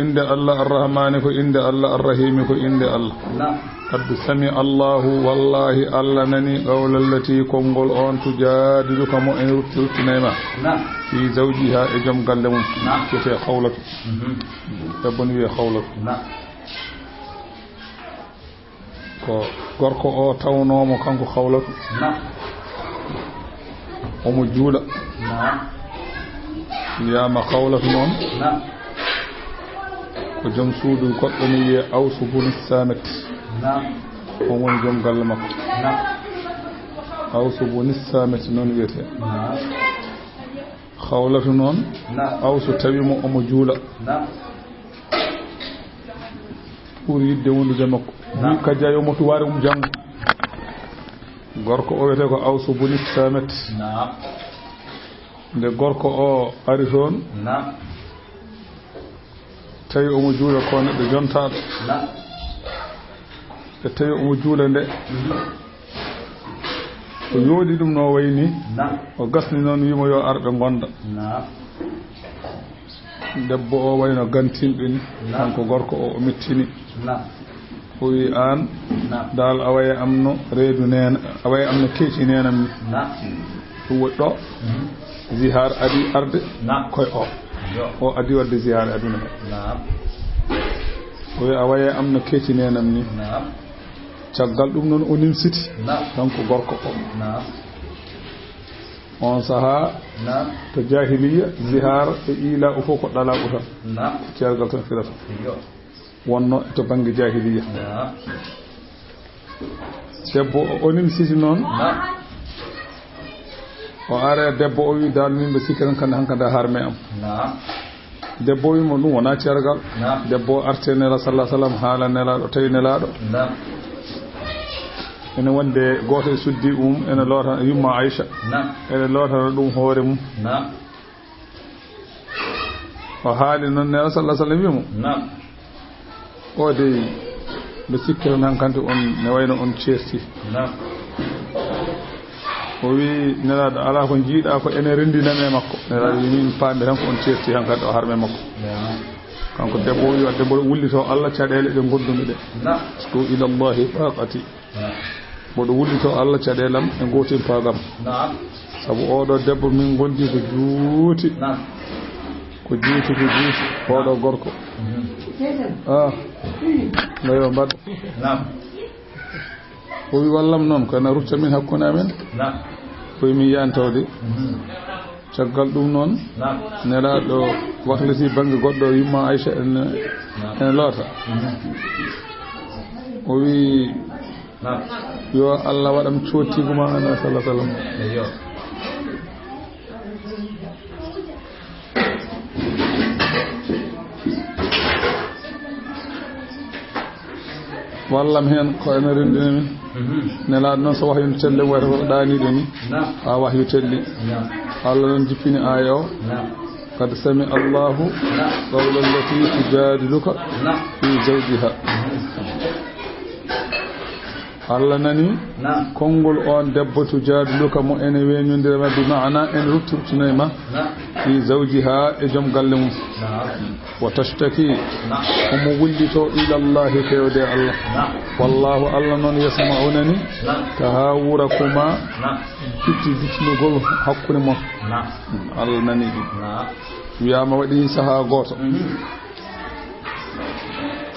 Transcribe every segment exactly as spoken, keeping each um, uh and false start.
Innde Allah Arrahmaani ko innde Allah, Arrahiimi ko innde Allah. Naam. Qad sami Allahu, wallaahi Allah nani, qawla allati, konngol on, tujaadiluka, mo en rutti, ruttinay ma. Naam. Fi zawjiha, e joom galle mum. Naam. Wiyetee Khawlatu. Mhm. Debbo ni wiyee Khawlatu. Naam. Ko gorko o tawnoomo kanko Khawlatu. Naam. Omo juula. Naam. Wiyaama Khawlatu noon. Naam. Ko joom suudu goɗɗo ni wiyee Awsu buni Saamit. Naam. On woni joom galle makko. Naam. Awsu buni Saamit noon wiyetee. Naam. Khawlatu noon. Naam. Awsu tawi mo omo juula. Naam. Ɓuri yiɗde wondude makko. Naam. Wi kajja yo motu waare um janngo. Gorko o wiyetee ko Awsu buni Saamit. Naam. Nde gorko o ari toon, naam, tawi omo juula ko neɗɗo jontaaɗo. Naam. Nde tawi omo juula nde, mhm, o yooɗi ɗum no wayi ni. Naam. O gasni noon, wiimo yo ar ɓe ngonda. Naam. Debbo o wayno gantinɗo ni. Naam. Kanko gorko o, o mettini. Naam. O wi aan, naam, daal a waye am no reedu neena, a waye am no keeci neenam ni. Naam. Ɗum waɗi ɗo, mhm, zihaar adi arde, naam, koye o. Yo. O adi wadde zihaar e aduna he. Naam. O wi a waye am no keeci neenam ni. Naam. Caggal ɗum noon o nimsiti. Naam. Kanko gorko o. Naam. On sahaa, naam, to jaahiliya, zihaar e iila o fof ko ɗalaagu tan. Naam. Ceergal tan firata. Yo. Wonno to bannge jaahiliya. Naam. Debbo o, o nimsiti noon. Naam. O ari debbo o wi daal min mbe sikki tan kande hankadi a harme am. Naam. Debbo o wi mo ɗum wonaa ceergal. Naam. Debbo o arti e Nelaaɗo sallallahu alaihi wasallam, haala Nelaaɗo, tawi Nelaaɗo. Naam. Ene wonde gooto e suddi um, ene loota yumma Aïcha. Naam. Ene lootana ɗum hoore mum. Naam. O haali noon Nelaaɗo sallallahu alaihi wasallam wi mo. Naam. O dey, mbe sikki tan hankadi on, ne wayno on ceerti. Naam. O wi Nelaaɗo, alaa ko njiiɗa ko ene renndinam e makko. Nelaaɗo wi min paami tan ko on ceerti hankadi o harme makko. Naam. Kanko debbo o wi, debbo o wullito Allah caɗeele ɗe ngondumi ɗe. Naam. Ashku ila Allahi taqati. Naam. Mboɗo wullito Allah caɗeelam e gootimpagam. Naam. Sabu oɗo debbo min ngondi ko juuti. Naam. Ko juuti, ko juuti. Oɗo gorko. Mhm. Ah. No yo mbaɗ. Naam. O wi wallam noon, ko ena rutta min hakkunde amen. Naam. O wi min yantawde. Mhm. Caggal ɗum noon, naam, Nelaaɗo wakliti bannge goɗɗo, yumma Aïcha ene, naam, ene loota. Mhm. O wi, naam, yo Allah waɗam cootiigu ma, an sallallahu alaihi wasallam. Eyyo. Wallam heen ko ene renndina min. Mhm. Nelaaɗo noon so wahyu no telli wayata ko ɗaaniiɗo ni. Naam. Haa wahyu telli. Naam. Allah noon jippini aaya o. Naam. Qad sami Allahu, naam, qawla allati tujadiluka, naam, fi zawjiha. Mhm. Allah nani, naam, konngol on debbo tujadiluka mo ene weñondira ma bi maana ene rutti ruttinoy ma. Naam. Fi zawjiha e joom galle mum. Naam. Wa tashtaki, naam, omo wullito ila Allahi fewde Allah. Naam. Wallahu Allah noon yasma'u nani, naam, tahawurakuma, naam, fitti diccinugol hakkunde mon. Naam. Allah nani ɗum. Naam. Wiyaama waɗi sahaa gooto. Mhm.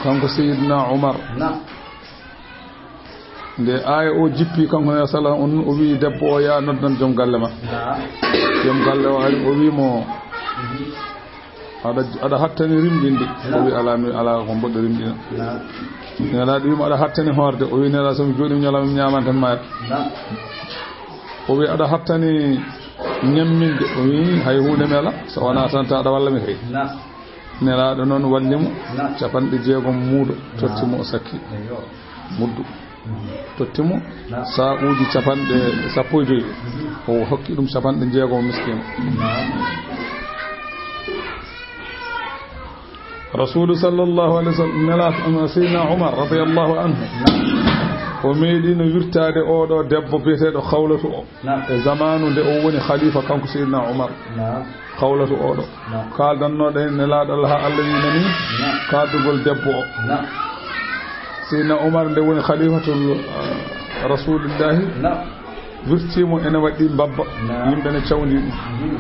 Kanko Seydina Umar. Naam. Nde aaya o jippi, kanko ne sala on, o wi debbo o, "Yaa noddan joom galle ma." Naam. Joom galle o ari, o wi mo, "Aɗa, aɗa hattani rimɗinde?" O wi, "Alaa, mi alaa ko mboɗo rimɗina." Naam. Nelaaɗo wi mo, "Aɗa hattani hoorde?" O wi, "Nelaaɗo, so mi jooɗii ñalawma, mi ñaaman tan maayat." Naam. O wi, "Aɗa hattani ñamminde?" O wi, "Hay huunde mi alaa, so wonaa tan ta aɗa walla mi kay." Naam. Nelaaɗo noon walli mo, naam, capanɗe jeegom muudo, totti mo, naam, o sakki. Eyyo. Muddu. Mhm. Totti mo, naam, saa'uuji capanɗe sappo e joy. Mhm. O hokki ɗum capanɗe jeegom miskiino. Naam. Rasuulu sallallahu alaihi wasallam, Nelaaɗo, Seydina Umar radiyallahu anhu. Naam. O meeɗiino wirtaade oo ɗoo debbo biyeteeɗo Khawlatu o. Naam. E zamaanu nde o woni khalifa, kanko Seydina Umar. Naam. Khawlatu oo ɗoo. Naam. Kaaldanno ɗen Nelaaɗo Allah, haa Allah wi nani. Naam. Kaaldugol debbo o. Naam. Seydina Umar nde woni khalifatul, eh, Rasulillahi. Naam. Wirtii mo ene waɗi mbabba. Naam. Yimɓe ne cawndi ɗum. Mhm.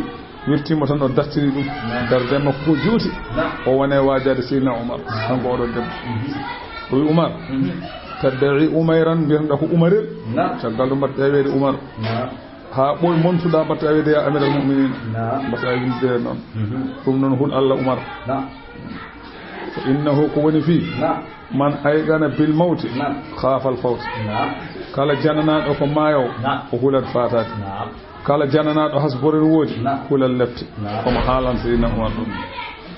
Wirtii mo tan, o dartini ɗum. Naam. Darde makko ko juuti. Naam. O woni e waajaade Seydina Umar. Naam. Kanko oo ɗoo debbo. Mhm. O wi Umar, mhm, "Tadda'i Umayran, mbiyatnoɗaa ko Umarel?" Naam. Caggal ɗum mbaɗ ƴeeweede Umar. Naam. Haa ɓooy montuɗaa mbaɗ ƴeeweede ya Amiral Mu'minin. Naam. Mbaɗ ƴeeweede noon. Mhm. Ɗum noon hul Allah Umar. Naam. Fa innahu, ko woni fii. Naam. Man ayqana bil mawti. Naam. Khaafal fawta. Naam. Kala jananaaɗo ko maayo. Naam. O hulat faataade. Naam. Kala jananaaɗo hasbore no woodi, naam, hulal lepte. Naam. Komo haalan Seydina Umar ɗum.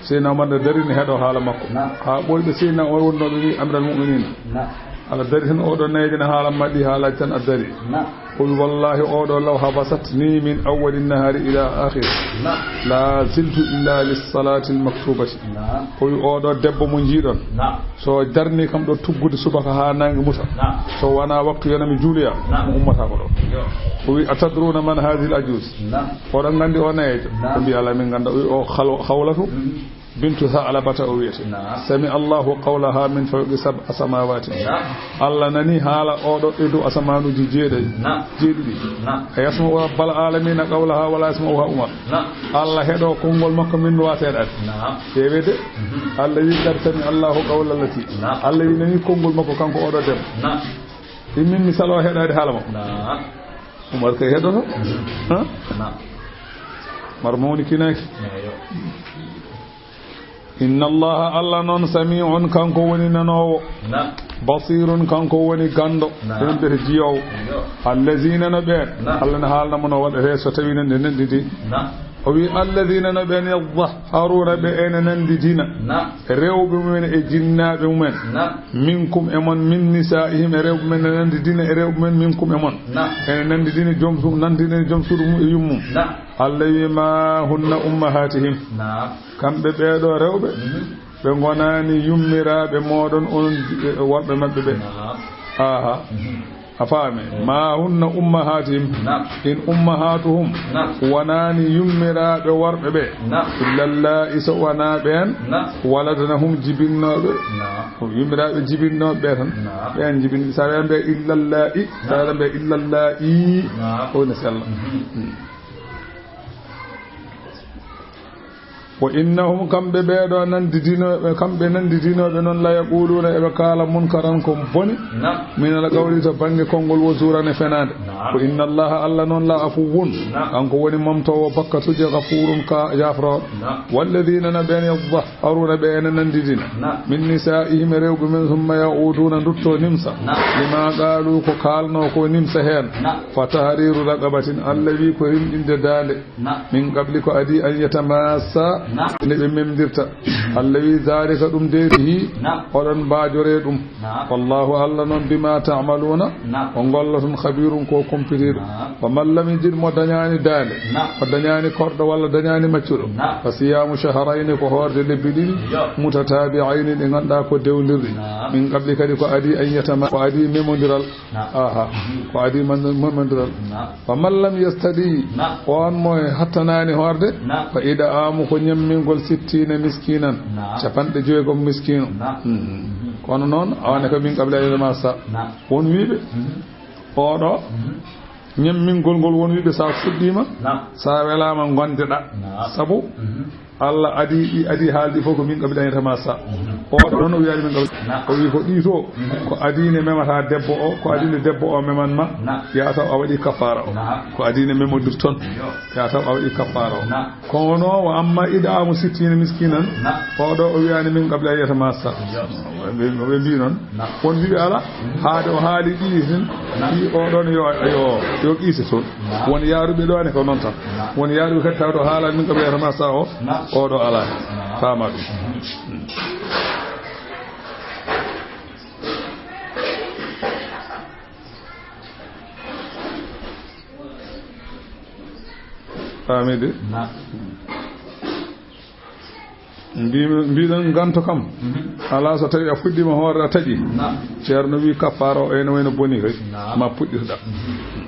Seydina Umar nde darini heɗo haala makko. Naam. Haa ɓooyɓe Seydina Umar wonnooɓe wi Amiral Mu'minin. Naam. Ala dari tan oo ɗoo neejana haala maɗi haalaaji tan a dari. Naam. O wi, "Wallahi, oo ɗoo law habasat ni min awwali nahari ila akhir. Naam. La ziltu illa lis salatil maktubati." Naam. O wi, "Oo ɗoo debbo mo njiiɗon. Naam. So darni kam ɗo tuggude subaka haa naange muta. Naam. So wonaa waktu yana mi juuloya, naam, mo ummata ko ɗo." Yo. O wi, "Atadruna man hadhihi al ajuz?" Naam. Oɗon nganndi o nayeejo? Naam. Ɓe mbi, "Alaa, min ngannda." O wi, "O Khal-, Khawlatu, mhm, bintu Tha'labata o wiyete. Naam. Sami Allahu qawlaha min fawqi sab'a samawati." Naam. Allah nani haala oo ɗoo e dow asamaanuuji jeeɗaɗi. Naam. Jeeɗiɗi. Naam. A yasma'u rabbal alamina qawlaha wala yasma'uha Umar. Naam. Allah heɗo konngol makko, min mi waawa seeɗaade. Naam. Ƴeewee de. Mhm. Allah wi, "Qad sami Allahu qawla allati." Naam. Allah wi nani konngol makko kanko oo ɗoo debbo. Naam. Immin mi salo heɗaade haala makko. Naam. Umar kay heɗoto. Mhm. Ha? Naam. Umar mawni kinaaki. Eeyo. Inna Allaha, Allah noon, sami'un, kanko woni nanoowo. Naam. Basirun, kanko woni ganndo. Naam. Ɗum ɓe jiyoowo. Yo. Allazina no ɓeen. Naam. Allah no haalna mo no waɗetee so tawii no nde nanndidi. Naam. O wi, "Allazina no ɓeen, yadhahharuna ɓe ene nanndidina." Naam. Rewɓe mumen e jinnaaɓe mumen. Naam. Minkum e mon, min nisaa'ihim e rewɓe mumen, ene nanndidina e rewɓe mumen, minkum e mon. Naam. Ene nanndidina joom su-, nanndidina joom suudu mum e yummum. Naam. Allah wi, "Ma hunna ummahatihim." Naam. Kamɓe ɓee ɗoo rewɓe, mhm, ɓe ngonaani yummiraaɓe mooɗon, onon, eh, worɓe maɓɓe ɓe. Naam. Aha. Mhm. A faami? Eh. "Ma hunna ummahatihim." Naam. In ummahatuhum. Naam. Wonaani yummiraaɓe worɓe ɓe. Naam. Illa allaa'i, so wonaa ɓeen. Naam. Waladnahum, jibinnooɓe. Naam. Yummiraaɓe jibinnooɓe ɓe tan. Naam. Ɓeen jibin-, so a ɓe illa allaa'i, so a ɓe illa allaa'i. Naam. O ne sella. Mhm. Hmm. Wa innahum, kamɓe ɓee ɗoo nanndidinooɓe, kamɓe nanndidinooɓe noon, la yaquluuna, eɓe kaala munkaran ko boni, naam, minal qawli, to bannge konngol, wa zuuran e fenaande. Naam. Wa inna Allaha, Allah noon, la afuwun, naam, kanko woni momtoowo bakkatuuji, ghafuurun, ka yaafrooɗo. Naam. Walladiina, no ɓeen, yadhahharuuna, ɓe ene nanndidina, naam, min nisaa'ihim, e rewɓe men, summa ya'uuduuna, nduttoo nimsa, naam, limaa qaaluu, ko kaalnoo ko nimsa heen, naam, fa tahriiru raqabatin, Allah wi ko rimɗinde daande. Naam. Min qabli, ko adii, an yatamassa, naam, nde ɓe memdirta. Allah wi, zaalika, ɗum de, hi, naam, oɗon mbaajoree ɗum. Naam. Wallaahu, Allah noon, bimaa ta'maluuna, naam, ko ngolloton, khabiirun, ko kumpitiiɗo. Naam. Wa man lam yajid, mo dañaani daande, naam, o dañaani korɗo walla dañaani maccuɗo. Naam. Fa siyaamu shahrayni, ko hoorde lebbi ɗiɗi, yo, mutataabi'ayni, ɗi ngannduɗaa ko dewndirɗi. Naam. Min qabli, kadi ko adii, an yatama-, ko adii memondiral. Naam. Aha. Mhm. Ko adii man-, memondiral. Naam. Wa man lam yastati', naam, on mo hattanaani hoorde, naam, fa id'aamu, ko ñammingol sittiina miskiinan, naam, capanɗe joyegom miskiino. Naam. Mhm. Mhm. Kono noon, awane ko min qabli an yatamassahuma. Naam. Won wiiɓe, mhm, oɗo, mhm, ñammingol ngol, won wiiɓe sa fuɗɗiima, naam, sa welaama, ngondeɗa. Naam. Sabu, mhm, Allah adii ɗi, adii haaldi fof ko min qabli an yatamassa. Mhm. O noon o wiyaani min qabli. Naam. O wi ko ɗi to, mhm, ko adii ne memata debbo o, ko adii ne debbo o meman ma, naam, ya taw a waɗi kafaara o. Naam. Ko adii ne memodirton, yo, ya taw a waɗi kafaara o. Naam. Kono wa amma id'aamu sittiina miskiinan, naam, oɗo o wiyaani min qabli an yatamassa. Yo. Ɓe, ɓe mbi noon. Naam. Won wiɓe ala, mhm, haade o haali ɗi hen, naam, ɗi oɗon yo, yo, yo qiise toon. Naam. Won yaaruɓe ɗo ne ko noon tan. Naam. Won yaaruɓe kadi tawde o haalaani min qabli an yatamassa o, naam, oɗo ala. Naam. Faama ɗum. Faami de? Naam. Mbi-, mbiɗon nganto kam. Mhm. Alaa, so tawii a fuɗɗiima hoorde a taƴi. Naam. Ceerno wii kaffaara o ene wayno boni kay. Naam. Ma puɗɗirɗa. Mhm.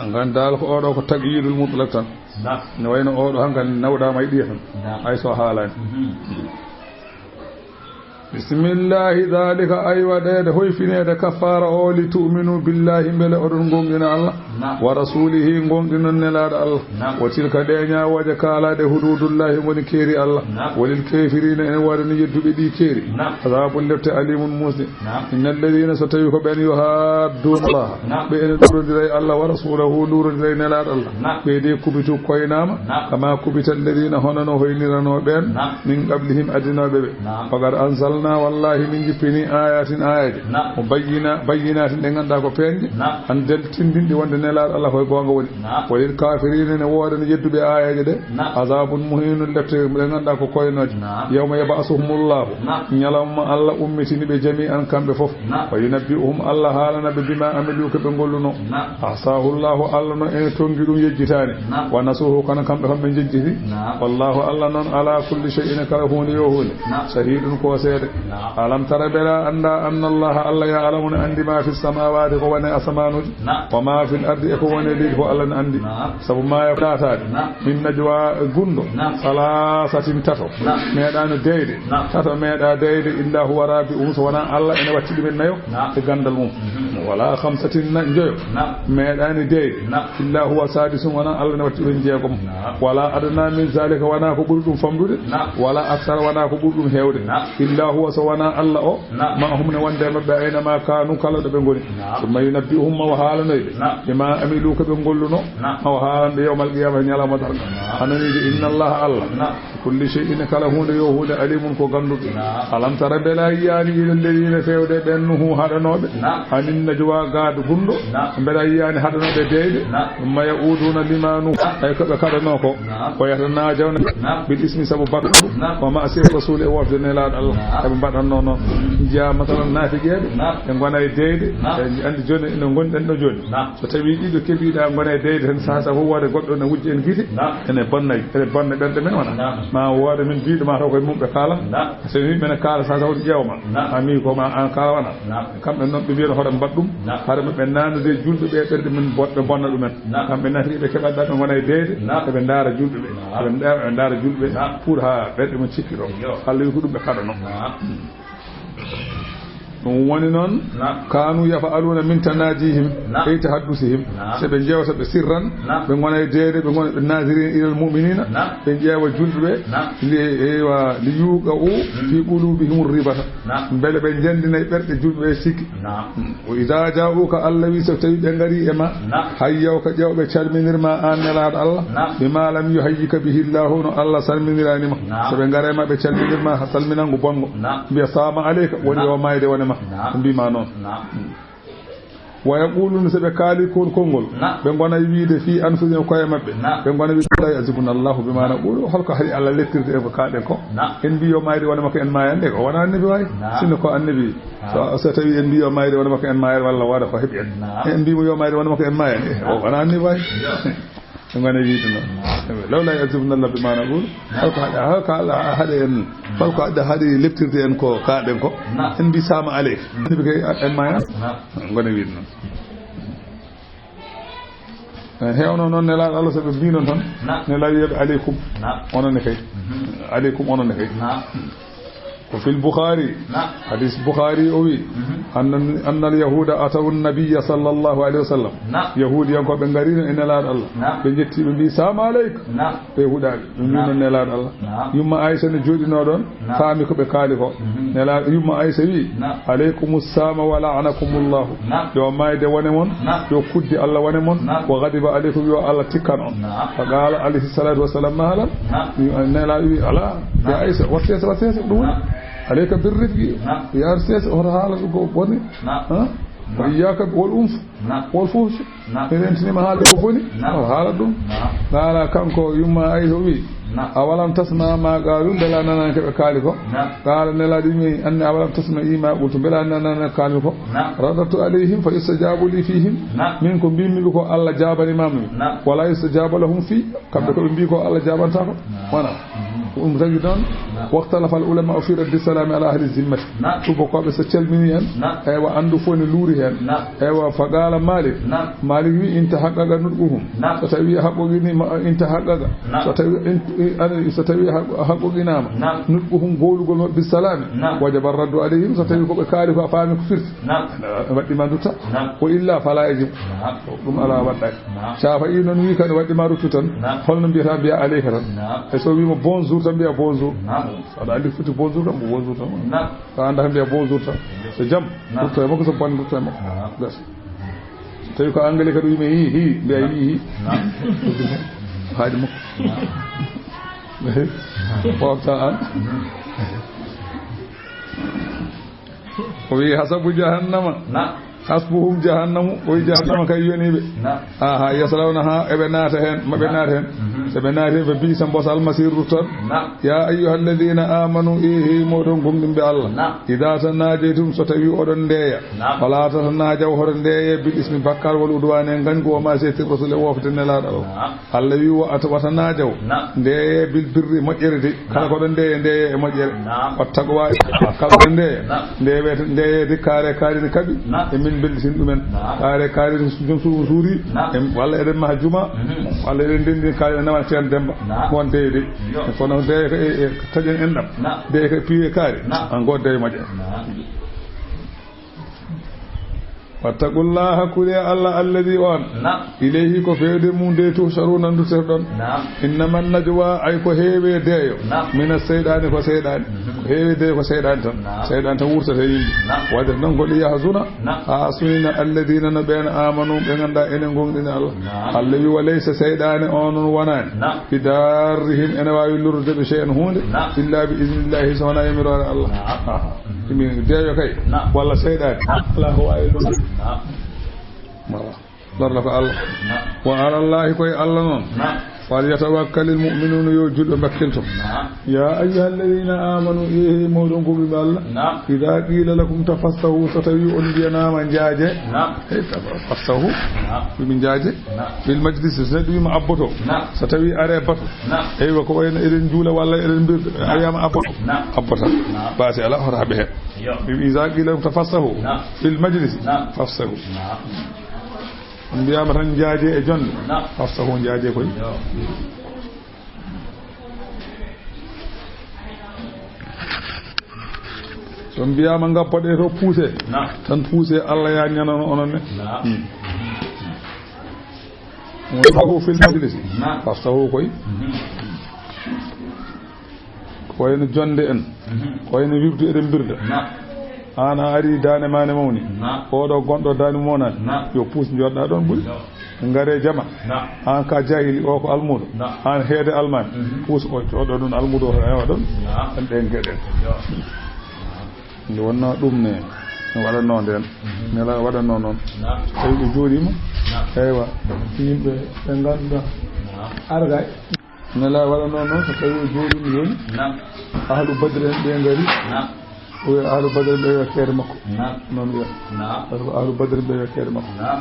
An kan daal ko oɗo ko taqyidul mutlaq tan. Naam. Ne wayno oɗo hankadi nawɗaama e ɗiya tan. Naam. Ay so haalaani. Mhm. Bismillahi, dhalika, aywa, ɗeede hoyfineede kaffaara o, li tu'minu billahi, mbele oɗon ngonɗina Allah, naam, wa rasulihi, ngonɗinon nelaaɗo Allah. Naam. Wa tilka, ɗe ñaawooje kaalaaɗe, hududullahi, ngoni keeri Allah. Naam. Walil kafirina, ene woodani yedduɓe ɗi keeri. Naam. Azabun, lepte, alimun, muusde. Naam. Inna alladhina, so tawi ko ɓen, yuhadduna Allah, naam, ɓe ene luurondira e Allah, wa rasulahu, luurondira e nelaaɗo Allah. Naam. Ɓe de kubitu koynaama, naam, kama kubita alladhina, hono no hoyniranoo ɓeen, naam, min qablihim, adinooɓe ɓe. Naam. Wa qad anzalna, wallahi min jippini, ayatin, ayaji. Naam. Mo bayyina, bayyinatin, ɗe ngannduɗaa ko peeñɗe. Naam. An del tindinɗi wonde nelaaɗo Allah koye goonga woni. Naam. Walil kafirina, ne woodani yedduɓe ayaji ɗe. Naam. Azabun muhinun, lepte ɗe ngannduɗaa ko koynooje. Naam. Yawma yab'asuhumullahu. Naam. Ñalawma Allah ummitini ɓe jami'an kamɓe fof. Naam. Wa yunabbi'uhum, Allah haalana ɓe, bima amilu, ko ɓe ngolluno. Naam. Ahsahu Allahu, Allah noon ene tongi ɗum, yejjitaani. Naam. Wa nasuhu, kono kamɓe kam ɓe njejjiti. Naam. Wallahu, Allah noon, ala kulli shay'in, kala huunde yo huunde. Naam. Shahidun, ko seede. Naam. Alam tara, mbela annda, anna Allaha, Allah, ya'lamu, ne anndi, ma fi samawati, ko woni e asamanuuji. Naam. Wa ma fil ardi, e ko woni e leydi, ko Allah ne anndi. Naam. Sabu ma yaftaade. Naam. Min najwa, gunndo. Naam. Salasatin, tato. Naam. Meeɗaani deeyde. Naam. Tato meeɗa deeyde, illa huwa rabi'uhum, so wonaa Allah ene watti ɗumen nayo, naam, e ganndal mum. Mhm. Wala khamsatin, na-, njoyo. Naam. Meeɗaani deeyde. Naam. Illa huwa sadisuhum, wonaa Allah ene watti ɗumen jeegom. Naam. Wala adna min zalika, wonaa ko ɓuri ɗum famɗude. Naam. Wala aksara, wonaa ko ɓuri ɗum heewde. Naam. Illa huwa, so wonaa Allah o, naam, ma'ahum, ne wonde e maɓɓe, ayna ma kanu, kala ɗo ɓe ngoni. Naam. Summa yunabbi'uhum, ma o haalanoy ɓe. Naam. Bima amilu, ko ɓe ngolluno. Naam. Ma o haalana ɓe yawmal qiyamah, ñalawma darnga. Naam. A nanii de, inna Allaha, Allah. Naam. Kulli shay'in, kala huunde yo huunde, alimun, ko gannduɗo. Naam. Alam tara, mbela yiyaani, ila alladhina, fewde ɓen, nuhu, haɗanooɓe. Naam. Anin najwa, gaado gunndo. Naam. Mbela yiyaani haɗanooɓe deeyde. Naam. Summa ya'uduna lima nuhu. Naam. Ay ko ɓe kaɗanoo ko. Naam. Wa yatanajawna, naam, bil ismi, sabu bakkaatu. Naam. Wa ma'siyati rasuli, e wofde nelaaɗo Allah. Naam. Eɓe mbaɗatnoo noon. Njiyaa, masalan, naafiqeeɓe. Naam. Ɓe ngona e deeyde. Naam. Ɓe anndi jooni ino ngonɗen ɗo jooni. Naam. So tawii ɗiɗo kebiiɗa ngona e deeyde tan, saha saha fof wooda goɗɗo ne wujja en gite. Naam. Ene bonna, ene bonna ɓerɗe men wona. Naam. Ma wooda min biiɗo ma taw koye mum ɓe kaalan. Naam. So wi mene kaala saha saha woto ƴeew ma. Naam. A mi ko ma an kaawana. Naam. Kamɓe noon ɓe mbiyata hoɗo mbaɗ ɗum. Naam. Haɗa ɓe nanude julɓe ɓe ɓerɗe men bo-, ɓe bonna ɗumen. Naam. Kamɓe naati ɓe keɓat ɗa ɓe ngona e deeyde. Naam. Eɓe ndaara julɓe ɓe. Naam. Eɓe nda-, eɓe ndaara julɓe ɓe. Naam. Pour ha ɓerɗe mum cikkito. Yo. Allah wi ko ɗum ɓe kaɗano. Naam. Ɗum woni noon, naam, kanu yaf'aluna min tanajihim, naam, ay tahaddusihim. Naam. So ɓe jewta ɓe sirran, naam, ɓe ngona e deede, ɓe ngona ɓe nazirin ilal mu'minina, naam, ɓe ƴeewa julɓe ɓe, naam, li, eywa, li yuqa'u, mm, fi qulubihim ribata. Naam. Mbele ɓe njanndina e ɓerɗe julɓe ɓe sikki. Naam. Wa idha ja'uka, Allah wi, so tawi ɓe ngari e ma, naam, hayyawka, ƴeew ɓe calminir ma an Nelaaɗo Allah, naam, bima lam yuhayyika bihi Allahu, no Allah salminirani ma. Naam. So ɓe ngare ma, ɓe calminir ma salminango bongo. Naam. Mbiya, "Salaamu aleyka," woni, naam, yo maayde wone ma. Naam. Ɓe mbi ma noon. Naam. Wa yaquluna, so ɓe kaali kon konngol, naam, ɓe ngona wiide fi anfusihim, koye maɓɓe. Naam. Ɓe ngona wiide, "La yu'adhibuna Allahu bima naqulu," holko haɗi Allah leptirde en ko kaaɗen ko? Naam. En mbi yo maayde wone makko, en maayande, o wona annabi waay. Naam. Sinno ko annabi, naam, so, so tawi en mbi yo maayde wone makko, en maayat, walla wooda ko heɓi en. Naam. En mbi mo yo maayde wone makko, en maayat. Eh, o wona annabi waay. Yo. Ɓe ngona wiide noon. Naam. Law la yu'adhibuna Allahu bima naqulu. Naam. Holko haɗi, holko Allah haɗi en, holko Allah haɗi leptirde en ko kaaɗen ko? Naam. En mbi salaamu aleyka. Annabi kay, en maayat. Naam. Ngona wiide noon. Eh, heewno noon Nelaaɗo Allah, so ɓe mbii noon tan, naam, Nelaaɗo wiyeɓe, "Aleykum." Naam. Onon ne kay. Mhm. "Aleykum," onon ne kay. Naam. Ko fil Bukhari. Naam. Hadis Bukhari o wi, mhm, anna, anna al yahuda ataw nabiyya sallallahu alayhi wa sallam. Naam. Yahudiyankooɓe ngariino e Nelaaɗo Allah. Naam. Ɓe njetti, ɓe mbii, "Salaamu aleyka." Naam. Ɓe huɗaaɓe. Ɓe mbii, naam, noon Nelaaɗo Allah. Naam. Yumma Aysa ne jooɗinoo ɗoon. Naam. Faami ko ɓe kaali ko. Mhm. Nelaaɗo, yumma Aysa wii, naam, "Aleykumu saama wa la'anakumullahu." Naam. Yo maayde wone mon. Naam. Yo kuddi Allah wone mon. Naam. "Wa ghadiba aleykum," yo Allah tikkan on. Naam. Fa qaala alayhi salatu wa salam, ma haalal? Naam. Nelaaɗo wii, "Alaa, ya, naam, Aysa, wat seesa, wat seesa, ɗum woni. Naam. Aleyka bir rifqi." Naam. Yaar seesa, hoto haala ɗum ko boni. Naam. Ha? Naam. "Wa iyyaka wal unf." Naam. Wal fuhsh. Naam. Mi rentiniima haalde ko boni. Naam. O haala ɗum. Naam. Haala kanko yumma Aysa o wi, نعم. أولم تسمع ما قالوا, mbela a nanaani ko ɓe kaali ko? نعم. قال, Nelaaɗo wiyi, anni, أولم تسمع ما قلت, mbela a nanaani ko ɓe kaali ko? نعم. رددت عليهم فيستجاب لي فيهم. نعم. Min ko mbimi ɓe ko Allah jaabani ma mi. نعم. ولا يستجاب لهم في, kamɓe ko ɓe mbi ko Allah jaabantaa ko. نعم. Wona. Mhm. Ko ɗum tagi noon. نعم. واختلف العلماء في رد السلام على أهل الذمة. نعم. Tubakooɓe so calmini en, نعم. Eywa, anndu fof ne luuri heen. نعم. Eywa, فقال مالك. نعم. Maalik wi, إن تحقق نطقهم. نعم. So tawi haqqoqinima, إن تحقق. نعم. So tawi in, in, ani, so tawi haq-, haqqoqinaama. نعم. نطقهم, goolugol maɓɓe, بالسلام. نعم. وجب الرد عليهم, so tawi ko ɓe kaali ko a faami ko firti. نعم. Waɗɗi ma ndutta. نعم. وإلا فلا يجب. نعم. Ɗum alaa, waɗɗaaki. نعم. Safa'i noon wi kadi waɗɗi ma ruttu tan. نعم. Holno mbiyata? Mbiya عليك tan. نعم. E so wiima bonjour tan, mbiya bonjour. نعم. Aɗa anndi foti bonjour kam, ko bonjour tan. نعم. Ko annda tan, mbiya bonjour tan. So jam, نعم. Rutto e makko, so bonne, rutto e makko. نعم. Gas. Tawi ko anglais kadi wiima hi, hi, mbiya hi, hi. نعم. Haaju makko. نعم. Wawta aan. O wi, حسب جهنم. نعم. حسبهم جهنم, o wi jahannama kay yoni ɓe. نعم. Aha, يصلونها, eɓe naata heen, maɓe نعم. Naata heen. Mhm. So ɓe naati heen, فبئس, بئس المصير, ruttoon. نعم. يا أيها الذين آمنوا, e, e mooɗon gomɗinɓe Allah. نعم. إذا تناجيتم, so tawi oɗon ndeeya. نعم. فلا تتناجوا, hoto ndeeye, بالإثم, bakkaat, والعدوان, e ngañgu, ومعصية الرسول, e woofde Nelaaɗo Allah. نعم. Allah wi, wa at-, وتناجوا. نعم. Ndeeye بالبر, moƴƴere de. Kala نعم. Ko ɗon ndeeye, ndeeye e moƴƴere. نعم. والتقوى, kala ɗon ndeeye. نعم. Ndeeye, ndeeye de kaare, kaari ne kaɓi. نعم. E min mbellitin ɗumen. نعم. Kaare, kaari ne su-, joom suudu suuri. نعم. E walla eɗen maha juma. Mhm. Walla eɗen ndenndi kaari ne nawana Ceerno Demmba. نعم. Ko on ndeeye de. Yo. Kono ndeeye ko e, e taƴen enɗam. نعم. Ndeeye ko e piiwe kaari. نعم. An go ndeeye moƴƴere. نعم. واتقوا الله, kulee Allah, الذي, on. نعم. إليه, ko feewde mum de, تحشرون, nduttirɗon. نعم. إنما النجوى, ay ko heewe deeyo. نعم. من الشيطان, ko seyɗaani. Mhm. Ko heewe deeyo ko seyɗaani tan. نعم. Seyɗaani tan wurtata yimɓe. نعم. Waɗde noon ko ليحزن, نعم. Haa sunina, الذين, no ɓeen, آمنوا, ɓe ngannduɗaa enen ngoongɗini Allah. نعم. Allah wi, وليس, seyɗaani o noon wonaani. نعم. بضارهم, ene waawi lorrude ɓe, شيئا, huunde. نعم. إلا بإذن الله, so wonaa yamiroore Allah. نعم. Aha. Mhm. Min deeyo kay. نعم. Walla seyɗaani. نعم. Alaa ko waawi ɗum. نعم. Voilà. Lorla ko Allah. نعم. وعلى الله, ko e Allah noon. نعم. فليتوكل المؤمنون, yo juulɓe mbakkilto. نعم. يا أيها الذين آمنوا, e mooɗon gomɗinɓe Allah. نعم. إذا قيل لكم تفسحوا, so tawi on mbiyanaama njaaje. نعم. Hey, tafassahu. نعم. Min njaaje. نعم. في المجلس, so neɗɗo wiima abboto. نعم. So tawi are batu. نعم. Eywa, ko wayno eɗen njuula walla eɗen mbirda. نعم. A wiyaama abboto. نعم. Abbata. نعم. Baasi alaa, hoto haɓe heen. Yo. إذا قيل لكم تفسحوا. نعم. في المجلس. نعم. فافسحوا. نعم. On mbiyaama tan njaaje e jonde. نعم. Fafsahu, njaaje koy. Yo. So mbiyaama ngappoɗe to puuse. Naam. Tan puuse, Allah ya ñanano onon ne. Naam. Hmm. Wafsahu fil majlis. Naam. Fafsahu koy. Mhm. Ko wayno jonde en. Mhm. Ko wayno wirdu eɗen mbirda. Naam. Aan a ari daande ma ne mawni. Naam. Oɗo gonɗo daande mum wonani. Naam. Yo puus jooɗɗa ɗon ɓuri. Yo. Ngare jama. Naam. Aan ka jahili, o ko almuudo. Naam. Aan heede almaami. Mhm. Puus o jooɗo ɗon almuudo o heewa ɗon. Naam. En ɗen geɗe. Yo. Nde wonno ɗum ne, ne waɗanno nden. Mhm. Nela waɗanno noon. Naam. Tawi ɓe jooɗiima. Naam. Eywa. Mhm. Yimɓe ɓe ngannduɗaa. Naam. Arga. Nela waɗanno noon, so tawi o jooɗiima jooni. Naam. Ahlu Badri en ɓe ngari. Naam. O wiya Ahlu Badri ɓe yo keede makko. Naam. Noon wiya. Naam. Parce que Ahlu Badri ɓe yo keede makko. Naam.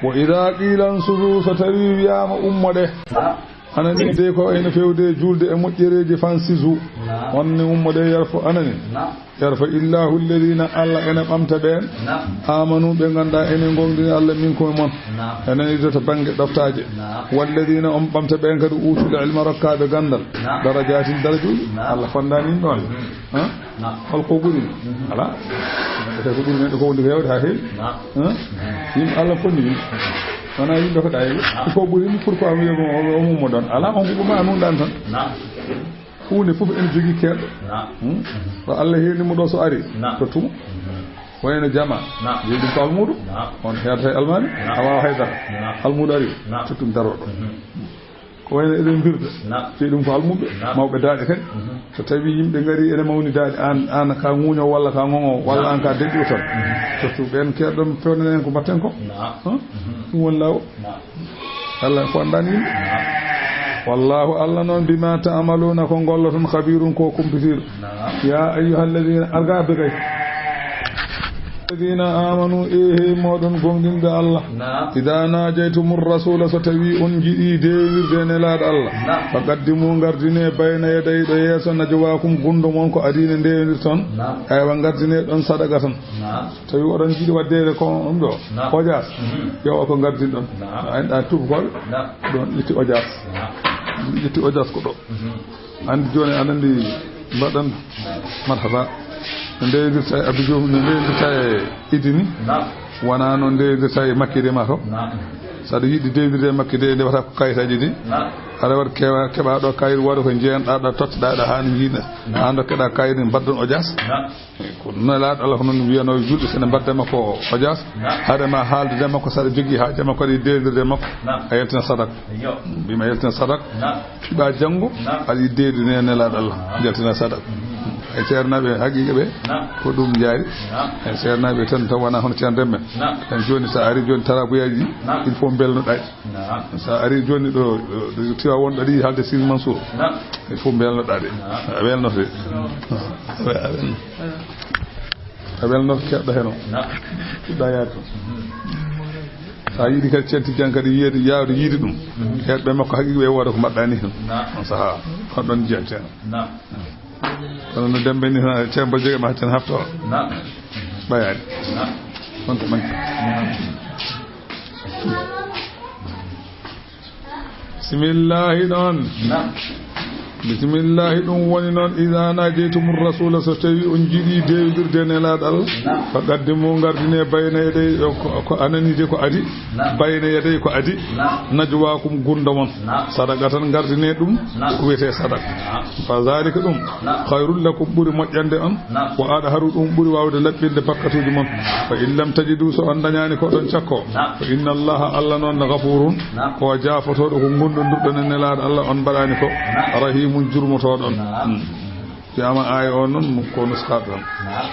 Wa idaa qiila unsudu, so tawi wiyaama ummoɗe. Naam. Anani de ko ene fewde juulde e moƴƴereeji, fansizu. Naam. On ne ummoɗe yarfo anani. Naam. Yarfa illahu alladhina, Allah ene ɓamta ɓeen. Naam. Amanu, ɓe ngannduɗaa ene ngoongɗini Allah, minkum e mon. Naam. Enen ido to bannge ɗoftaaje. Naam. Walladhina, on ɓamta ɓeen kadi, utul ilma, rokkaaɓe ganndal. Naam. Darajaatin, darajuuji. Naam. Allah fonndaani yimɓe on. Mhm. Han? Naam. Hol ko ɓuri? Mhm. Alaa. Neɗɗo kay ko ɓuri neɗɗo ko wondi ko heewde haa heewi. Naam. Han? Mhm. Yimɓe Allah fonni yimɓe. Wonaa yimɓe ko ɗaayɓe. Naam. Ko ɓuri ni, pourquoi wiya mo, o, o mummo ɗon? Alaa, on ko ɓuma anun ɗan tan. Naam. Huunde fof ene jogii keerɗo. Naam. Hmm? Ɗo Allah heerni mo ɗo, so ari, naam, tottu mo. Mhm. Wayno jama. Naam. Wiya ɗum ko almuudo. Naam. On heerta e almaami, naam, a waawa hay dara. Naam. Almuudo ari, naam, tottum daroo ɗo. Mhm. Ko wayno eɗen mbirda. Naam. Wiya ɗum ko almuuɓe, naam, mawɓe daaɗe kadi. Mhm. So tawi yimɓe ngari ene mawni daaɗe, aan, aan ka ŋuuño walla ka ŋoŋo, walla, naam, aan ka denɗi o tan. Mhm. Tottu ɓeen keerɗo, pewnen en ko mbatten ko. Naam. Huh? Mhm. Ɗum woni laawol. Naam. Allah ko anndan yimɓe. Naam. Wallahu, Allah noon, bima ta'maluna, ko ngolloton, khabirun, ko kumpitiiɗo. Naam. Ya ayyuhalladhina, arga abbe kay. Alladhina amanu, e he moɗon gomɗinɓe Allah. Naam. Idha najaytumur rasula, so tawi on jiɗi deewirde e Nelaaɗo Allah. Naam. Faqaddimu, ngardine, bayna yaday, ɗo yeeso, najwaakum, gunndo mon, ko adii ne ndeewirton. Naam. Aywa, ngardine ɗon sadaqa tan. Naam. Tawi oɗon jiɗi waddeede ko ɗum ɗo, naam, ojaas, mhm, yo o ko ngardin ɗon. Naam. A enɗa tuubakooɓe, naam, ɗon ƴetti ojaas. Naam. Ƴetti ojaas ko ɗo. Mhm. Anndi jooni aɗa anndi mbaɗan, naam, marhaba. No ndeedirta e Abdou Diouf, no ndeedirta e Idini. Naam. Wonaa no ndeedirta e Makki de ma to. Naam. So aɗa yiɗi deedirde e Makki de, ndewata ko kayitaaji ɗi. Naam. Aɗa waɗa kewa-, keɓa ɗo kayit, waɗa ko njeyanɗa ɗo, totteɗa ɗo haa no njiiɗa. Naam. Haa dokkata kayit, mbaɗɗon ojaas. Naam. Ko Nelaaɗo Allah ko noon wiyanoo, julɓe, so ne mbadda makko ojaas, naam, haade ma haaldude makko, so aɗa jogii haaje makko, aɗa yiɗi deedirde makko, naam, a yaltina sadak. Iyo. Mbima yaltina sadak. Naam. Fiɓa janngo, naam, aɗa yiɗi deedirde Nelaaɗo Allah, naam, yaltina sadak. Mhm. E ceernaaɓe haqiiqa ɓe, naam, ko ɗum njaari. Naam. E ceernaaɓe tan taw wonaa hono ceerno Demmbe. Naam. En jooni, so a ari jooni, tarabuyaaji, naam, il faut mbelnoɗaa ɗi. Naam. So a ari jooni ɗo, ɗo, ɗo Tiwaawoon, ɗo aɗa yiɗi haalde Sidi Mansour. Naam. Il faut mbelnoɗaa de. Naam. A welnoto de. Naam. A wel-, a welnoto keɗɗo heen o. Naam. Puɗɗa yaade toon. Mhm. So a yiɗi kadi Ceerno Tijaan kadi yiyeede, yaawde yiide ɗum. Mhm. Heɗɓe makko haqiiqa ɓe wooda ko mbaɗɗaa ni heen. Naam. On sahaa, on ɗon njiyan ceerno. Naam. Kono no Demmbe ni tan, ceerno Bojjoge ma tan hafto. Naam. Ɓayaani. Naam. On ko manki. Naam. Bisimillahi ɗon. Naam. Bisimillahi, ɗum woni noon, iza najaytumu rasula, so tawi on jiɗi deewirde Nelaaɗo Allah, naam, faqaddimu, ngardine, bayna yaday, ko, ko ananide ko adi, naam, bayna yaday ko adi, naam, najwaakum, gunndo mon, naam, sadaqatan, ngardine ɗum, naam, ko wiyetee sadaka. Naam. Fa zalika, ɗum, naam, khayrul lakum, ɓuri moƴƴande on, naam, wa adharu, ɗum ɓuri waawde laɓɓinde bakkatuuji mon. Fa in lam tajidu, so on dañaani ko ɗon cakko, naam, fa inna Allaha, Allah noon, ghafurun, naam, ko jaafotooɗo ko ngondondirɗon e Nelaaɗo Allah on mbaɗaani ko, naam, rahimun, jurmotooɗo on. Naam. Mm. Wiyaama aaya on noon ko nuskaaɗo tan. Naam.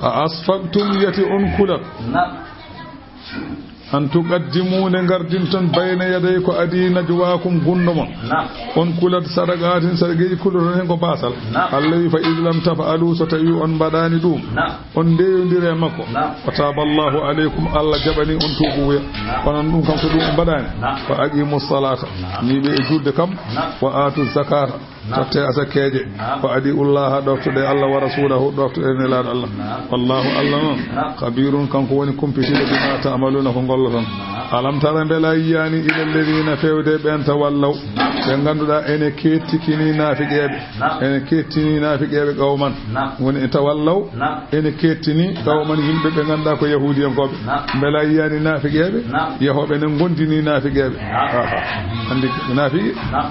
A asfaqtum, yati on kulat. Naam. An tuqaddimu, nde ngardinton, bayna yaday, ko adii, najwaakum, gunndo mon. Naam. On kulat sadaqaatin, sadaqeeji kuloton heen ko baasal. Naam. Allah wi, "Fa iz lam taf'alu", so tawi on mbaɗaani ɗum. Naam. On ndeewondiri e makko. Naam. "Wa taaba Allahu alaykum", Allah jaɓani on tuubuya. Naam. Kono ɗum kam, so ɗum on mbaɗaani. Naam. "Wa aqimu salata", naam, ñiiɓe e julde kam. Naam. "Wa aatu zakata", naam, totte asakeeje. Naam. "Wa adi'ullaha", ɗoftoɗe Allah, "wa rasulahu", ɗoftoɗe Nelaaɗo Allah. Naam. "Wallahu", Allah noon, naam, khabirun, kanko woni kumpitiiɗo, bima ta'maluna, ko ngolloton. Naam. "Alam tara", mbela yiyaani, "ila alladhina", feewde ɓeen, "tawallaw", naam, ɓe ngannduɗaa ene keettikini naafiqeeɓe. Naam. Ene keettini naafiqeeɓe qawman. Naam. Woni e tawallaw, naam, ene keettini qawman, yimɓe ɓe ngannduɗaa ko yahuudiyankooɓe. Naam. Mbela yiyaani naafiqeeɓe, naam, yahooɓe ne ngondini naafiqeeɓe. Naam. Aha. Anndi naafiqi? Naam.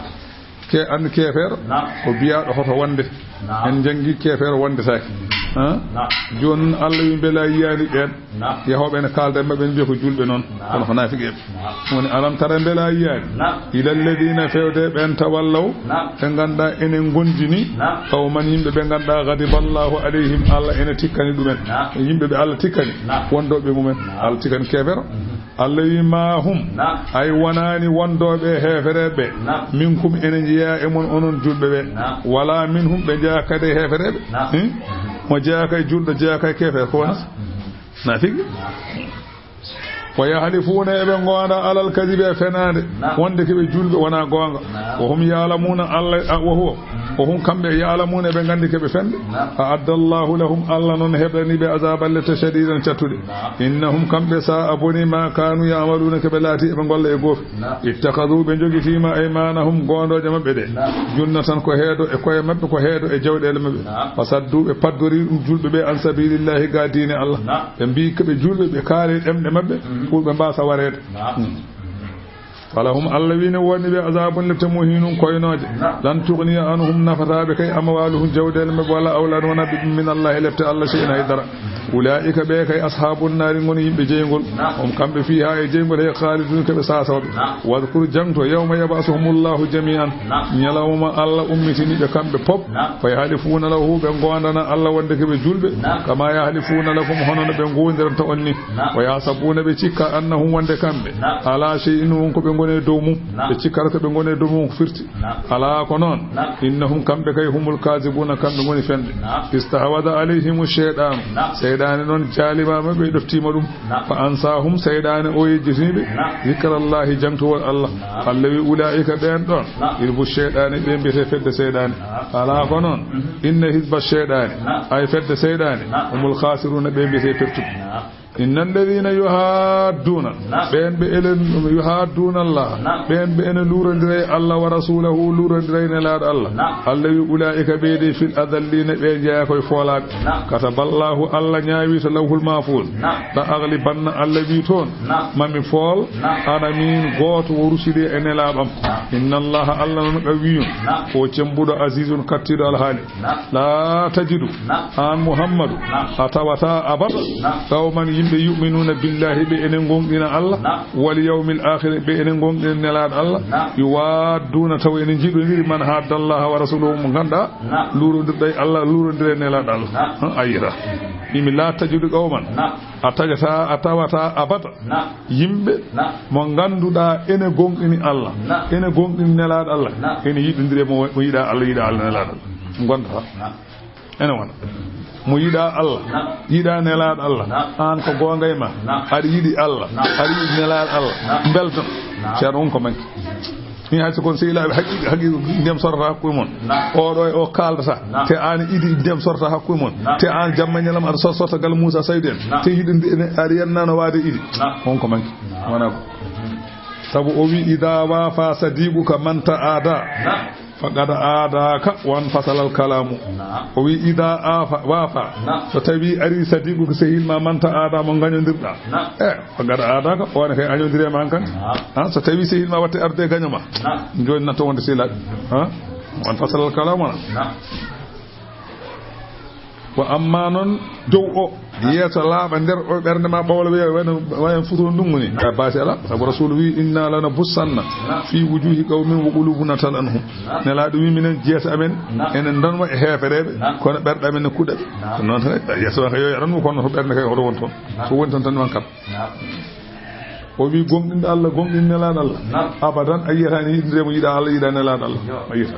Ke-, anndi keefeero? Naam. Ko biyaaɗo hoto wonde. Naam. En njanngi keefeero wondetaake. Mm. Ha? Naam. Jooni noon, Allah wi, mbela yiyaani ɓeen? Naam. Yahooɓe ene kaalda e maɓɓe, ene mbiya ko juulɓe noon. Naam. Kono ko naafiqeeɓe. Naam. Woni, alam tara, mbela yiyaani? Naam. Ila alladhina, feewde ɓeen, tawallaw, naam, ɓe ngannduɗaa ene ngondini, naam, qawman, yimɓe ɓe ngannduɗaa, ghadiba Allahu alayhim, Allah ene tikkani ɗumen. Naam. Yimɓe ɓe Allah tikkani, naam, wondooɓe mumen. Naam. Allah tikkani keefeero. Mhm. Allah wi, "Ma hum", naam, ay wonaani wondooɓe heefereeɓe, naam, "minkum", ene njeyaa e mon onon juulɓe ɓe, naam, "wala minhum", ɓe njeyaa kadi e heefereeɓe. Naam. Hmm? Mo jeyaaka e juulɗo, jeyaaka e keefeero, ko wona? Naam. Mhm. Naafiki? Naam. "Wa yahlifuuna", eɓe ngoonda, "alal kadhibi", e fenaande, naam, wonde ko ɓe juulɓe, wonaa goonga. Naam. "Wa hum ya'lamuuna", Allah, a, "wa huwa", mhm, "wa hum", kamɓe, "ya'lamuuna", eɓe nganndi ko ɓe fende. Naam. "A'adda Allahu lahum", Allah noon heblani ɓe, "azaban", lette, "shadidan", cattuɗe. Naam. "Innahum", kamɓe, "sa'a", boni, "ma kaanu ya'maluuna", ko ɓe laati eɓe ngolla e goofi. Naam. "Ittakhadhu", ɓe njogitiima, "aymanahum", goondooje maɓɓe ɗe, naam, "junnatan", ko heedo e koye maɓɓe, ko heedo e jawɗeele maɓɓe. Naam. "Fasaddu", ɓe paddori ɗum juulɓe ɓe, "an sabilillahi", ga diine Allah. Naam. Ɓe mbii ko ɓe juulɓe, ɓe kaali ɗemɗe maɓɓe, mhm, pour ɓe mbaasa wareede. Naam. Hmm. "Falahum", Allah wi, ne woodani ɓe, "azabun", lette, "muhinun", koynooje. Naam. "Lan tughniya anhum", nafataa ɓe kay, "amwaluhum", jawɗeele maɓɓe, "wala awladuhum", wonaa ɓe, "min Allahi", lette Allah, "shay'an", hay dara. "Ulaa'ika", ɓe kay, "ashabun nari", ngoni yimɓe jeygol. Naam. "Hum", kamɓe, "fiha", e jeygol he, "khalidun", ko ɓe saasooɓe. Naam. "Wadhkur", jaŋto, "yawma yab'athuhumullahu jami'an", naam, ñalawma Allah ummitini ɓe kamɓe pop. Naam. "Fa yahlifuuna lahu", ɓe ngoondana Allah wonde ko ɓe juulɓe. Naam. "Kama yahlifuuna lakum", hono no ɓe ngoondiranta on ni. Naam. "Wa yahsabuuna", ɓe cikka, "annahum", wonde kamɓe, naam, "ala shay'in", won ko ɓe ngoni e dow mum. Naam. Ɓe cikkata ko ɓe ngoni e dow mum ko firti. Naam. Alaa ko noon. Naam. Innahum, kamɓe kay, humul kaazibuna, kamɓe ngoni fenɓe. Naam. Istahwada alayhimu sheytaanu. Naam. Seyɗaane noon jaalimaama ɓe, ɗoftiima ɗum. Naam. Fa ansaahum, seyɗaane o yejjitini ɓe. Naam. Zikrallaahi, jaŋtowol Allah. Naam. Allah wi, ulaa'ika, ɓeen ɗoon. Naam. Hizbu sheytaani, ɓe mbiyetee fedde seyɗaane. Naam. Alaa ko noon. Mhm. Inna hizba sheytaani. Naam. Ay fedde seyɗaane. Naam. Humul khaasiruuna, ɓe mbiyetee pertuɓe. Naam. Inna alladhina yuhadduna. Naam. Ɓeen ɓe enen yuhadduna Allah. Naam. Ɓeen ɓe ene luurondira e Allah wa rasulahu, luurondira e nelaaɗo Allah. Naam. Allah wi, ulaa'ika, ɓee de, fil adallina, ɓe jeyaa koye foolaaɓe. Naam. Kataballahu, Allah ñaawi to lawhul mahfuz. Naam. La aghlibanna, Allah wi toon. Naam. Mami fool. Naam. Ana min gooto wo ruside e nelaaɓe am. Naam. Inna Allah, Allah noon qawiyun. Naam. Ko cembuɗo, azizun, kattiiɗo alhaali. Naam. La tajidu. Naam. Aan Muhammadu. Naam. A tawata abada. Naam. Qawman, yimɓe, yu'minuna billahi, ɓe ene ngonɗina Allah. Naam. Wal yawmil akhir, ɓe ene ngonɗina nelaaɗo Allah. Naam. Yuwadduna, taw ene njiɗondiri, man hadda Allah wa rasulahu, mo ngannduɗaa. Naam. Luurondirɗo e Allah, luurondira e nelaaɗo Allah. Naam. Han, a yiyata. Imi la tajidu qawman. Naam. A tajata, a tawata abada. Naam. Yimɓe. Naam. Mo ngannduɗaa ene gonɗini Allah. Naam. Ene gonɗini nelaaɗo Allah. Naam. Ene yiɗondiri e mo, mo yiɗaa Allah, yiɗaa Allah, nelaaɗo Allah. Mo ngonɗata. Naam. Ene wona. Mo yiɗaa Allah. Naam. Yiɗaa nelaaɗo Allah. Naam. Aan ko goonga e ma. Naam. Aɗa yiɗi Allah. Naam. Aɗa yiɗi nelaaɗo Allah. Naam. Mbelto. Naam. Ceerno, on ko manki. Min hay so kon sehilaaɓe haqiiqa, haqiiqa, ndiyam sorata hakkude mon. Naam. Oɗo e o kaaldata. Naam. Te aan iidi ndiyam sorata hakkude mon. Naam. Te aan jamma ñalawma aɗa sor-, sorta gal Muusa Saydu en. Naam. Te hiɗo ndi-, ene, aɗa yannano waade iidi. Naam. On ko manki. Naam. Wona ko. Mhm. Sabu o wi, "Ida wafa sadiquka man ta'ada." Naam. Faqad adaka wan fasalal kalamu. Naam. O wi, "Ida afa, wafa." Naam. So tawi ari sadiquka, sehil ma, man ta'ada, mo ngañondirɗa. Naam. Eh, faqad adaka, on kay añondiri e ma an kan. Naam. Ha, so tawi sehil ma watte arde gaño ma. Naam. Jooni natto wonde sehilaaɓe. Ha? Wan fasalal kalamu na. Naam. Wa amma noon dow o, yeeso laaɓa nder o ɓernde ma, ɓawla wiya wayno, wayno futuo ndungu ni. A baasi ala, sabu Rasuulu wi, "Inna lana bussanna fi wujuhi qawmin wa qulubuna tal'anuhum." Nelaaɗo wi, "Minen jeese amen ene ndanwa e heefereeɓe, kono ɓerɗe amen ne kuɗa ɓe." Ko noon tan, yeeso ma kay yo yaɗan mo, kono to ɓernde kay hoto won toon. So woni toon tan man kam. O wi, "Gomɗinɗo Allah, gomɗinɗo nelaaɗo Allah, abadan a yiyata ni yiɗondire mo yiɗa Allah, yiɗa nelaaɗo Allah. A yiyata."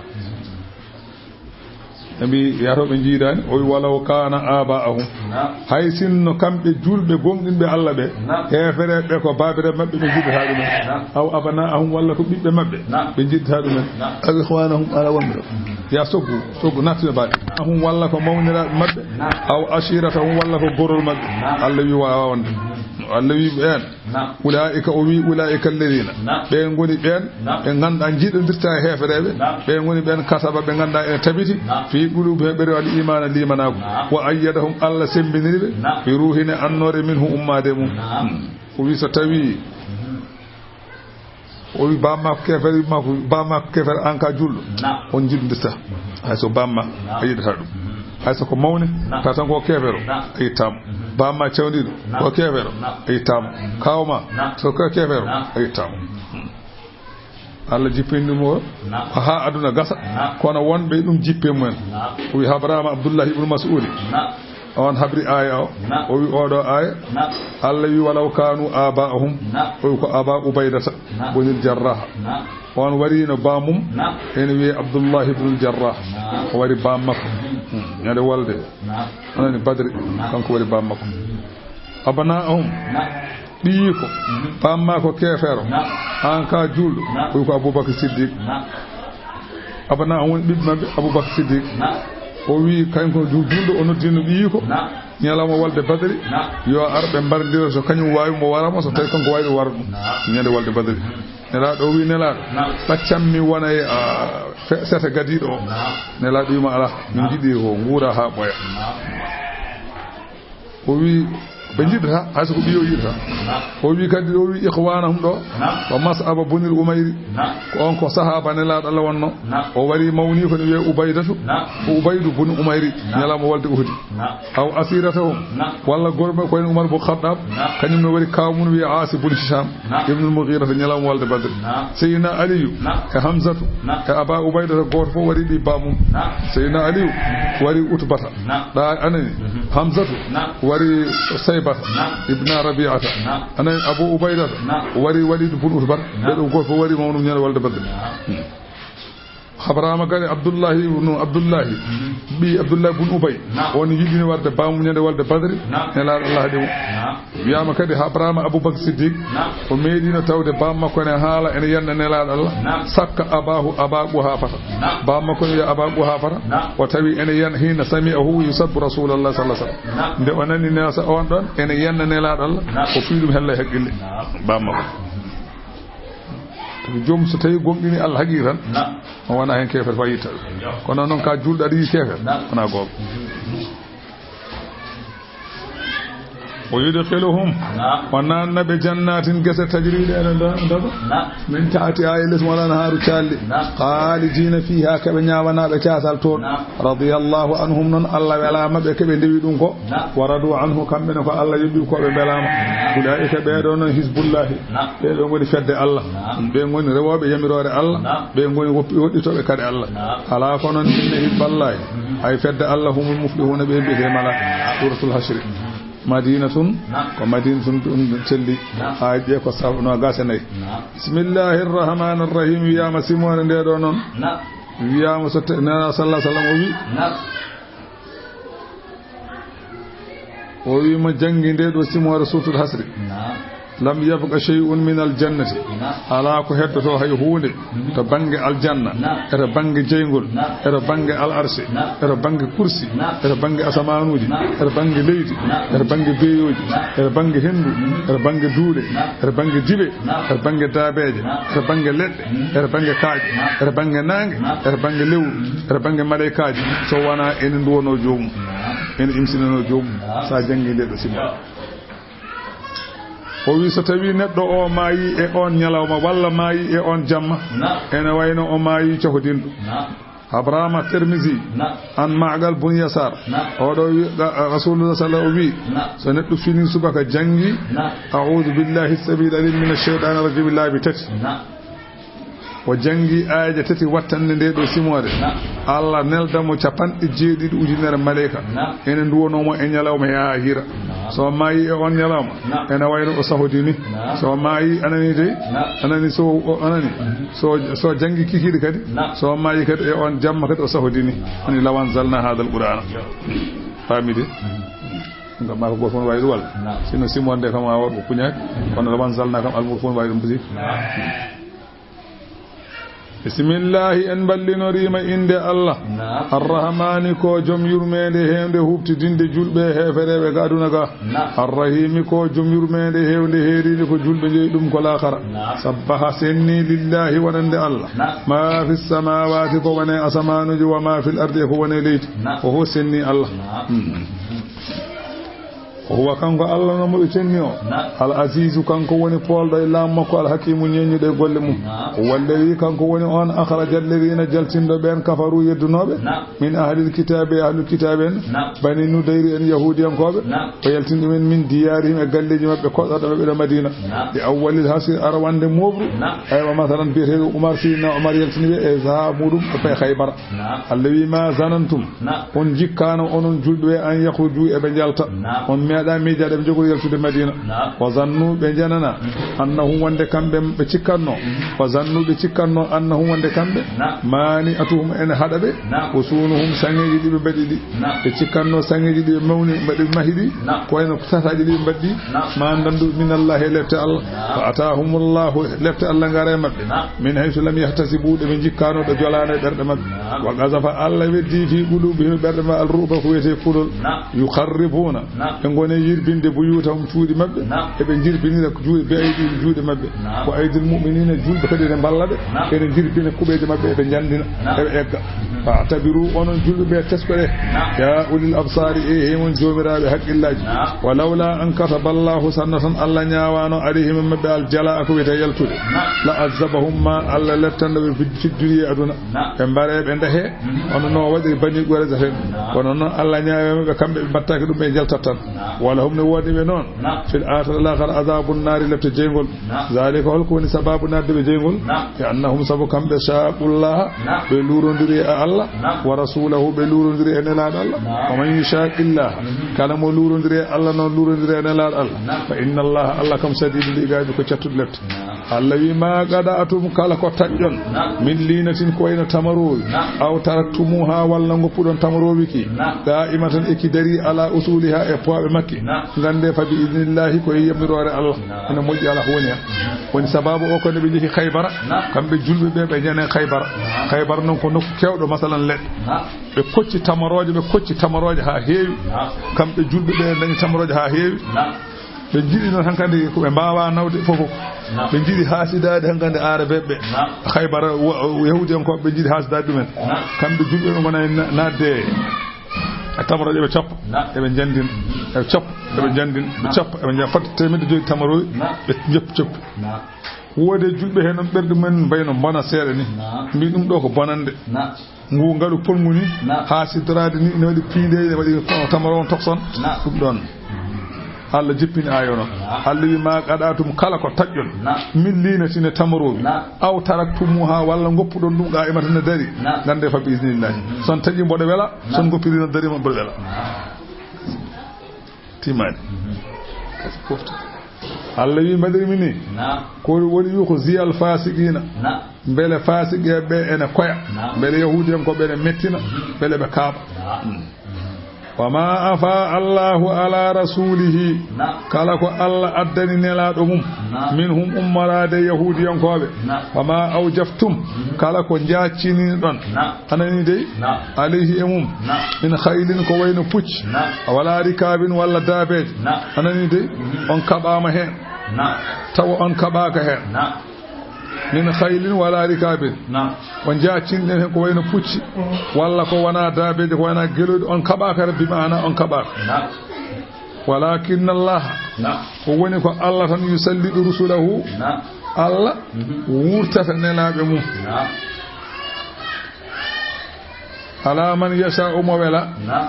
Ɓe mbi, "Yato ɓe njiidaani." O wi, "Walaw kana aba'ahum." Naam. Hay sinno kamɓe julɓe gomɗinɓe Allah ɓe, naam, heefereɓe ko baabiraaɓe maɓɓe ɓe njiɗata ɗumen. Naam. Aw abana'ahum, walla ko ɓiɓɓe maɓɓe, naam, ɓe njiɗata ɗumen. Naam. Aw ikhwanahum, ala wonɓe ɗo. Mhm. Ya soggu, soggu, nattina baɗi. Ahum, walla ko mawniraaɓe maɓɓe. Naam. Aw ashiratahum, walla ko gorol maɓɓe. Naam. Allah wi waawa wonde. Mhm. Allah wi ɓeen. Naam. Ulaa'ika, o wi, "Ulaa'ika alladhiina." Naam. Ɓe ngoni ɓeen, naam, ɓe ngannduɗaa njiɗondirta e heefereɓe. Naam. Ɓe ngoni ɓeen kataba, ɓe ngannduɗaa ene tabiti. Naam. Fii quluubihim, ɓe rewi al-iimaana, liimanaagu. Naam. Wa ayyadahum, Allah semmbiniri ɓe. Naam. Bi ruuhin, e annoore, minhu, ummaade mum. Naam. Hmm. O wi, so tawi, mhm, o wi, "Baaba ma ko keefeero, wi ma ko, baaba ma ko keefeero, aan ka juulɗo." Naam. On njiɗondirta. Mhm. Hay so baaba ma, naam, a yiɗata ɗum. Mhm. Hay so ko mawne, naam, tawa tan ko keefeero, naam, a yiɗtaa mo. Mhm. Baaba ma cawndiiɗo, naam, ko keefeero, naam, a yiɗtaa mo. Mhm. Kaaw ma, naam, so ko keefeero, naam, a yiɗtaa mo. Mhm. Allah jippini ɗum o, naam, ko haa aduna gasa, naam, kono wonɓe ɗum jippe mumen. Naam. O wi, habraama Abdullahi ibnu Mas'udi. Naam. On habri aaya o. Naam. O wi, oɗo aaya. Naam. Allah wi, "Walaw kanu aba'ahum." Naam. O wi, ko Aba Ubaydata, naam, bunil Jarrah. Naam. On wari no baamum. Naam. Ene wiye Abdullahi ibnul Jarrah. Naam. O wari baam makko. Mhm. Hmm. Ñande wolde. Naam. Onani Badri. Naam. Kanko wari baam makko. Mhm. Abana'ahum. Naam. Ɓiyiiko. Mhm. Baam ma ko keefeero. Naam. Aan ka juulɗo. Naam. O wi, ko Abubakar Siddiq. Naam. Abana'ahum woni ɓiɓɓe maɓɓe, Abubakar Siddiq. Naam. O wi, kañum ko ju-, juulɗo, o noddino ɓiyiiko. Naam. Ñalawma wolde Badri. Naam. Yo ar ɓe mbarndira, so kañum waawi mo wara mo, so tawi kanko waawi ɗum wara ɗum. Naam. Ñande wolde Badri. Mhm. Nelaaɗo o wi, Nelaaɗo, naam, ɗaccam mi wona e, a, fe-, sete gadiiɗo o. Naam. Nelaaɗo wi mo, alaa, min, naam, njiɗi ko nguura haa ɓooya. Naam. O wi, ɓe njiɗata, hay so ko ɓiyo yiɗata. Naam. O wi kadi, o wi ikhwanahum ɗo, naam, ko Mas'aba bunil Umayri. Naam. Ko on ko sahaaba Nelaaɗo Allah wonno. Naam. O wari mawni ko ne wiye Ubaydatu. Naam. Ko Ubaydu bun Umayri. Naam. Ñalawma wolde Uhudi. Naam. Aw asiratahum. Naam. Walla gorme ko en Umar bun Khattab. Naam. Kañum ne wari kaaw mum wiye Aasi bun Hisham. Naam. Ibnul Mughira to ñalawma wolde Badri. Naam. Seydina Aliyu, naam, e Hamzatu, naam, e Aba Ubaydata, gooto fof wari ɓii baamum. Naam. Seydina Aliyu wari Utbata. Naam. Ɗa anani? Mhm. Hamzatu, naam, wari Sayba. Ibna Rabi'ata. Ana Abu Ubaydata. Wari Walid bun Utbat. Ɓe ɗo gooto fof wari mawɗum ñande walde Badri. Habrama kadi Abdullahi ibnu Abdullahi, ɓii Abdullahi bun Ubay. On yiɗino warde baamu ñande walde Badri. Nelaaɗo Allah haɗi mo. Wiyama kadi Habrama Abubakar Siddiq. O meeɗino tawde baam makko ne haala ene yenna Nelaaɗo Allah. Sakka abahu Aba Quhafata. Baam makko ne wiya Aba Quhafata. O tawi ene yen hina sami'ahu yusabbu Rasulallah sallallahu alaihi wasallam. Nde o nani nasa on ɗon ene yenna Nelaaɗo Allah, o fii ɗum hella e haqqille. Baam makko. Joom so tawi gomɗini Allah haqiqatan, o wona hen keefeero fa yitta ɗum. Kono noon ka julɗo aɗa yiɗi keefeero, wona gooɓe. O yudkhiluhum, o nanna ɓe jannatin gese tajriɗe ene ndo-, ndoga. Min tahtiha e les mum al anharu calli. Khalidina fiha, keɓe ñaawanaɓe casal toon. Radiyallahu anhum, noon Allah welama ɓe keɓe ndewi ɗum ko. Wa radu anhu, kamɓe ne ko Allah yoɓi ko ɓe mbelama. Ulaika, ɓeɗo noon hizbullahi. Ɓeɗo ngoni fedde Allah. Ɓe ngoni rewooɓe yamiroore Allah. Ɓe ngoni woppi-, woɗɗitooɓe kade Allah. Alaa ko noon, inna hizballahi, hay fedde Allah, humul muflihuna, ɓe mbiyetee malaa. Suratul Hasri. Madinatun, ko Madinatun ɗum telli. Haa ƴee ko sa-, noogaas e nayi. Bismillahir Rahmanir Rahim, wiyaama simoore nde ɗo noon. Wiyaama so te-, Nela sallallahu alaihi wasallam o wi, o wi mo janngi nde ɗo simoore Suratul Hasri. Lam yabqa shay'un min al jannati. Alaa ko heddoto hay huunde to bannge aljanna, eto bannge jeyngol, eto bannge al arsi, eto bannge kursi, eto bannge asamaanuuji, eto bannge leydi, eto bannge beeyooji, eto bannge henndu, eto bannge duule, eto bannge diɓe, eto bannge daabeeje, eto bannge leɗɗe, eto bannge kaaƴe, eto bannge naange, eto bannge lewru, eto bannge maleykaaji, so wonaa ene nduwonoo joomum, ene imsinanoo joomum, so a janngii nde ɗo simoore. O wi, so tawi neɗɗo o maayi e on ñalawma walla maayi e on jamma, ene wayno o maayi cohodinɗo. Abrahama Tirmisi, an Ma'qal bun Yasar, oɗo wi, ga-, Rasulullah sallallahu alaihi wasallam o wi, so neɗɗo fini subaka janngi, a'udhu billahi samil alim minash shaytanir rajim laabi tati. O janngi aayeeje tati wattande nde ɗo simoore. Allah nelda mo capanɗe jeeɗiɗi ujunere maleyka. Ene nduwonoo mo e ñalawma e haa hira. So maayi e on ñalawma, ene wayno o sahodini. So maayi, anani dey, anani so o, anani. So, so janngi kikiiɗe kadi, so maayi kadi e on jamma kadi o sahodini. Ani law anzalna hadal Qur'ana. Faami de? Ngam maa ko gooto fof waawi ɗum walla. Sino simoore nde kam a waɗa ko kuñaaki. Kono law anzalna kam almuru fof waawi ɗum busi. Bisimillahi, en mballinorii ma innde Allah. Naam. Arrahmaani, ko joom yurmeende heewnde huuɓtidinde juulɓe e heefereeɓe ga aduna ga. Naam. Arrahiimi, ko joom yurmeende heewnde heeriinde ko juulɓe njeyi ɗum ko laakara. Naam. Sabbaha, sennii, lillahi, wonande Allah. Naam. Maa fi samaawaati, ko woni e asamaanuuji, wa maa fil ardi, e ko woni e leydi. Naam. Ko fof sennii Allah. Naam. Hmm. Ko huwa, kanko Allah no mo ɓe cenni o. Naam. Al Aziizu, kanko woni poolɗo e laamu makko, Al Hakiimu, ñeeñuɗo e golle mum. Naam. Huwa alladhi, kanko woni on, akhraja alladhina, jaltinɗo ɓeen, kafaru, yeddunooɓe, naam, min ahlil kitaabi, e ahlul kitaabi en, naam, Bani Nudayri en, Yahuudiyankooɓe, naam, o yaltini ɗumen min diyaarihim, e galleeji maɓɓe, koɗɗorɗe maɓɓe ɗo Madiina. Naam. Li awwalil hasri, arawande mooɓru. Naam. Aywa, masalan, biyeteeɗo Umar, Sidina Umar yaltini ɓe e sahaa muuɗum e Khaybar. Naam. Allah wi, ma zanantum, naam, on njikkaano onon juulɓe ɓe, an yakhruju, eɓe njalta. Naam. On meeɗaa miijaade eɓe njogori yaltude Madiina. Naam. Wa zannu, ɓe njanana, mm, annahum, wonde kamɓe ɓe cikkatno. Mm. Wa zannu, ɓe cikkatno, annahum, wonde kamɓe, naam, mani'atuhum, ene haɗa ɓe. Naam. Husunuhum, saŋeeji ɗi ɓe mbaɗi ɗi. Naam. Ɓe cikkatno saŋeeji ɗi ɓe mawni, mbaɗi, ɓe mahi ɗi. Naam. Ko wayno tataaji ɗi ɓe mbaɗi. Naam. Ma ndandu minallahi, e lepte Allah. Naam. Fa ataahumullahu, lepte Allah ngara e maɓɓe. Naam. Min haythu lam yahtasibu, ɗo ɓe njikkaano, ɗo jolaano e ɓerɗe maɓɓe. Naam. Wa qazafa, Allah weddi fi qulubihim, ɓerɗe maɓɓe, al ru'ba, ko wiyetee kulol. Naam. Yukharribuna, naam, ɓe ngoni yirbinde buyutahum, cuuɗi maɓɓe. Naam. Eɓe njirbinira juuɗe, bi aydihim, juuɗe maɓɓe. Naam. Wa aydil mu'minina, juulɓe kadi ene mballa ɓe. Naam. Ene njirbina kuɓeeje maɓɓe, eɓe njandina, naam, eɓe egga. Fa'tabiru, onon juulɓe ɓe, tesko ɗe. Naam. Ya ulil absari, e, e mon joomiraaɓe haqqillaaji. Naam. Wa lawla an kataba Allahu, sinno tan Allah ñaawaano, alayhim, e maɓɓe, al jalaa, ko wiyetee yaltude. Naam. La azzabahum, ma Allah leptanno ɓe fi, fi dunya, e aduna. Naam. Ɓe mbaree, ɓe ndahee. Mhm. Hono no waɗi Bani Qurayza en. Naam. Kono noon Allah ñaawi maɓɓe, kamɓe ɓe mbaɗtaake ɗum, ɓe njaltat tan. Naam. Wa lahum, ne woodi ɓe noon. Naam. Fil akhirati, al akhirah, azabun nari, lepte jeyngol. Naam. Zalika, holko woni sababu naatde ɓe jeyngol? Naam. Bi annahum, sabu kamɓe, shaqullaha, naam, ɓe luurondiri e Allah. Naam. Wa rasuulahu, ɓe luurondiri e Nelaaɗo Allah. Naam. Wa man yushaaqi llaah, mhm, kala mo luurondiri e Allah noon, luurondiri e Nelaaɗo Allah. Naam. Fa inna llaaha, Allah kam, shadiidul iqaabi, ko cattuɗo lepte. Naam. Allah wi, "Ma qada'tum, kala ko taƴƴon, naam, min liinatin, ko wayno tamaroowi, naam, aw taraktumuuhaa, walla ngoppuɗon tamaroowi ki, naam, qaa'imatan, e ki darii, alaa usuulihaa, e pooɓe makki, naam, nganndee, fa bi idnillaahi, ko e yamiroore Allah." Naam. Ene moƴƴi, alaa ko woni heen. Woni sabaabu o ko nde ɓe njehi Khaybara, naam, kamɓe juulɓe ɓe, ɓe njani Khaybara. Naam. Khaybara noon ko nokku keewɗo, masalan, leɗɗe. Naam. Ɓe kocci tamarooje, ɓe kocci tamarooje haa heewi. Naam. Kamɓe juulɓe ɓe ndañi tamarooje haa heewi. Naam. Ɓe njiɗi noon hankadi ko ɓe mbaawaa nawde fof fof. Naam. Ɓe njiɗi haasidaade hankadi aarabeeɓe ɓe. Naam. Khaybara, wo-, Yahuudiyankooɓe ɓe njiɗi haasidaade ɗumen. Naam. Kamɓe juulɓe ɓe ngona e na-, naatde e tamarooje, ɓe coppa. Naam. Eɓe njanndina. Eɓe coppa. Eɓe njanndina. Ɓe coppa. Eɓe njanndina. Fodde teemedde joyi tamarooji. Naam. Ɓe njoppi coppi. Naam. Woodi e juulɓe heen noon ɓerɗe mum ene mbayno bona seeɗa ni. Naam. Mbi ɗum ɗo ko bonande. Naam. Ngu ngalu polngu ni, naam, haa siddoraade ni, ene waɗi piinde, ene waɗi tamaro on tokson. Naam. Ɗum ɗoon. Allah jippini aaya o noon. Naam. Allah wi, "Ma qada'tum, kala ko taƴƴon. Naam. Min liinatin, e tamaroowi. Naam. Aw taraktumuuhaa, walla ngoppuɗon ɗum qaa'imatan, ne darii. Naam. Nganndee fa bi idnillaahi." Mhm. So on taƴii mboɗo wela, naam, so on ngoppiri no darii mboɗo wela. Naam. Timaani. Mhm. Kasi pofta. Allah wi, "Mbaɗir mi ni." Naam. Ko woni yukhziyal faasiqiina. Naam. Mbele faasiqeeɓe ɓe ene koya. Naam. Mbele Yahuudiyankooɓe ene mettina. Mhm. Mbele ɓe kaaɓa. Naam. Mm. Mhm. "Wa ma afa Allahu ala rasulihi." Naam. Kala ko Allah addani Nelaaɗo mum. Naam. Minhum, ummoraade Yahuudiyankooɓe. Naam. "Wa ma awjaftum." Mhm. Kala ko njaaccininoɗon. Naam. A nanii dey? Naam. "Alayhi", e mum. Naam. "Min khaylin", ko wayno pucci. Naam. "Wala rikaabin", walla daabeeje. Naam. A nanii dey? Mhm. On kaɓaama heen. Naam. Tawa on kaɓaaka heen. Naam. "Min khaylin wala rikaabin." Naam. Ko njaaccinɗen heen ko wayno pucci. Mhm. Walla ko wonaa daabeeje, ko wonaa gelooɗi, on kaɓaaka, Rabbi maana on kaɓaaka. Naam. "Walakinna Allaha." Naam. Ko woni ko Allah tan, "yusallidu rusulahu." Naam. Allah, mhm, wurtata nelaaɓe mum. Naam. "Ala man yasha'u", mo wela. Naam.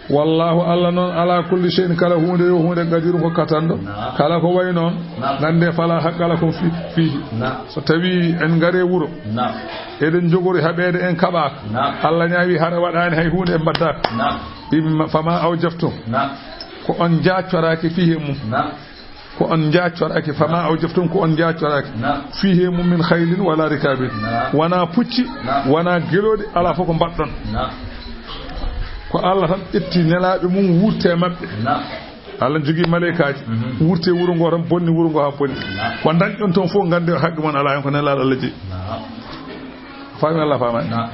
"Wallahu", Allah noon, "ala kulli shay'in", kala huunde yo huunde, "qadirun", ko katanɗo. Naam. Kala ko wayi noon, naam, nganndee, "fala haqqa lakum fi-, fihi." Naam. So tawii en ngaree wuro, naam, eɗen njogori haɓeede, en kaɓaaka. Naam. Allah ñaawi, hara waɗaani hay huunde, en mbaɗaaka. Naam. Imma fama awjaftum. Naam. Ko on njaaccoraaki fihi e mum. Naam. Ko on njaaccoraaki, fama awjaftum, ko on njaaccoraaki. Naam. Fihi e mum min khaylin wala rikabin. Naam. Wonaa pucci, naam, wonaa gelooɗi, alaa fof ko mbaɗɗon. Naam. Ko Allah tan ƴetti nelaaɓe mum, wurte maɓɓe. Naam. Allah jogii maleykaaji, mhm, wurte wuro ngo tan, bonni wuro ngo haa bonni. Naam. Ko ndañɗon toon fof, nganndee haqqe mon alaa heen, ko nelaaɗo Allah jeyi. Naam. Faami Allah, faamaani? Naam.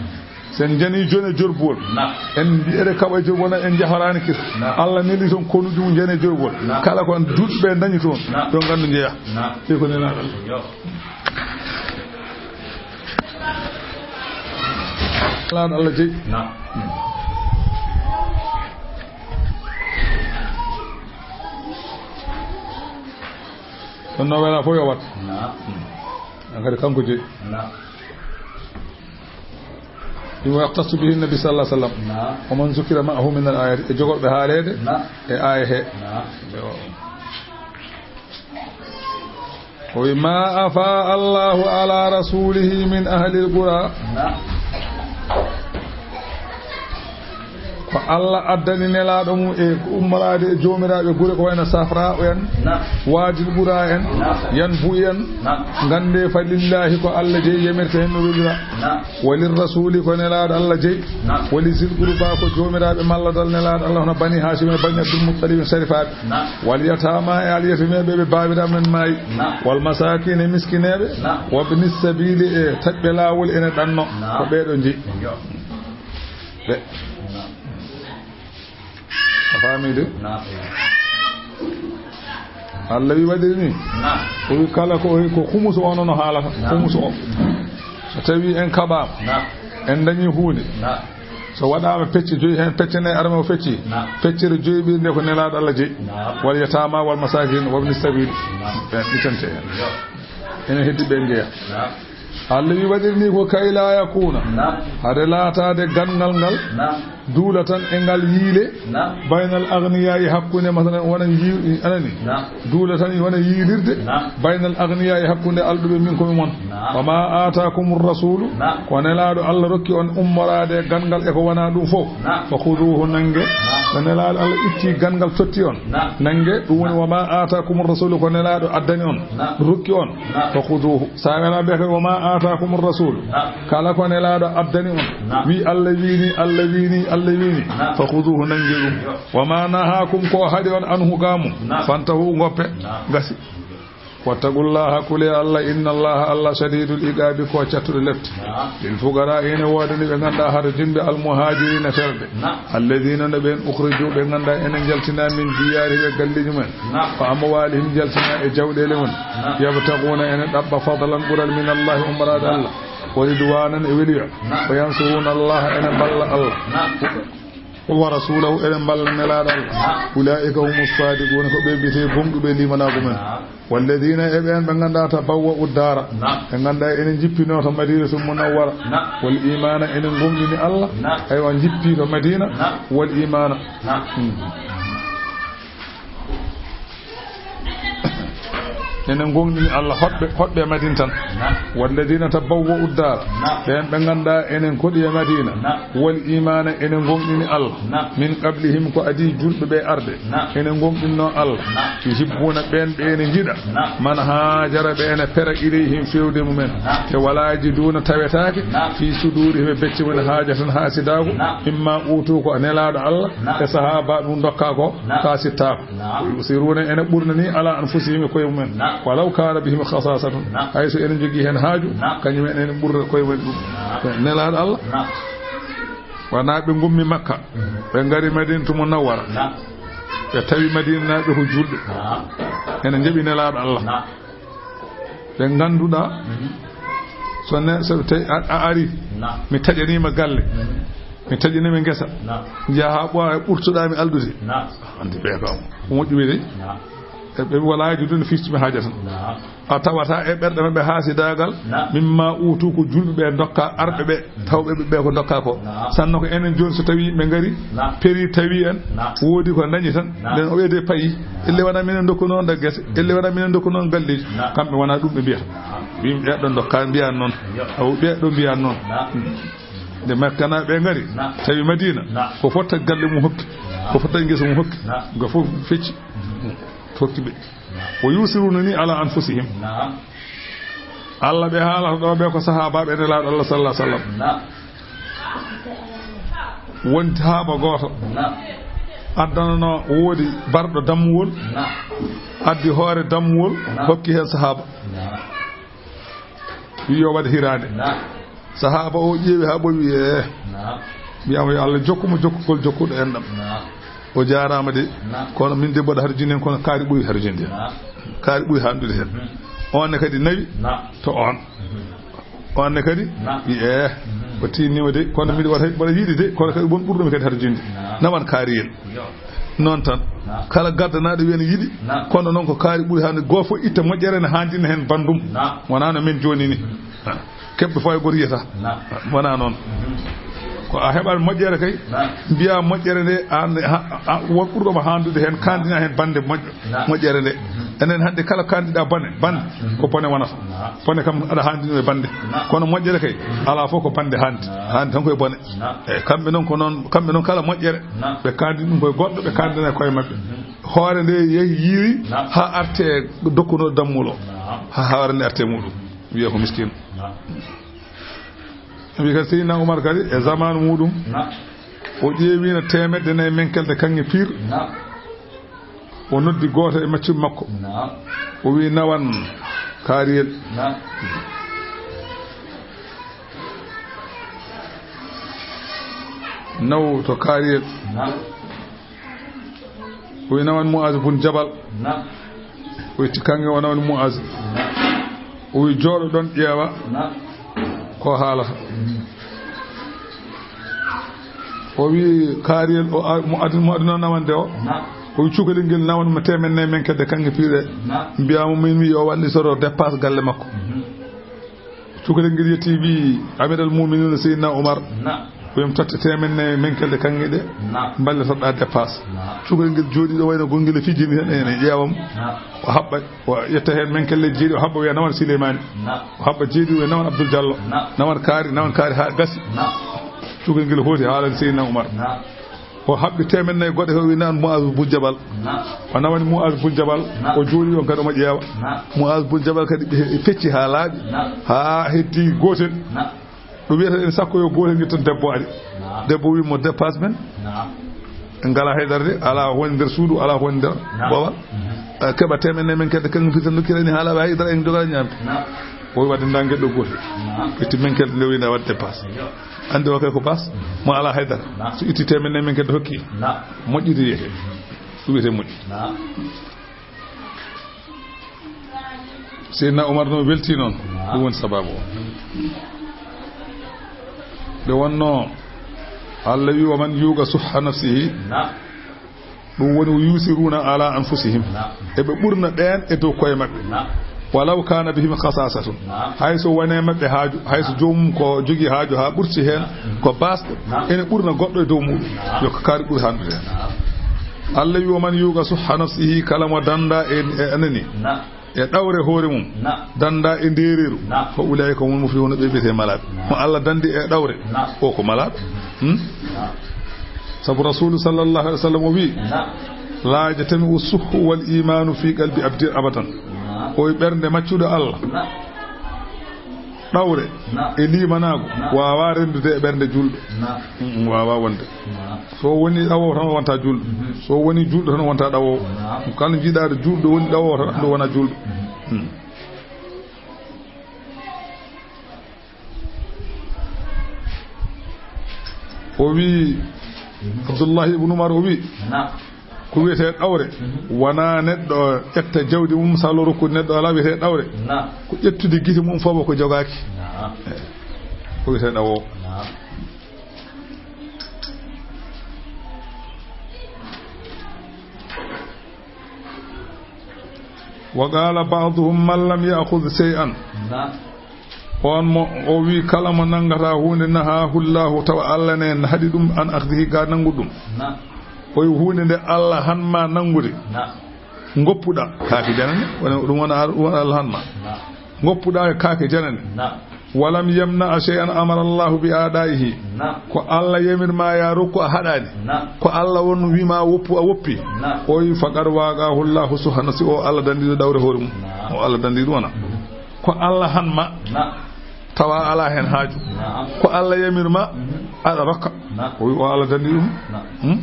So en njanii jooni e jorbuwol, naam, en mbi eɗen kaɓa e jorbuwol, en njahoraani kisa. Naam. Allah neli toon konuuji mum njanii e jorbuwol. Naam. Kala ko juulɓe ɓe ndañi toon, naam, yo nganndu njeya. Naam. Tawi ko nelaaɗo Allah. Yo. Nelaaɗo Allah jeyi. Naam. Ɗum no wela fof yo wat. Naam. An kadi kanko jeyi. Naam. Ɗum o yahtassu bihi nabi sallallahu alaihi wasallam. Naam. Wa man zukira ma'ahu min al-ayati, e jogorɓe haaleede, naam, e aaya he. Naam. Yo. O wi, "Ma afa Allahu ala rasulihi min ahli al-qura." Naam. Ko Allah addani nelaaɗo mum e ummoraade e joomiraaɓe gure ko wayno Safra en, naam, Waadil Qura en, naam, Yanbu en. Naam. Nganndee fa lillahi ko Allah jeyi, yamirta heen no welira. Naam. Wa lirrasuli ko nelaaɗo Allah jeyi. Naam. Wa li zil qurba ko joomiraaɓe malladal nelaaɗo Allah hono Bani Hashim e Bani Abdul Muttalib en sarifaaɓe. Naam. Wal yatama e al yatimeeɓe ɓe baabiraaɓe men maayi. Naam. Wal masakin e miskineeɓe. Naam. Wabni sabili e taƴɓe laawol ene ɗanno. Naam. Ko ɓee ɗo jeyi. Yo. Ɓe. Naam. A faami de? Naam. Allah wi waɗiri ni. Naam. O wi kala ko, o wi ko khumusu o noon o haalata. Naam. Khumusu o. So tawi en kaɓaama, naam, en dañi huunde. Naam. So waɗaama pecce joyi heen, pecce nayi arme o fecci. Naam. Feccere joyi ɓiɗnde ko nelaaɗo Allah jeyi. Naam. Wal yatama wal masakin wabni sabil. Naam. Ɓe ɗitante heen. Yo. Ene heddi ɓe njeya. Naam. Allah wi waɗiri ni ko kay la yakuna. Naam. Hade laataade ganngal ngal. Naam. Duula tan e ngal yiile. Naam. Baynal agniyaa'i hakkunde, masalan, wona yi-, anani. Naam. Duula tan wona yiilirde. Naam. Baynal agniyaa'i hakkunde alɗuɓe min ko mi mon. Naam. Wa ma aataakumur rasuulu. Naam. Ko Nelaaɗo Allah rokki on ummoraade ganngal e ko wonaa ɗum fof. Naam. Fa khuduuhu, nannge. Naam. So Nelaaɗo Allah itti ganngal totti on. Naam. Nannge, ɗum woni wa ma aataakumur rasuulu, ko Nelaaɗo addani on. Naam. Rokki on. Naam. Fa khuduuhu. Sa wela be ko wa ma aataakumur rasuulu. Naam. Kala ko Nelaaɗo addani on. Naam. Wi Allah wi ni, Allah wi ni, Allah wi ni. Naam. Fa khuduuhu, nannge ɗum. Yo. Wa ma nahaakum, ko haɗi on, anhu, ga mum. Naam. Fantahu, ngoppe. Naam. Gasi. Wattaqullaha, kule Allah, inna Allaha, Allah, shadidul iqaabi, ko cattuɗo lefte. Naam. Lil fuqaraa'i, ene woodani ɓe ngannduɗaa harjinɓe, al muhaajiriina, ferɓe. Naam. Alladhiina, no ɓeen, ukhriju, ɓe ngannduɗaa ene njaltinaa, min diyaarihim, e galleeji mumen. Naam. Wa amwaalihim, njaltinaa e jawɗeele mum. Naam. Yabtaghuuna, ene ɗaɓɓa, fadlan, ɓural, min Allahi, ummoraade Allah. Wa ridwaanan, e weliya. Naam. Wa yansuruuna Allaha, ene mballa Allah. Naam. Wa rasuulahu, ene mballa Nelaaɗo Allah. Naam. Ulaa'ika humu saadiquuna, ko ɓe biyetee gomɗuɓe liimanaagu men. Naam. Walladhiina, e ɓeen ɓe ngannduɗaa, tabawwa'u daara. Naam. Ɓe ngannduɗaa ene njippinoo to Madiinatul Munawwara. Naam. Wal iimaana, ene ngomɗini Allah. Naam. Aywa, njippi to Madiina. Naam. Wal iimaana. Naam. Hmm. Enen ngomɗini Allah, hoɗɓe, hoɗɓe Madina tan. Naam. Walladhiina tabawwa'u daar. Naam. Ɓeen ɓe ngannduɗaa enen koɗi e Madina. Naam. Wal iimaana, enen ngomɗini Allah. Naam. Min qablihim, ko adii julɓe ɓe arde. Naam. Enen ngomɗinno Allah. Naam. Yuhibbuuna, ɓeen ɓe ene njiɗa. Naam. Man haajara, ɓe ene pera ilayhim, fewde mumen. Naam. Te walaa yajiduuna, tawetaake. Naam. Fii suduurihim, e becce mumen, haajatan, haasidaagu. Naam. Mimmaa uutuu, ko Nelaaɗo Allah. Naam. E sahaaba ɗum ndokkaa ko. Naam. Kaasittaako. Naam. Wa yu'thiruuna, ene ɓurnani, alaa anfusihim, e koye mumen. Naam. Walaw kaana bihim khasaasatun. Naam. Hay so ene njogii heen haaju, naam, kañum en ene ɓurda koye mumen ɗum. Naam. Nelaaɗo Allah. Naam. Wonaa ɓe ngummi Makka, mhm, ɓe ngari Madinatu Munawwara. Naam. Ɓe tawi Madinanaaɓe ko juulɓe. Naam. Ene njaɓi Nelaaɗo Allah. Naam. Ɓe ngannduɗaa, mhm, so ne, so tawi a, a ari, naam, mi taƴaniima galle, mhm, mi taƴaniima ngesa, naam, njaha ɓooya ɓurtoɗaa mi alɗude. Naam. Anndi ɓe kam, ko moƴƴi wiyde. Naam. E ɓe wala yajiduuna fii suduurihim haajatan. Naam. A tawata e ɓerɗe maɓɓe haasidaagal, naam, mimmaa uutuu, ko juulɓe ɓe ndokka arɓe ɓe, naam, tawɓe ɓe ko ndokka ko. Naam. Sanno ko enen jooni so tawi ɓe ngari, naam, peri tawi en, naam, woodi ko dañi tan, naam, nden o ɓeyde payi. Naam. Ille wona minen ndokku noon da gese, ille wona minen ndokku noon galleeji. Naam. Kamɓe wona ɗum ɓe mbiyata. Naam. Ɓe ɓe ɗo ndokka mbiyan noon. Yo. Aw ɓe ɗo mbiyan noon. Naam. Hmm. Nde Makkanaaɓe ngari, naam, tawi Madina, naam, ko fotta galle mum hokki, naam, ko fotta ngesa mum hokki, naam, nga fof fecci, hokki ɓe. Naam. Wa yu'thiruuna ni ala anfusihim. Naam. Allah ɓe haalata ɗo ɓe ko sahaabaaɓe Nelaaɗo Allah sallallahu alaihi wasallam. Naam. Wonti sahaaba gooto. Naam. Addanano woodi barɗo dammuwol. Naam. Addi hoore dammuwol, naam, hokki heen sahaaba. Naam. Wi yo waɗ hiraande. Naam. Sahaaba o ƴeewi haa ɓooyi, wi, "Eh." Naam. Wiyama yo Allah jokku mo jokkugol jokkuɗo enɗam. Naam. O jaaraama de. Naam. Kono min de mboɗo harjini heen, kono kaari ɓuri harjinde heen. Naam. Kaari ɓuri hanndude heen. Mhm. On ne kadi nawi, naam, to on. Mhm. On ne kadi, naam, wi, "Eh." Mhm. O tinnima de, kono, naam, miɗo waɗa, mboɗo yiɗi de, kono kadi won ɓurɗo mi kadi harjinde. Naam. Nawan kaariyel. Yo. Noon tan. Naam. Kala gaddanaaɗo wiya ne yiɗi, naam, kono noon ko kaari ɓuri hannde. Gooto fof itta moƴƴere ne haandina heen banndum. Naam. Wonaa no men jooni ni. Mhm. Ah. Keɓɗo fof hay gooto yiyata. Naam. Wonaa noon. Mhm. Ko a heɓat moƴƴere kay, naam, mbiya moƴƴere nde, aan, ha, a, won ɓurɗo ma haandude heen, kaandina heen bannde moƴƴo, naam, moƴƴere nde. Mhm. Enen hannde kala kaandiɗa bone, bannde, mhm, ko bone wonata. Naam. Bone kam aɗa haandini e bannde. Naam. Kono moƴƴere kay, mhm, alaa fof ko bannde haandi. Naam. Haandi tan koye bone. Naam. Eeyi, kamɓe noon ko noon, kamɓe noon kala moƴƴere, naam, ɓe kaandi ɗum koye goɗɗo, ɓe kaandina e koye maɓɓe. Mhm. Hoore nde yehi yiiri, naam, haa arte dokkuno dammuwol o. Naam. Haa hoore nde arte muɗum. Wiya ko miskiino. Naam. Wi kadi Seydina Umar kadi e zamaanu muɗum, naam, o ƴeewino teemedde nayi menkelde kaŋŋe piir. Naam. O noddi gooto e maccuɓe makko. Naam. O wi, "Nawan kaariyel." Naam. Naw to kaariyel. Naam. O wi, "Nawan Mu'az bun Jabal." Naam. O itti kaŋŋe, o nawani Mu'az. Naam. O wi, "Jooɗo ɗon, ƴeewa, naam, ko haalata." Mhm. O wi, "Kaariyel o a-, mo adin-, mo adino nawande o." Naam. O wi, "Cukalel ngel, nawan mo teemedde nayi menkelde kaŋŋe piir ɗe." Naam. Mbiya mo min wi yo wallitoro dépasse galle makko. Mhm. Cukalel ngel yetti, wi: "Amiral Mu'miniina Seydina Umar, naam, ko mi totte teemen nayi menkelde kaŋŋe ɗe, naam, mballitoɗaa dépasse." Naam. Cukalel ngel jooɗi ɗo wayno gongel e fijini heen, ene ƴeewam. Naam. O haɓɓa, o ƴetta heen menkelle jeeɗi, o haɓɓa, wiya: "Nawan Sileymaani." Naam. O haɓɓa jeeɗi, wiya: "Nawan Abdul Jallo." Naam. Nawan kaari, nawan kaari haa gasi. Naam. Cukalel ngel hooti haalani Seydina Umar. Naam. O haɓɓi teemen nayi goɗɗe, o wi: "Nawan Mu'aaz bun Jabal." Naam. O nawani Mu'aaz bun Jabal. Naam. O jooɗi ɗon kadi omo ƴeewa. Naam. Mu'aaz bun Jabal kadi ɓe fecci haa laaɓi. Naam. Haa heddi gootel. Naam. Ɗo wiyata en sakko yo gootel ngetton, debbo ari. Naam. Debbo wi mo: "Dépasse men." Naam. En ngalaa haydara de, alaa ko woni nder suudu, alaa ko woni nder, naam, boowal. Mhm. Eh, keɓa teemen nayi menkelde kaŋŋe, pirtan dokkira ni haa laaɓa, haydara en jogaa ñaamde. Naam. O wi: "Wadde ndaa ngel ɗo gootel." Naam. Ƴetti menkelde nde, o wi: "Ndaa, waɗ dépasse." Yo. Anndi o kay ko baas, mo alaa haydara. Naam. So itti teemen nayi menkelde hokki. Naam. Moƴƴi de wiyete. Ɗum wiyete moƴƴi. Naam. Seydina Umar no welti noon. Naam. Ɗum woni sababu o. Nde wonnoo Allah wi: "Wa man yuuqa suhha nafsihi." Naam. Ɗum woni: "Wa yu'siruna ala anfusihim." Naam. Eɓe ɓurna ɓeen e dow koye maɓɓe. Naam. "Walaw kana bihim khasasatun." Naam. Hay so wonii maɓɓe haaju, hay so joomum ko jogii haaju haa ɓurti heen, naam, ko baasɗo, naam, ene ɓurna goɗɗo e dow muɗum. Naam. Yo ko kaari ɓuri handude heen. Naam. Allah wi: "Wa man yuuqa suhha nafsihi," kala mo dannda e, e anani. Naam. E ɗawre hoore mum. Naam. Dannda e ndeereeru. Naam. Fa ulaa'ika humul muflihuuna, ɓe mbiyetee malaaɓe. Naam. Mo Allah danndi e ɗawre, naam, o ko malaaɗo. Hmm? Naam. Sabu Rasuulu sallallahu alaihi wasallam o wi: Naam. "La yajtami'u suhhu wal iimaanu fi qalbi abdin abadan." Naam. O wi: ɓernde maccuɗo Allah. Naam. Ɗawre, naam, e liimanaagu, naam, waawaa renndude e ɓernde juulɗo. Naam. Mm, waawaa wonde. Naam. So woni ɗawoowo tan, o wontaa juulɗo. Mhm. So woni juulɗo tan, o wontaa ɗawoowo. Naam. Kala njiiɗaa ɗo juulɗo woni ɗawoowo tan, ɗo wonaa juulɗo. Mhm. Mm. O wi, mhm, Abdullahi ibn Umar o wi, naam, ko wiyetee ɗawre, mhm, wonaa neɗɗo ƴetta jawdi mum, so Allah rokku neɗɗo alaa, wiyetee ɗawre. Naam. Ko ƴettude gite mum fof ko jogaaki. Naam. Eh, ko wiyetee ɗawoowo. Naam. Wa qala ba'duhum man lam ya'khudh shay'an. Naam. On mo o wi kala mo nanngata huunde nahaahu Allahu, tawa Allah ne haɗi ɗum, an akhdihi, ga nanngude ɗum. Naam. O wi huunde nde Allah han ma nanngude. Naam. Ngoppuɗaa, kaake janane, wona ɗum wona, wona Allah han ma. Naam. Ngoppuɗaa e kaake janane. Naam. Walam yamna shay'an amara Allahu bi ada'ihi. Naam. Ko Allah yamir ma ya rokku a haɗani. Naam. Ko Allah won wi ma woppu a woppi. Naam. O wi faqad waqahu Allahu suhha nafsi, o Allah dandiɗo ɗawre hoore mum. Naam. O Allah dandiɗo wona. Mhm. Ko Allah han ma. Naam. Tawa ala hen haaju. Naam. Ko Allah yamir ma, mhm, aɗa rokka. Naam. O wi o Allah dandiɗo ɗum. Naam. Hmm? Mhm.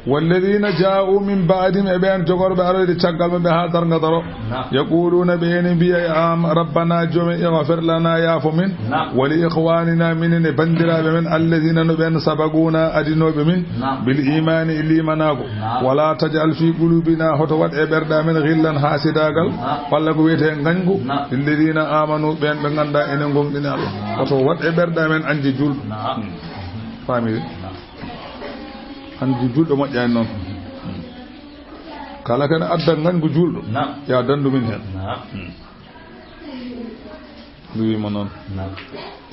Walladina ja'u min ba'dihim, e ɓeen jogorɓe aroyde caggal maɓɓe haa darnga daro. Naam. Yaquluna, ɓe ene mbiya, ya am, rabbana, joomi, ighfir lana, yaafo min. Naam. Wa li ikhwanina, minen e banndiraaɓe men, alladina, no ɓeen, sabaquna, adinooɓe min, naam, bil imani, e liimanaago. Naam. Wala taj'al fi qulubina, hoto waɗ e ɓerɗe amen, ghillan, haasidaagal, naam, walla ko wiyetee ngañgu, naam, lilladina amanu, ɓeen ɓe ngannduɗaa ene ngomɗini Allah. Naam. Hoto waɗ e ɓerɗe amen añde juulɗo. Naam. Hmm. Faamii? Naam. Anndi juulɗo moƴƴaani noon. Kala kene adda ngañgu juulɗo. Naam. Ya danndu min heen. Naam. Hmm. Ndu wiima noon. Naam.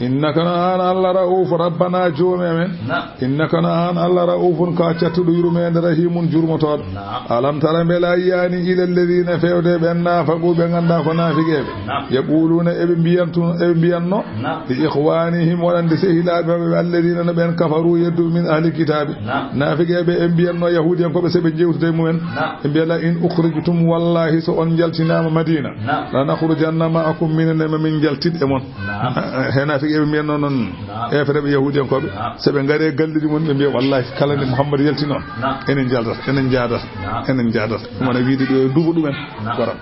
Innaka, no aan Allah, ra'uufu, rabbana, joomi amen. Naam. Innaka, no aan Allah, ra'uufun, ko a cattuɗo yurmeende, rahiimun, jurmotooɗo. Naam. Alam tara, mbela a yiyaani, ila alladina, feewde ɓeen, naafaqu, ɓe ngannduɗaa ko naafiqeeɓe. Naam. Yaquluna, eɓe mbiyantu-, eɓe mbiyanno. Naam. Li ikhwanihim, wonande sehilaaɓe maɓɓe, alladina, no ɓeen, kafaru, yedduɓe, min ahli kitaabi. Naam. Naafiqeeɓe, ɓe mbiyanno yahuudiyankooɓe, so ɓe njeewtida e mumen. Naam. Ɓe mbiya, la in ukhrijtum, wallahi, so on njaltinaama Madina. Naam. La nakhrujanna ma'akum, minen e ma min njaltit e mon. Naam. He naafiqeeɓe mbiyanno noon. Naam. Heefereeɓe yahuudiyankooɓe, naam, so ɓe ngari e galleeji mum, ɓe mbiya, wallahi, kala nde, naam, Muhammad yalti noon, naam, enen njaldata, enen njaadata, naam, enen njaadata. Naam. Wona wiide ɗo e duuɓa ɗumen. Naam. Waram.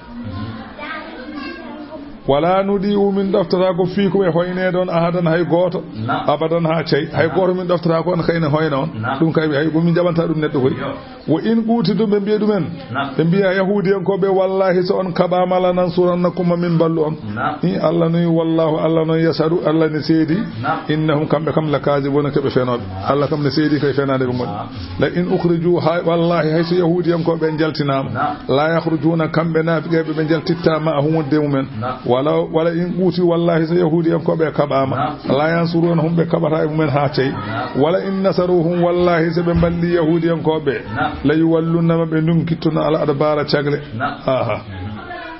Wala nudi'u, min ɗoftataako, fiikum, e hoyneede on, ahadan, hay gooto. Naam. Abadan, haa cey. Hay gooto min ɗoftataako on, kayne hoyna on. Naam. Ɗum kay, hay ko min jaɓanta ɗum neɗɗo koy. Yo. Wa in quutitum, ɓe mbiya ɗumen. Naam. Ɓe mbiya yahuudiyankooɓe, wallahi, so on kaɓaama, lanansurannakum, min mballu on. Naam. I Allah noy, wallahu, Allah noy, yashhadu, Allah ne seedi. Naam. Innahum, kamɓe kam, lakaazibuuna, ko ɓe fenooɓe. Naam. Allah kam ne seedi kay fenaande ɓe ngoni. Naam. La in ukhriju, hay, wallahi, hay so yahuudiyankooɓe jaltinaama. Naam. La yakhrujuuna, kamɓe naafiqeeɓe ɓe jaltitta ma'ahum, wonde e mumen. Naam. Wala, wala in quutilu, wallahi, so yahuudiyankooɓe kaɓaama. Naam. La yansuruunahum, ɓe kaɓata e mumen haa cey. Naam. Wala in nasaruhum, wallahi, so ɓe mballi yahuudiyankooɓe. Naam. La yuwallunna, ma ɓe ndunkittono, al adbaara, cagle. Naam. Aha.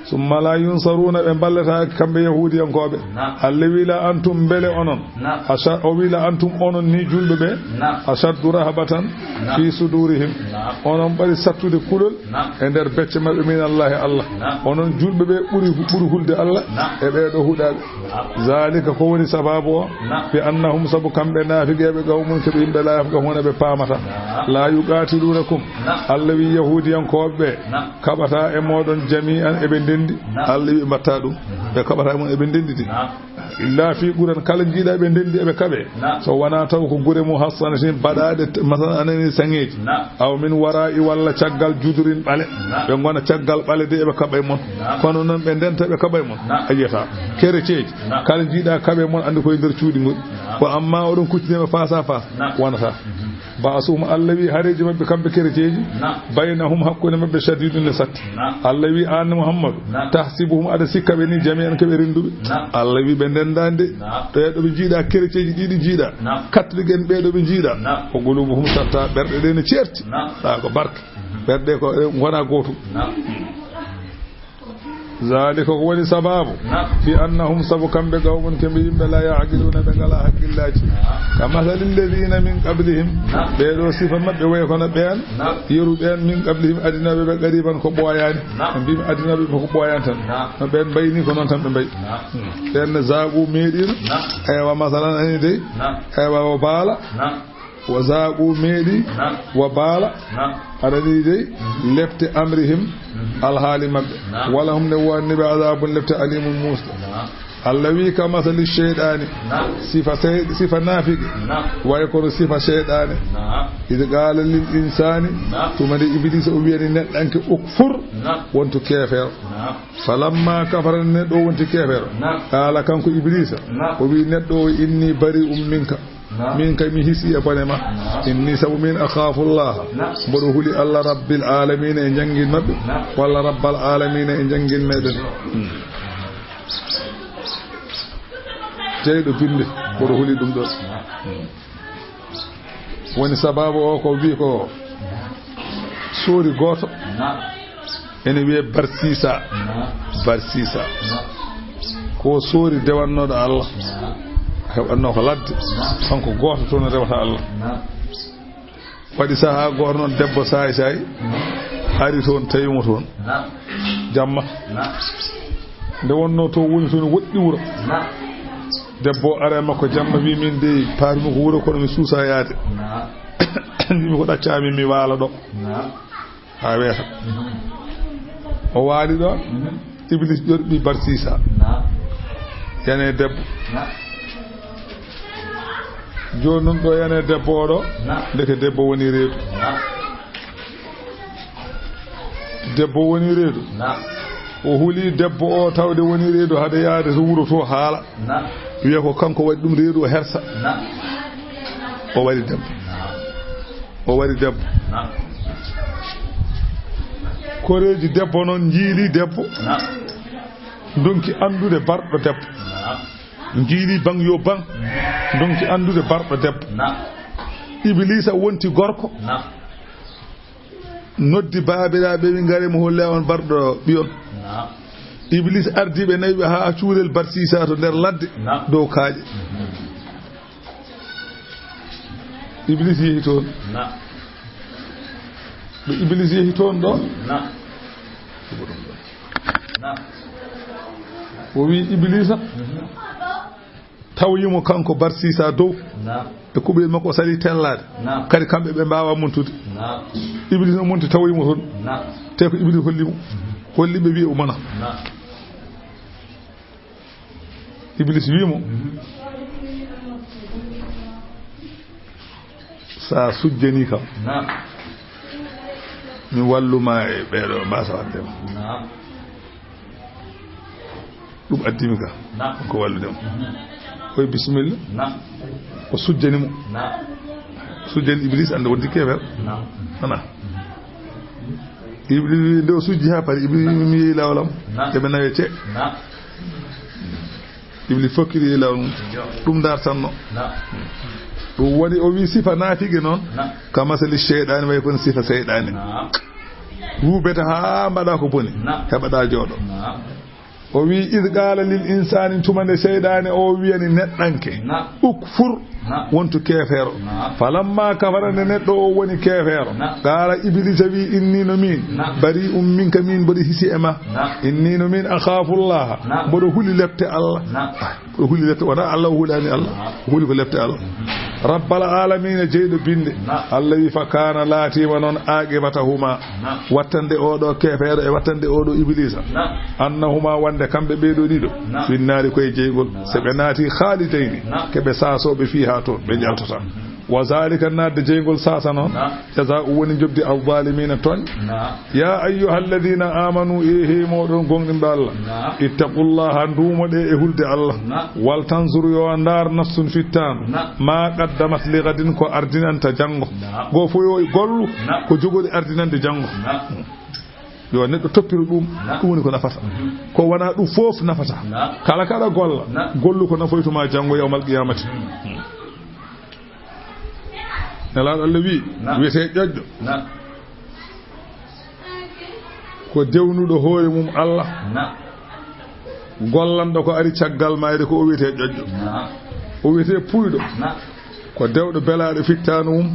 Summa la yunsaruuna, ɓe mballetaake kamɓe yahuudiyankooɓe. Naam. Allah wi, la antum, mbele onon. Naam. Asha-, o wi, la antum, onon ni julɓe ɓe. Naam. Ashaddu rahbatan Naam. fi sudurihim. Naam. Onon ɓuri sattude kulol Naam. e nder becce maɓɓe, min Allahi, Allah. Naam. Onon julɓe ɓe ɓuri, ɓuri hulde Allah Naam. e ɓee ɗo huɗaaɓe. Naam. Zalika, ko woni sababu o? Naam. Bi annahum, sabu kamɓe naafiqeeɓe, qawmun, ko ɓe yimɓe, la yafqahuna, ɓe paamata. Naam. La yuqatilunakum. Naam. Allah wi yahuudiyankooɓe ɓe Naam. kaɓata e mooɗon jami'an, eɓe ndendi. Naam. Allah wi ɓe mbatta ɗum. Ɓe kaɓata e mon, eɓe ndendi de. Naam. Illa fi quran, kala jiiɗa ɓe ndendi eɓe kaɓe. Naam. So wona taw ko gure muhassanatin baɗaɗe, t-, masalan, anani saŋeeji. Naam. Aw min wara'i, walla caggal judurin ɓale. Naam. Ɓe ngona caggal ɓale de eɓe kaɓa e mon. Naam. Kono noon ɓe ndenta ɓe kaɓa e mon. Naam. A yiyata. Kereceeji. Naam. Kala jiiɗa kaɓe mon, anndi koye nder cuuɗi ngoni. Naam. Ko amma oɗon kuccini ɓe face à face, Naam. wonata. Mhm. Ba'suhum, Allah wi hareeji maɓɓe kamɓe kereceeji. Naam. Baynahum, hakkunde maɓɓe, shadidun, ne satti. Naam. Allah wi, an Muhammadu, Naam. tahsibuhum, aɗa sikka ɓe ni, jami'an, ko ɓe rennduɓe. Naam. Allah wi ɓe ndendaani de. Naam. Ɗo e ɗo ɓe jiiɗa, kereceeji ɗiɗi jiiɗa. Naam. Catholique en ɓe ɗo ɓe jiiɗa. Naam. Ko qulubuhum shatta, ɓerɗe ɗe ne ceerti. Naam. Ɗa ko barke. Mhm. Ɓerɗe ko, e, ngona gootum. Naam. Zalika, ko woni sababu? Naam. Bi annahum, sabu kamɓe, qawmun, ko ɓe yimɓe, la ya'qiluna, ɓe ngala hakkillaaji. Naam. Ka masalil ladina min qablihim, Naam. ɓee ɗo sifa maɓɓe way kono ɓeen, Naam. yeru ɓeen, min qablihim, adinooɓe ɓe, qariban, ko ɓooyaani. Naam. Ɓe mbiimi adinooɓe ɓe ko ɓooyaani tan. Naam. No ɓeen mbayni, ko noon tan ɓe mbayi. Naam. Hmm. Ɓeen ne zaqu, meeɗiino. Naam. Eywa, masalan, ani dey. Naam. Eywa, o baala. Naam. Wa zaqu, meeɗi, Naam. wa baala, Naam. aɗa ni dey, Mhm. lepte amrihim, Mhm. alhaali maɓɓe. Naam. Wala hum, ne wonni ɓe, adabun, lepte, alimun, muusɗo. Naam. Allah wi, ka masali sheyɗaani, Naam. sifa sey-, sifa naafiki, Naam. way kono sifa sheyɗaani. Naam. Id qala lil insani, Naam. tuma nde Iblisa o wiyani neɗɗanke, ukfur, Naam. wontu keefeero. Naam. Falamma kafara, neɗɗo o wonti keefeero. Naam. Qala, kanko Iblisa, Naam. o wi neɗɗo o, inni bari'un minka. Naam. Min kay mi hisi e bone ma. Naam. Inni, sabu min, akhafu Allah. Naam. Mboɗo huli Allah, rabbil alamina, e jangin maɓɓe. Naam. Walla rabbal alamina, e jangin meɗen. Hmm. Jeyɗo binde, mboɗo huli ɗum ɗon. Hmm. Woni sababu o ko wi ko soori gooto. Naam. Ene wiyee Barsisa. Naam. Barsisa. Naam. Ko soori dewannooɗo Allah. Naam. Heɓatnoo ko ladde. Naam. Kanko gooto toon rewata Allah. Naam. Waɗi sahaa gooto noon, debbo saay saay Naam. ari toon, tawi mo toon. Naam. Jamma. Naam. Nde wonnoo to woni toon, woɗɗi wuro. Naam. Debbo o ara e makko jamma, wi, min dey, paarmi ko wuro, kono mi suusa yaade. Naam. Mbimi ko ɗaccaami, mi waala ɗo. Naam. Haa weeta. Mhm. O waali ɗo. Mhm. Iblis ƴorɓi Barsisa. Naam. Yane debbo. Naam. Jooni noon ɗo yane debbo o ɗo. Naam. Ndeke debbo woni reedu. Naam. Debbo woni reedu. Naam. O huli debbo o tawde woni reedu hade yaade to wuro to haala. Naam. Wiya ko kanko waɗi ɗum reedu, o hersa. Naam. O waɗi debbo. Naam. O waɗi debbo. Naam. Koreeji debbo noon njiili debbo. Naam. Ndonki anndude barɗo debbo. Naam. Njiili baŋ yo baŋ. Ndonki anndude barɗo debbo. Naam. Iblisa wonti gorko. Naam. Noddi baabiraaɓe, wi, ngare mo holle on barɗo ɓiyon. Naam. Iblis ardi ɓe nayi ɓe haa cuurel Barsisa to nder ladde Naam. dow kaaƴe. Mhm. Iblis yehi toon. Naam. Ɓe Iblis yehi toon ɗo. Naam. Naam. O wi Iblisa. Mhm. Tawi mo kanko Barsisa dow. Naam. E kuɓel makko o sali tellaade. Naam. Kadi kamɓe ɓe mbaawa montude. Naam. Iblis no monti tawi mo toon. Naam. Te ko Iblis holli mo. Mhm. Holli ɓe wi o mana. Naam. Iblis wii mo, "So a sujjanii kam, mi wallu ma e ɓeeɗo mbaasa waɗde ma." Ɗum addi mi ka. Ko wallude mo. Oy, bisimilla. O sujjani mo. Sujjani Iblis, annde wonti keefeero. Ana. Iblis, nde o sujji haa pari, Iblis mi yehi laawol am. Eɓe nawe ce. Iblis fokkiri yehi laawol mum. Ɗum dartanno. Ɗum woni o wi sifa naafige noon. Ka masali seyɗaani, way kono sifa seyɗaani. Ruubete haa mbaɗa ko boni. Heɓaɗa jooɗo. O wi, "Id qala lil insani," tuma nde seyɗaane o wiyani neɗɗanke, "Ukfur," wontu keefeero. Falamma kafara, nde neɗɗo o woni keefeero, qala, Iblisa wi, "Inni no min, bari'un minka, min mboɗo hisi e ma. Inni no min, akhafullaha, mboɗo huli lepte Allah." Mboɗo huli lepte, wona Allah o hulani Allah. O huli ko lepte Allah. Rabbal alamina, jeyɗo binde. Allah wi, "Fa kana," laatima noon, "aqibatahuma," wattande oɗo keefeero e wattande oɗo Iblisa. Annahuma, wonde kamɓe ɓeeɗo ɗiɗo. Finnaari, koye jeygol. So ɓe naati, khalidayni, ke ɓe saasooɓe fiha toon, ɓe jaltata. Wa zalika, naatde jeygol saasa noon. Jazaa'u, woni njoɓdi, al-zalimina, tooñ. Ya ayyuhalladhina amanu, e he moɗon gomɗinɓe Allah. Ittaqullaha, nduumoɗe e hulde Allah. Wal tanzur, yo ndaar, nafsun, fittaandu. Ma qaddamat li ghadin, ko ardinanta janngo. Goo fof yo gollu ko jogori ardinande janngo. Yo neɗɗo toppiro ɗum, ɗum woni ko nafata. Ko wona ɗum fof nafata. Kala kaɗa golla, gollu ko nafoytuma janngo yawmal qiyamati. Nelaaɗo Allah wi, wiyete ƴoƴɗo. Ko dewnuɗo hoore mum Allah. Gollanɗo ko ari caggal mayde ko o wiyete ƴoƴɗo. O wiyete puyɗo. Ko dewɗo belaaɗo fittaandu mum.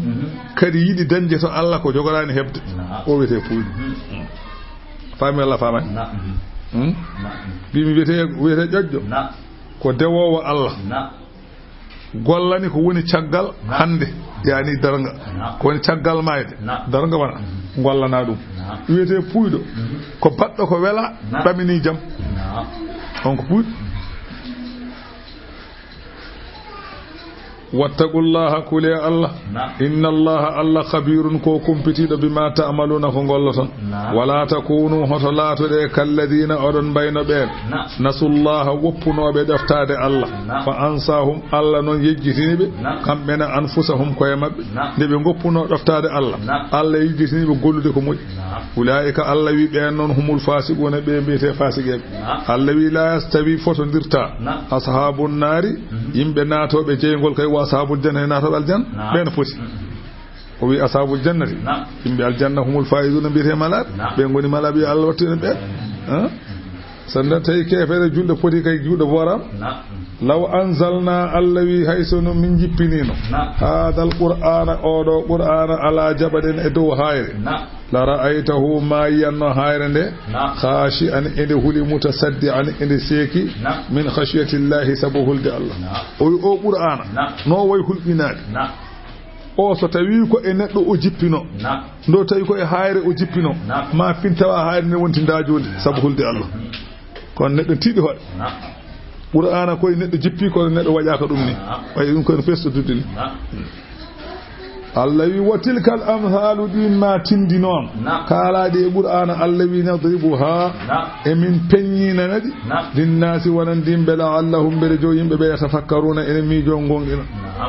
Kadi yiɗi dañde to Allah ko jogoraani heɓde. O wiyete puyɗo. Faami Allah faamani? Hmm? Mbi mi wiyete, wiyete ƴoƴɗo. Ko dewoowo Allah. Gollani ko woni caggal hannde, yani darnga. Ko woni caggal mayde, darnga wona. Gollana ɗum. Wiyete puyɗo, ko baɗɗo ko wela, ɗamini jam. On ko puyɗo. Wattaqullaha, kule Allah. Inna Allaha, Allah, khabirun, ko kumpitiiɗo, bima ta'maluna, ko golloton. Wala takunu, hoto laatoɗe, kalladina, oɗon mbayno ɓeen, nasullaha, woppunooɓe ɗoftaade Allah. Fa ansahum, Allah noon yejjitini ɓe, kamɓe ne, anfusahum, koye maɓɓe. Nde ɓe ngoppunoo ɗoftaade Allah, Allah yejjitini ɓe gollude ko moƴƴi. Ulaika, Allah wi, ɓeen noon, humul fasiquna, ɓe mbiyete fasiqeeɓe. Allah wi, la yastawi, fotondirta, ashabun naari, yimɓe naatooɓe jeyngol kay, wa ashabul janna, e naatooɓe aljanna, ɓeen poti. O wi, ashabul jannati, yimɓe aljanna, humul faizuna, mbiyete malaaɓe. Ɓe ngoni malaaɓe, yo Allah wattu en ɓeen. Sanda tawi keefeere julɗo poti kay juuɗo booram. Law anzalna, Allah wi, hay so no min jippinino, hadal qur'ana, oɗo qur'ana, ala jabalin, e dow hayre. La ra'aytahu, ma yiyanno hayre nde, khashi'an, ende huli, mutasaddi'an, ende seeki, min khashiyatillahi, sabu hulde Allah. O wi, o qur'ana, no way hulɓinaade. O so tawi ko e neɗɗo o jippino, ndo tawi ko e hayre o jippino, ma fin tawa hayre nde wonti ndajondi sabu hulde Allah. Kono neɗɗo tiiɗi hoɗe. Qur'ana koye neɗɗo jippi, kono neɗɗo waƴaka ɗum ni. Wayi ɗum kono festo dudde ni. Allah wi, wa tilkal amhalu, ɗin ma tindi noon. Kaalaɗi e qur'ana, Allah wi, nadribuha, emin peññinana ɗi, linnaasi, wonande yimɓe, la'allahum, mbele jo yimɓe ɓe, yatafakkaruna, ene miijo, gonɗina.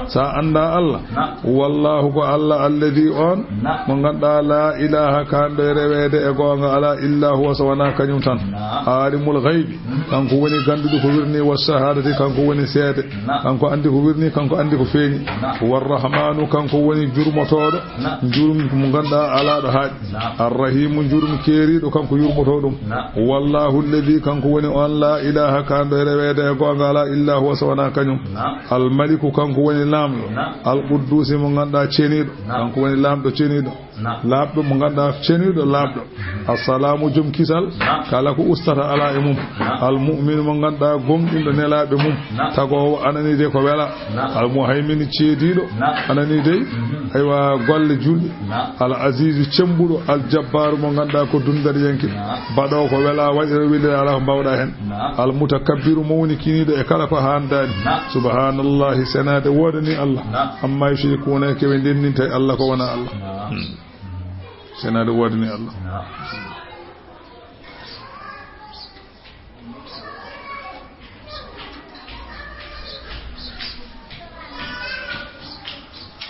Sa annda Allah, wallahu, ko Allah, alladhi, on mo ngannduɗaa, la ilaha, kanɗo e reweede e goonga alaa, illa huwa, so wonaa kañum tan. Alimul ghaybi, kanko woni gannduɗo ko wirni, wa shahadati, kanko woni seede. Kanko anndi ko wirni, kanko anndi ko feeñi. Warrahmanu, kanko woni jurmotooɗo, jurm mo ngannduɗaa alaa ɗo haaɗi. Arrahimu, jurm keeriiɗo, kanko yurmotoo ɗum. Wallahu alladhi, kanko woni on, la ilaha, kanɗo e reweede e goonga alaa, illa huwa, so wonaa kañum. Almaliku, kanko woni laamɗo. Alquddusi, mo ngannduɗaa ceniiɗo, kanko woni laamɗo ceniiɗo. Laaɓɗo mo ngannduɗaa ceniiɗo laaɓɗo. Assalaamu joom kisal. Kala ko ustata alaa e mum. Al mu'minu mo ngannduɗaa gomɗinɗo nelaaɓe mum. Tagoowo anani de ko wela. Al muhayminu ceediiɗo anani de. Aywa golle julɗe. Al azizu cembuɗo. Al jabbaaru mo ngannduɗaa ko dundariyanke. Baɗoowo ko wela waɗira wellira alaa ko mbawɗaa heen. Al mutakabbiru mawnikiniiɗo e kala ko haandaani. Subhanallahi senaade woodani Allah. Amma yushrikuuna e ko ɓe ndenninta e Allah ko wonaa Allah. Senaade woodani Allah.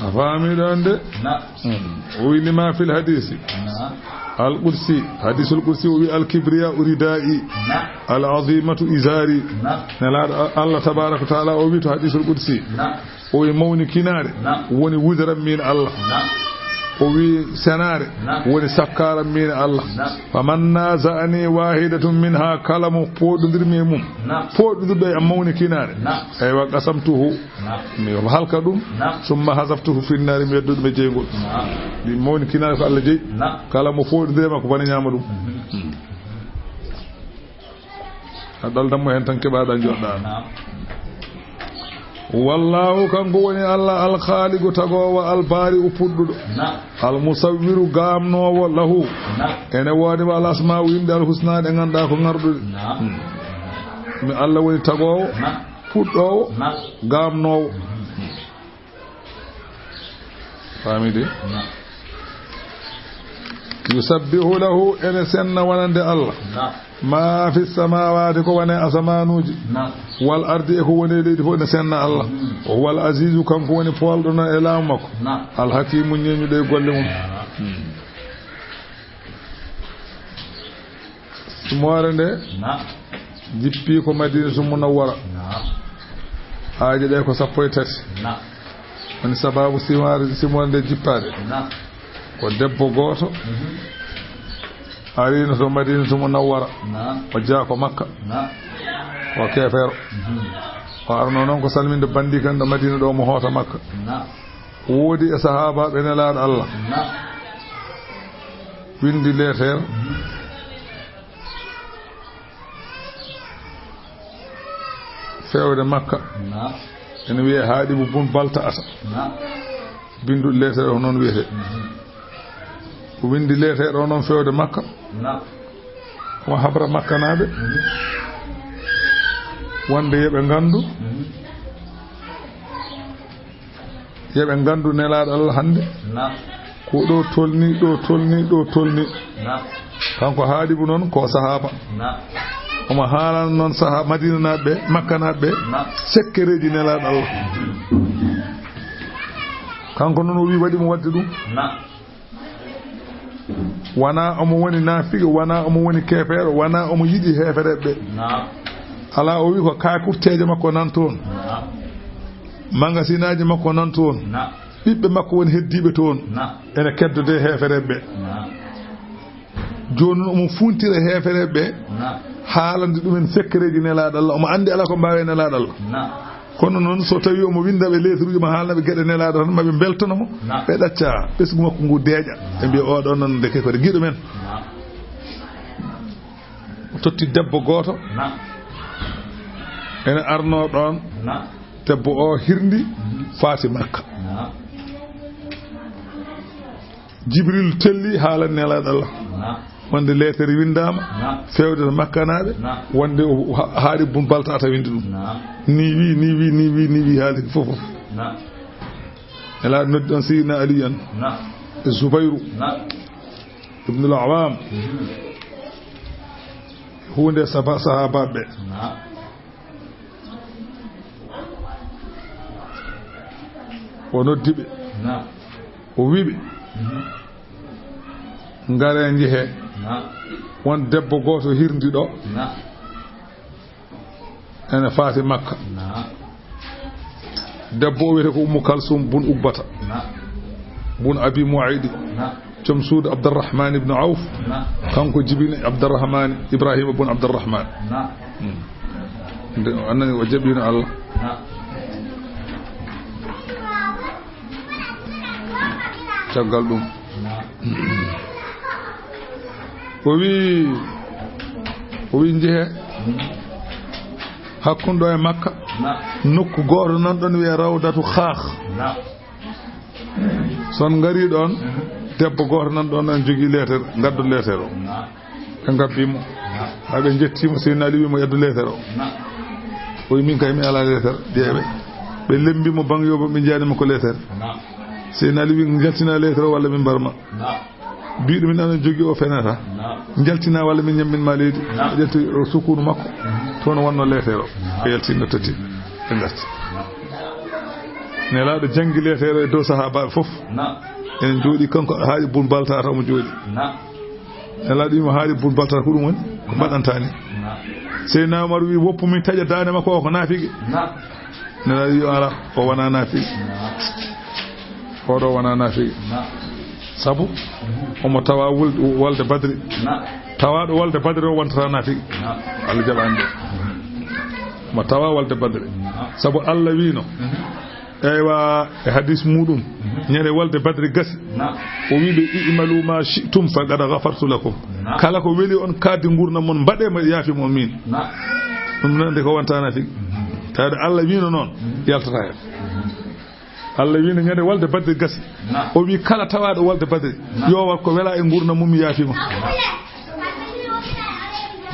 A faami ɗon de. O wi lima fil hadisi al qudsi, hadisul qudsi o wi al kibriya ridai, al azimatu izari. Nelaaɗo Allah tabaraka wa taala o wi to hadisul qudsi, o wi mawnikinaare woni wudaram min Allah. O wi senaare woni sakkaaram min Allah. Faman naza'ani wahidatun minha, kala mo pooɗondirmi e mum, pooɗondirɗo e am mawnikinaare, eywa qasamtuhu, mi halka ɗum. Summa hazaftuhu finnaari, mi yeddo ɗum e jeyngol. Ɗi mawnikinaare ko Allah jeyi. Kala mo fooɗondiri ma ko bone ñaama ɗum. A ɗaldan mo heen tan keɓaɗa joɗɗa. Wallahu, kanko woni Allah, al khaliqu, tagoowo, al bari'u, puɗɗuɗo, al musawwiru, gaamnoowo, lahu, ene woodi mo al asma'u, yimɓe al husna ɗe ngannduɗaa ko ngarɗuɗe. Mi Allah woni tagoowo, puɗɗoowo, gaamnoowo. Faami de? Yusabbihu lahu, ene senna wonande Allah. Ma fi samawati, ko woni e asamanuuji. Wal ardi, e ko woni e leydi fof, ene senna Allah. O huwa al azizu, kanko woni poolɗo noon e laamu makko. Al hakimu, ñeeñuɗo e golle mum. Simoore nde jippi ko Madinatu Munawwara. Aaje ɗe ko sappo e tati. Woni sababu simoore, simoore nde jippaade. Ko debbo gooto arino to Madinatu Munawwara. O jeyaa ko Makka. O keefeero. O arno noon ko salminde bandi kan ɗo Madina ɗo mo hoota Makka. Woodi e sahaabaaɓe Nelaaɗo Allah. Windi leeter. Feewde Makka. Ene wiyee Haaɗibu bun Balta'ata. Bindu leeter o noon wiyetee. O windi leeter o noon feewde Makka. Omo habra Makkanaaɓe. Wonde yo ɓe nganndu. Yo ɓe nganndu Nelaaɗo Allah hannde. Ko ɗo tolni, ɗo tolni, ɗo tolni. Kanko Haaɗibu noon ko sahaaba. Omo haalana noon saha-, Madinanaaɓe ɓe, Makkanaaɓe ɓe, sekkereeji Nelaaɗo Allah. Kanko noon o wi waɗi mo waɗde ɗum. Wonaa omo woni naafiqi, wonaa omo woni keefeero, wonaa omo yiɗi heefereɓe ɓe. Alaa, o wi ko kakurteeje makko nan toon. Magasinaaji makko nan toon. Ɓiɓɓe makko woni heddiiɓe toon. Ene keddode heefereɓe ɓe. Jooni noon omo fuuntira heefereɓe ɓe, haalande ɗumen sekkereeji Nelaaɗo Allah. Omo anndi alaa ko mbaawe Nelaaɗo Allah. Kono noon, so tawi omo winda ɓe leeturuuji, ma haalna ɓe geɗe Nelaaɗo tan, ma ɓe mbeltono mo, ɓe ɗacca ɓesngu makko ngu deeƴa. Ɓe mbiya, "Oo ɗoo noon, ndeke ko giɗo men." O totti debbo gooto, ene arno ɗoon. Debbo o hirndi faati Makka. Jibril telli haalani Nelaaɗo Allah. Wonde leetere winndaama, feewde to Makkanaaɓe, wonde o ha-, Haaɗibu bun Balta'ata winndi ɗum. Ni wi, ni wi, ni wi, ni wi, haali fof, fof. Nelaaɗo noddi ɗon Seydina Ali en, e Zubayru, Ibnul Awaam. Huunde saba-, sahaabaaɓe ɓe. O noddi ɓe. O wi ɓe, "Ngaree njehee. Won debbo gooto hirndi ɗo. Ene faati Makka." Debbo o wiyetee ko Ummu Kalsum bun Uqbata. Bun Abi Muaydi. Joom suudu Abdurrahman ibn Awf. Kanko jibini Abdurrahman, Ibrahima bun Abdurrahman. Hmm. Nde o annani o jaɓino Allah. Caggal ɗum, O wi, o wi, "Njehe hakkunde ɗo e Makka, nokku gooto nan ɗon wiyee Rawdatu Xaax. So on ngarii ɗon, debbo gooto nan ɗon, en jogii leeter, ngaddu leeter o." Ɓe ngabbii mo. Haa ɓe njettii mo, Seydina Ali wi mo, "Addu leeter o." O wi, "Min kay, mi alaa leeter." Ƴeewe. Ɓe lemmbi mo, bang yoobo, ɓe njaani mo ko leeter. Seydina Ali wi, "Njaltina leeter o walla min mbar ma?" Mbiɗo min, "Aɗa jogii o fenata. Njaltina walla min ñammin ma leydi." O ƴetti o sukunu makko. Toon o wonno leeter o. O yaltini, o totti. Ɓe ngarti. Nelaaɗo janngi leeter o e dow sahaabaaɓe fof. Enen jooɗii, kanko Haali bun Baltaata omo jooɗii. Nelaaɗo wi'i mo, "Haali bun Baltaata, ko ɗum woni? Ko mbaɗanta ni?" Seydina Umar wi'i, "Woppu min taƴa daande makko o, ko naafiqi." Nelaaɗo wi'i, "Alaa, o wonaa naafiqi. Oɗo wonaa naafiqi." Sabu omo tawa wul-, wolde Badri. Tawaaɗo wolde Badri o wontata naafiqi. Allah jaɓaani ɗum. Omo tawa wolde Badri. Sabu Allah wiino, eywa, e hadis muɗum, ñande wolde Badri gasi, o wi ɓe, "I'malu ma shi'tum faqad ghafartu lakum." Kala ko weli on kaaddi nguurndam mon, mbaɗe, mi yaafi mo min. Ɗum noon, nde ko wonta naafiqi. Tawde Allah wiino noon, yaltata heen. Allah wiino ñande wolde Badri gasi. O wi kala tawaaɗo wolde Badri, yo wat ko wela e nguurndam mum, mi yaafi mo.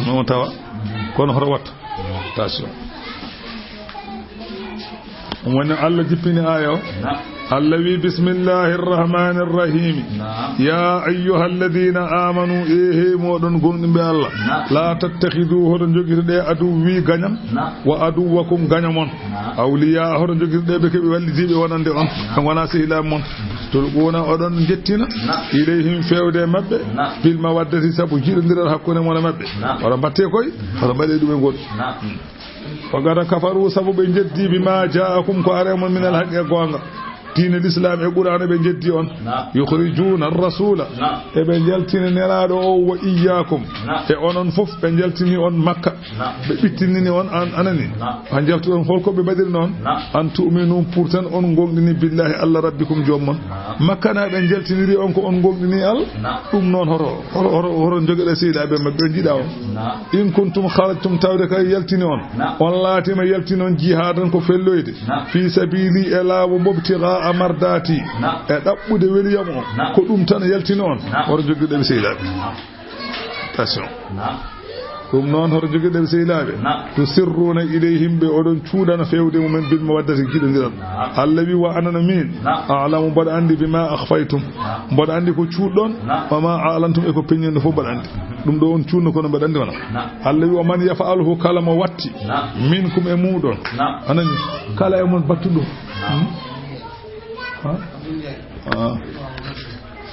No tawa. Kono hoto wattu. Attention. Ɗum woni Allah jippini aaya o. Naam. Allah wi, "Bismillahir rahmanir rahim. Naam. Ya ayyuhalladhina amanu, e hey moɗon gomɗinɓe Allah. Naam. La tattakhidhu, hoto jogitoɗe, aduwwi gañam, naam, wa aduwwakum gaño mon. Naam. Awliya, hoto jogitoɗe ɓe keɓe wallidiɓe wonande on. Naam. Ɓe ngona sehilaaɓe mon. Tulquna, oɗon jettina. Naam. Ilayhim, fewde e maɓɓe. Naam. Bil mawaddati, sabu jiɗondiral hakkunde mon e maɓɓe. Naam. Hoto mbatte koy, hoto mbaɗe ɗum e goɗɗo." Naam. Wa qad kafaru, sabu ɓe jeddi, bima ja'akum, ko ari e mon, minal haqqi, e goonga. Diine Lislaam e Qur'aana, ɓe jeddi on. Naam. Yukhrijuna ar-rasula. Naam. Eɓe jaltini Nelaaɗo o, wa iyyakum. Naam. E onon fof, ɓe jaltini on Makka. Naam. Ɓe ɓittinini on, an, anani. Naam. Ha jaltuɗon, holko ɓe mbaɗiri noon? Naam. An tu'minu, pour tan on gomɗini, billahi, Allah, rabbikum, joom mon. Naam. Makkanaaɓe jaltiniri on ko on gomɗini Allah. Naam. Ɗum noon, hoto, hoto, hoto, hoto jogeɗe sehilaaɓe maɓɓe, on jiɗa on. Naam. In kuntum kharajtum, tawde kay yaltini on. Naam. On laatima yaltini on jihadan, ko felloyde. Naam. Fi sabili, e laawo mobtigaa mardati. Naam. E ɗaɓɓude weliyam o. Naam. Ko ɗum tan yaltini on. Naam. Hoto jogiɗo ɓe sehilaaɓe. Naam. Attention. Naam. Ɗum noon, hoto jogiɗo ɓe sehilaaɓe. Naam. Tusirruna ilayhim, ɓe oɗon cuuɗana fewde mumen bil mawaddati, jiɗondiral. Naam. Allah wi, wa ana no min. Naam. A'lamu, mboɗo anndi, bima akhfaytum. Naam. Mboɗo anndi ko cuuɗɗon, naam, wa ma a'lantum, e ko peññen ɗo fof mboɗo anndi. Ɗum ɗo on cuuɗno, kono mboɗo anndi wona. Naam. Allah wi, wa man yaf'alhu, kala mo watti, naam, minkum, e muɗon. Naam. Anani, kala e mon battuɗo. Naam. Hmm? Ha? Ah.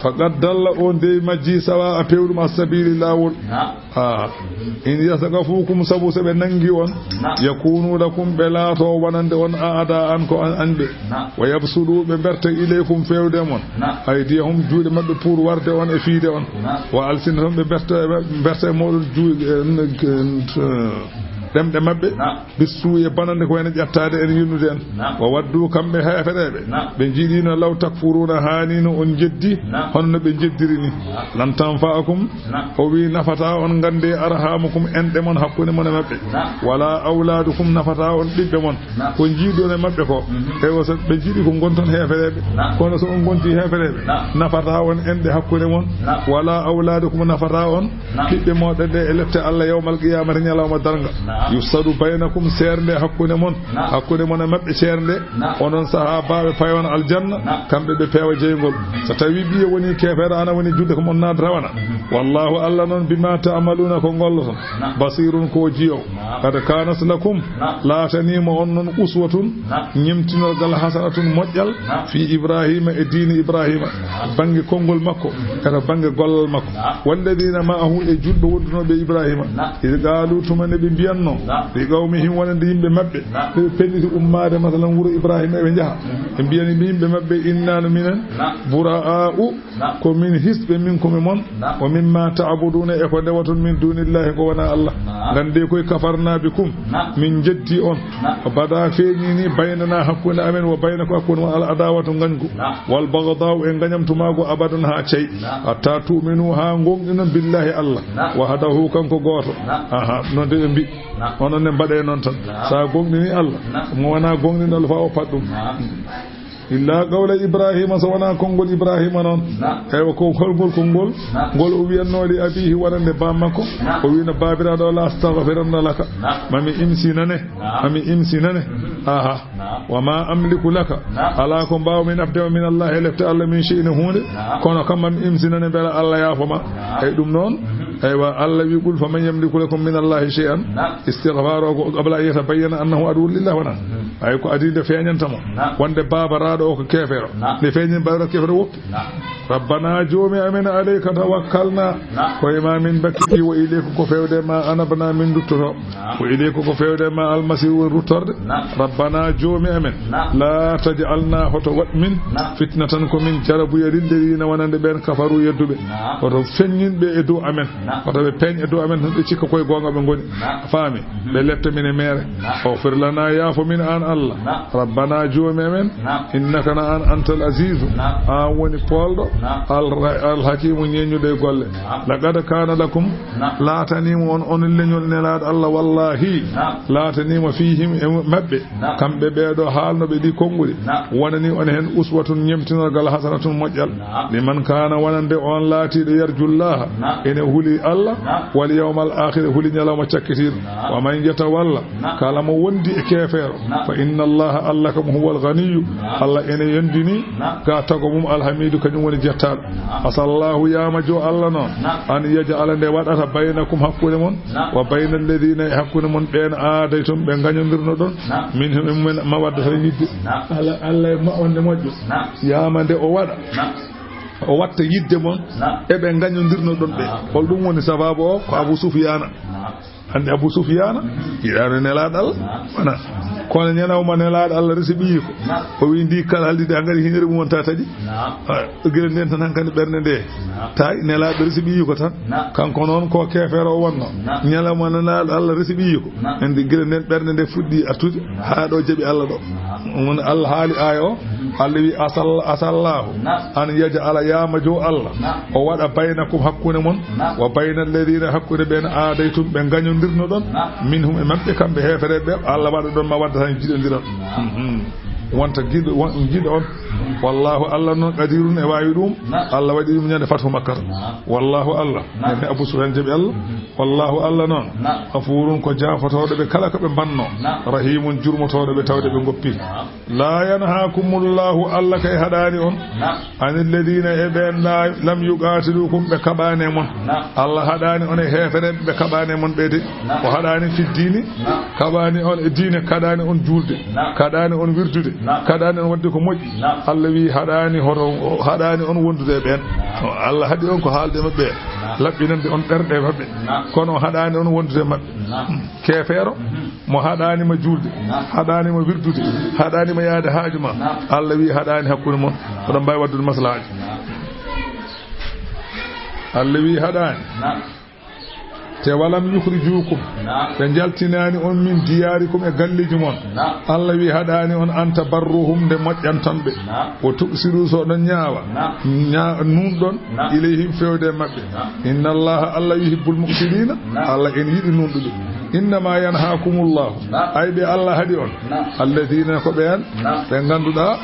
Faqad dalla, on dey majji, sawa a pewɗum, as-sabili, laawol. Naam. Ah. In yasqafukum, sabu so ɓe nangi on, naam, yakunu lakum, ɓe laato wonande on, a'da'an, ko an, anɓe. Naam. Wa yabsudu, ɓe berta, ilaykum, fewde mon. Naam. Aydiyahum, juuɗe maɓɓe pour warde on e fiide on. Naam. Wa alsinatahum, ɓe berta, ɓe berta e moɗon juuɗe, eh, eh, ɗemɗe maɓɓe. Naam. Bissuu'i, e bonannde, ko wayno ƴettaade en, yurnude en. Naam. Wa waddu, kamɓe heefereeɓe. Naam. Ɓe njiɗino, law takfuruuna, haa ni no on jeddi, naam, hono no ɓe jeddiri ni. Naam. Lan tanfa'akum, naam, o wi, nafataa on, ngannde, arhamukum, enɗe mon hakkunde mon e maɓɓe. Naam. Wala awlaadukum, nafataa on ɓiɓɓe mon. Naam. Ko njiiɗon e maɓɓe ko. Mhm. Eywa, so ɓe njiɗi ko ngonton heefereeɓe. Naam. Kono so on ngonti heefereeɓe, naam, nafataa on enɗe hakkunde mon. Naam. Wala awlaadukum, nafataa on, naam, ɓiɓɓe mooɗon ɓe e lepte Allah yawmal qiyamati, ñalawma darnga. Naam. Yufsadu baynakum, seernde hakkunde mon. Naam. Hakkunde mon e maɓɓe seernde. Naam. Onon sahaabaaɓe payon aljanna, naam, kamɓe ɓe peewa jeyngol. So tawi ɓiye woni keefeero, an a woni julɗo, ko mon naat rawana. Mhm. Wallahu, Allah noon, bima ta'maluna, ko ngolloton. Naam. Basirun, ko jiyo. Naam. Qad kanat lakum, naam, laataniima on noon, uswatun, naam, ñemtinorgal, hasanatun, moƴƴal, naam, fi Ibrahima, e diine Ibrahima, naam, bannge konngol makko, e to bannge gollal makko. Naam. Walladina ma'ahu, e julɓe wondunooɓe Ibrahima. Naam. Id qaalu, tuma nde ɓe mbiyan Naam. Bi qawmihim, wonande yimɓe maɓɓe. Naam. Ɓe pelliti ummaade, masalan, wuro Ibrahima, eɓe njaha. Mhm. Ɓe mbiyani ɓe yimɓe maɓɓe, "Inna no minen, naam, bura'a'u, naam, ko min hisɓe min ko mi mon, naam, wa mimma ta'buduna, e ko ndewaton min dunillahi ko wona Allah. Naam. Ngande koy kafarna bikum, naam, min jeddi on. Naam. Bada feeñini baynana hakkunde amen, wa baynakum hakkunde mon al adawatu ngañgu. Naam. Wal baghda'u e ngañamtumaagu abadan haa cey. Naam. Hatta tu'minu haa ngonɗinon billahi Allah. Naam. Wahdahu kanko gooto. Naam. Aha, non de ɓe mbi. Naam. Onon ne mbaɗe noon tan. Naam. Sa gonɗini Allah, naam, mo wona gonɗinɗo Allah fa o pat ɗum. Naam. Illa qawla Ibrahima, so wona konngol Ibrahima noon. Naam. Eywa, ko holngol konngol? Naam. Ngol o wiyannoo li abiihi, wonande baam makko. Naam. O wiino, "Baabiraaɗo, la astagfiranna laka." Naam. Mami imsinane. Naam. Mami imsinane. Mhm. Aha. Naam. Wa ma amliku laka. Naam. Alaa ko mbaawmi nafde ma min Allah e lefte Allah min shay'in huunde. Naam. Kono kam mami imsinane mbela Allah yaafo ma. Naam. Ey ɗum noon. Mhm. Eywa, Allah wi, "Qul faman yamliku lakum min Allahi shay'an." Naam. Istigfaar o ko qabla an yatabayyana annahu aduwwun lillah wona. Mhm. Ay ko adii nde feeñanta mo. Naam. Wonde baabaraaɗo o ko keefeero. Naam. Nde feeñi baabaraaɗo keefeero woppi. Naam. Rabbana joomi amen alayka tawakkalna. Naam. Ko e ma min bakkiti wa ilayka ko fewde ma anabna min duttoto. Naam. Wa ilayka ko fewde ma almasiiru woni ruttorde. Naam. Rabbana joomi amen. Naam. La taj'alna hoto waɗ min. Naam. Fitnatan ko min jarabuya lilladina wonande ɓen kafaru yedduɓe. Naam. Hoto feññin ɓe e dow amen. Naam. Wata ɓe peeñ e dow amen, ɓe cikka koye goonga ɓe ngoni. Naam. Faami? Mhm. Ɓe letta min e meere. Naam. Ighfir lana, yaafo min an Allah. Naam. Rabbana, joomi amen. Naam. Innaka na an antal azizu. Naam. An woni poolɗo. Naam. Al, al hakimu, ñeeñuɗo e golle. Naam. Laqad kana lakum. Naam. Laatanima on, on leñol nelaaɗo Allah, wallahi. Naam. Laatanima fihim e maɓɓe. Naam. Kamɓe ɓeeɗo haalnoɓe ɗi konguɗi. Naam. Wonani on hen uswatun, ñemtinorgal, hasanatun, moƴƴal. Naam. Liman kana, wonande on laatiiɗo yarjullaha, naam, ene huli Allah, naam, wal yawmal akhir, huli ñalawma cakkitiiɗo. Naam. Wa man yatawalla, naam, kala mo wondi e keefeero, naam, fa inna Allaha, Allah kam, huwal ganiyyu, naam, Allah ene yondini, naam, ga tago mum, alhamidu, kañum woni jettaaɗo. Naam. Asallahu, yaama jo Allah noon, naam, an yaj'ala, nde waɗata, baynakum, hakkunde mon, naam, wa bayna alladhina, e hakkunde mon ɓeen, aadaytum, ɓe ngañondirno ɗon, naam, minhum, e mumen, mawaddatan, yidde. Naam. Allah, Allah e ma-, wonde moƴƴo. Naam. Yaama nde o waɗa. Naam. O watta yidde mon. Naam. E ɓe ngañondirno ɗon ɓe. Naam. Hol ɗum woni sababu o? Ko Abu Sufyana. Naam. Hannde Abu Sufyana, mhm, yiɗaano nelaaɗo Allah. Naam. Wona. Kono ñalawma nelaaɗo Allah resi ɓiyi ko. Naam. O wi ndi kala haldi de, hankadi hinere mum wonta taƴi. Naam. Ah, gila nden tan hankadi ɓernde nde. Naam. Tawi nelaaɗo resi ɓiyi ko tan. Naam. Kanko noon ko keefeero o wonno. Naam. Ñalawma nelaaɗo Allah resi ɓiyi ko. Naam. Andi gila nden ɓernde nde fuɗɗi artude. Naam. Haa ɗo jaɓi Allah ɗo. Naam. Ɗum woni Allah haali aaya o. Mhm. Allah wi asal-, asallahu. Naam. An yaj'ala, yaama jo Allah. Naam. O waɗa baynakum, hakkunde mon. Naam. Wa bayna alladhina, hakkunde ɓen aadaytum, ɓe ngañondirno ɗon. Naam. Minhum, e maɓɓe, kamɓe heefereɓe ɓe, Allah waɗa ɗon mawaddatan, jiɗondiral. Naam. Mhm. Wonta giɗo, won, giɗo on. Wallahu, Allah noon, qadirun, e waawi ɗum. Naam. Allah waɗi ɗum ñande Fathu Makka. Naam. Wallahu, Allah. Naam. Nene Abu Sufyan jaɓi Allah. Mhm. Wallahu, Allah noon. Naam. Ghafurun, ko jaafotooɗo ɓe kala ko ɓe mbanno. Naam. Rahimun, jurmotooɗo ɓe tawde ɓe ngoppi. Naam. La yanhaakumullahu, Allah kay haɗaani on. Naam. Anil ladina, e ɓeen la, lam yuqatilukum, ɓe kaɓaani e mon. Naam. Allah haɗaani on e heefereɓe ɓe kaɓaani e mon ɓe de. Naam. O haɗaani fi diini, naam, kaɓaani on e diine, kaɗaani on juulde, naam, kaɗaani on wirdude, naam, kaɗaani on waɗde ko moƴƴi. Naam. Allah wi haɗaani hoto, haɗaani on wondude e ɓeen. Naam. Allah haɗi on ko haalde maɓɓe, naam, laɓɓinande on ɓerɗe maɓɓe. Naam. Kono o haɗaani on wondude e maɓɓe. Naam. Keefeero, mhm, mo haɗaani ma juulde, naam, haɗaani ma wirdude, haɗaani ma yaade haaju ma, naam, Allah wi haɗaani hakkunde mon. Naam. Oɗon mbaawi waɗdude maslahaaji. Naam. Allah wi haɗaani. Naam. Te walam yukhrijukum. Naam. Ɓe njaltinaani on min diyarikum e galleeji mon. Naam. Allah wi haɗaani on an tabarruhum nde moƴƴanton ɓe. Naam. Wa tuqsidu so oɗon ñaawa. Naam. Ñaa-, nuunɗon. Naam. Ilayhim fewde e maɓɓe. Naam. Inna Allaha, Allah yuhibbul muqsidina. Naam. Allah ene yiɗi nuunɗuɓe. Innama yanhaakumullahu. Naam. Ay ɓe Allah haɗi on. Naam. Alladina ko ɓeen. Naam. Ɓe ngannduɗaa.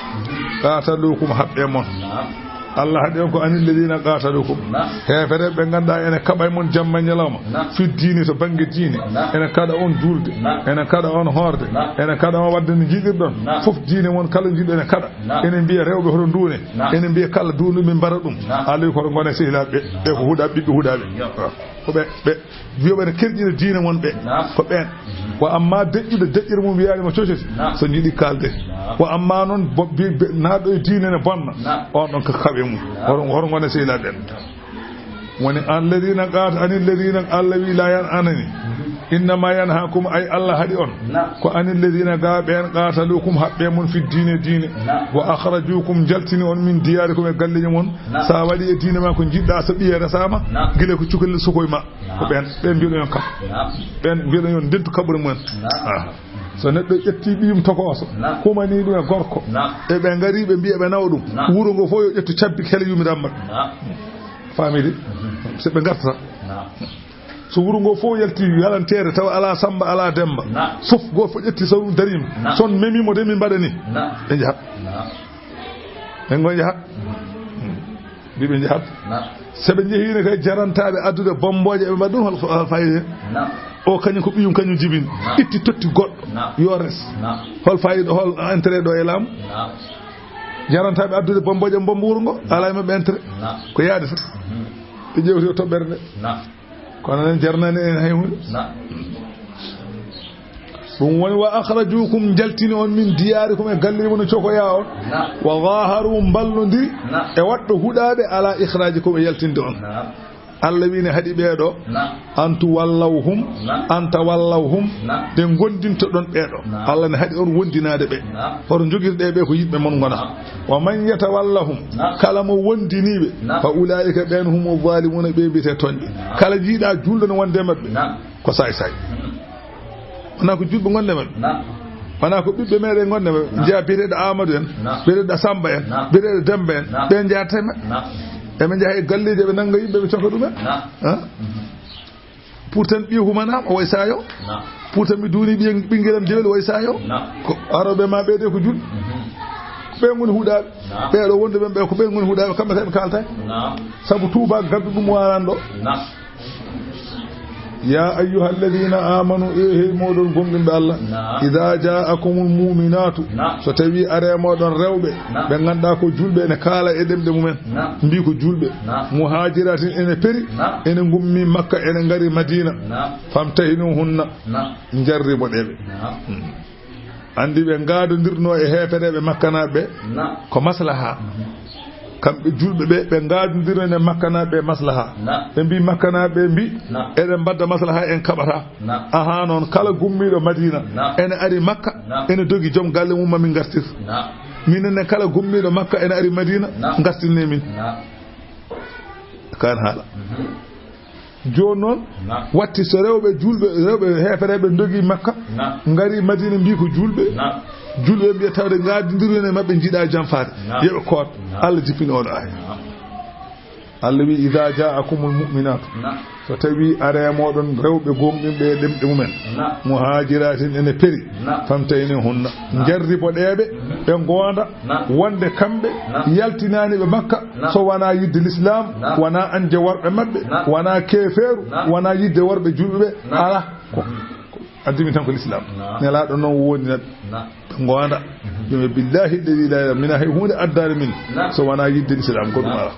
Qatalukum haɓɓe mon. Naam. Allah haɗi on ko anil ladina qatalukum. Naam. Heefereɓe ɓe ngannduɗaa ene kaɓa e mon jamma e ñalawma. Naam. Fi diini to bannge diine. Naam. Ene kaɗa on juulde. Naam. Ene kaɗa on hoorde. Naam. Ene kaɗa on waɗde no njiɗirɗon. Naam. Fof diine mon kala njiɗɗon ene kaɗa. Naam. Ene mbiya rewɓe hoto nduune. Naam. Ene mbiya kala duundu min mbara ɗum. Naam. Alla wi koto ngone sehilaaɓe ɓe. Ɓe ko huɗa ɓiɓɓe huɗaaɓe. Yo. Ko ɓe, ɓe. Wiyoɓe ne kerƴina diine mon ɓe. Naam. Ko ɓeen. Mhm. Wa amma deƴƴude deƴƴere mum wiyaani mo cocoti. Naam. So jiɗi kaalde. Naam. Wa amma noon bo-, bi-, bi-, naatɗo e diine ne bonna. Naam. On ɗon ko kaɓe mum. Naam. Hoto, hoto ngone sehilaaɓe ɓe. Naam. Woni alladina qat-, ani alladina Allah wi la yan anani. Mhm. Innama yanhaakum, ay Allah haɗi on. Naam. Ko anil ladina ga ɓen qatalukum haɓɓe mon fi diine diine. Naam. Wa akhrajukum jaltini on min diyarikum e galleji mon. Naam. Sa waɗi e diine ma ko jiɗɗa so ɓiye resama. Naam. Gila ko cukalel sukoy ma. Naam. Ko ɓen, ɓen mbiɗo yon kam. Naam. Ɓen mbiɗo yon dentu kaɓɓore mumen. Naam. Aha. So neɗɗo ƴetti ɓiyum tokooso. Naam. Kumani ɗum e gorko. Naam. E ɓe ngari ɓe mbiya ɓe nawa ɗum. Naam. Wuro ngo fof yo ƴettu cabbi kele yumiran maɓɓe. Naam. Famidi. Mhm. So ɓe ngartata. Naam. So wuro ngo fof yalti yalanteere tawa ala Samba, ala Demba. Naam. Fof gooto fof ƴetti so ɗum darima. Naam. So on memimo de min mbaɗa ni. Naam. Ɓe njahat. Naam. Ɓe ngo njahat. Mbi ɓe njahat. Naam. So ɓe njehiino kay jarantaɓe addude bombooje ɓe mbaɗa ɗum hol, hol fayida? Naam. O kañum ko ɓiyum kañum jibini. Naam. Itti totti goɗɗo. Naam. Yo res. Naam. Hol fayida, hol intérêt ɗo e laamu? Naam. Jarantaɓe addude bombooje bombo wuro ngo, ala e maɓɓe intérêt. Naam. Ko yaade tan. Mhm. Ɓe ƴeewti o toɓɓere nde. Naam. Kono nen jarnani en hay hunde. Naam. Ɗum woni wa akhrajukum, jaltini on min diyarikum e galleji mon cokoya on. Naam. Wa zaharu, mballodiri. Naam. E waɗɓe huɗaɓe ala ikhrajikum e yaltinde on. Naam. Allah wi ne haɗi ɓeeɗo. Naam. An tuwallawhum, naam, an tawallawhum, naam, nde gondintoɗon ɓeeɗo. Naam. Allah ne haɗi on wondinaade ɓe. Naam. Hoto njogirɗe ɓe ko yiɗɓe mon ngona. Naam. Wa man yatawallahum, naam, kala mo wondiniiɓe, naam, fa ulaa'ika ɓeen humu zaalimuuna, ɓe mbiyetee tooñɓe. Naam. Kala jiiɗa juulɗo no wonde maɓɓe, naam, ko saay saay. Hmm. Wonaa ko juulɓe ngonde maɓɓe. Naam. Wonaa ko ɓiɓɓe meɗen ngonde maɓɓe. Naam. Njeya biyeteeɗo Amadou en, naam, biyeteeɗo Samba en, naam, biyeteeɗo Demba en, naam, ɓe njaata e maɓɓe. Naam. Eɓe njaha e galleeji, eɓe nannga yimɓe, ɓe coka ɗumen. Naam. Ah? Mhm. Pourtant ɓiye humanaama, way sayo. Naam. Pourtant mi duuni ɓiye, ɓingelam dewel, way sayo. Naam. Ko aroɓe ma ɓeyde ko jul. Mhm. Ko ɓe ngoni huɗaaɓe. Naam. Ɓeeɗo wonde ɓen ɓe ko ɓe ngoni huɗaaɓe, kamɓe kay ɓe kaaltay. Naam. Sabu tuuba gaddu ɗum waran ɗo. Naam. Ya ayyuha alladhina amanu, e hey moɗon gomɗinɓe Allah. Naam. Idha ja'akumul mu'minatu. Naam. So tawi are moɗon rewɓe. Naam. Ɓe ngannduɗaa ko julɓe ene kaala e ɗemɗe mumen. Naam. Mbi ko julɓe. Naam. Muhajiratin ene peri. Naam. Ene ngummi Makka, ene ngari Madina. Naam. Famtahinuhunna. Naam. Jarribo ɗeɓe. Naam. Hmm. Anndi ɓe ngaadondirnoo e heefereeɓe makkanaaɓe ɓe. Naam. Ko maslaha. Mhm. Kamɓe julɓe ɓe, ɓe ngaadondirnoo e makkanaaɓe ɓe maslaha. Naam. Ɓe mbi makkanaaɓe ɓe mbi, naam, eɗen mbadda maslaha, en kaɓata. Naam. Ahaa noon, kala gummiiɗo Madina, naam, ene ari Makka, naam, ene dogi joom galle mum, ma min ngartir. Naam. Minen ne, kala gummiiɗo Makka ene ari Madina, naam, ngartirne min. Naam. Kaan haala. Mhm. Jooni noon, naam, watti so rewɓe julɓe, rewɓe heefereeɓe ndogi Makka, naam, ngari Madina, mbi ko julɓe. Naam. Julɓe mbiya tawde ngaadondirnoo e maɓɓe, njiɗa janfaade. Naam. Yo ɓe koot. Naam. Allah jippini oɗo aaya. Naam. Allah wi, "Idha ja'akumul mu'minatu." Naam. So tawi are moɗon rewɓe gomɗinɓe e ɗemɗe mumen. Naam. Muhajiratin ene peri. Naam. Famtahinuhunna. Naam. Jarribo ɗeɓe, mhm, ɓe ngoonda, naam, wonde kamɓe, naam, yaltinaani ɓe Makka, naam, so wonaa yiɗde Lislaam, naam, wonaa añde worɓe maɓɓe, naam, wonaa keefeeru, naam, wonaa yiɗde worɓe julɓe ɓe, naam, alaa. Ko, mhm, ko addi min tan ko Lislaam. Naam. Nelaaɗo noon woni naɓe. Naam. Ɓe ngoonda. Mhm. Ɓe mbi, "Billahi alladhi la ilaha illa, mina hay huunde addaani min, naam, so wonaa yiɗde Lislaam, ko ɗum, naam, alaa."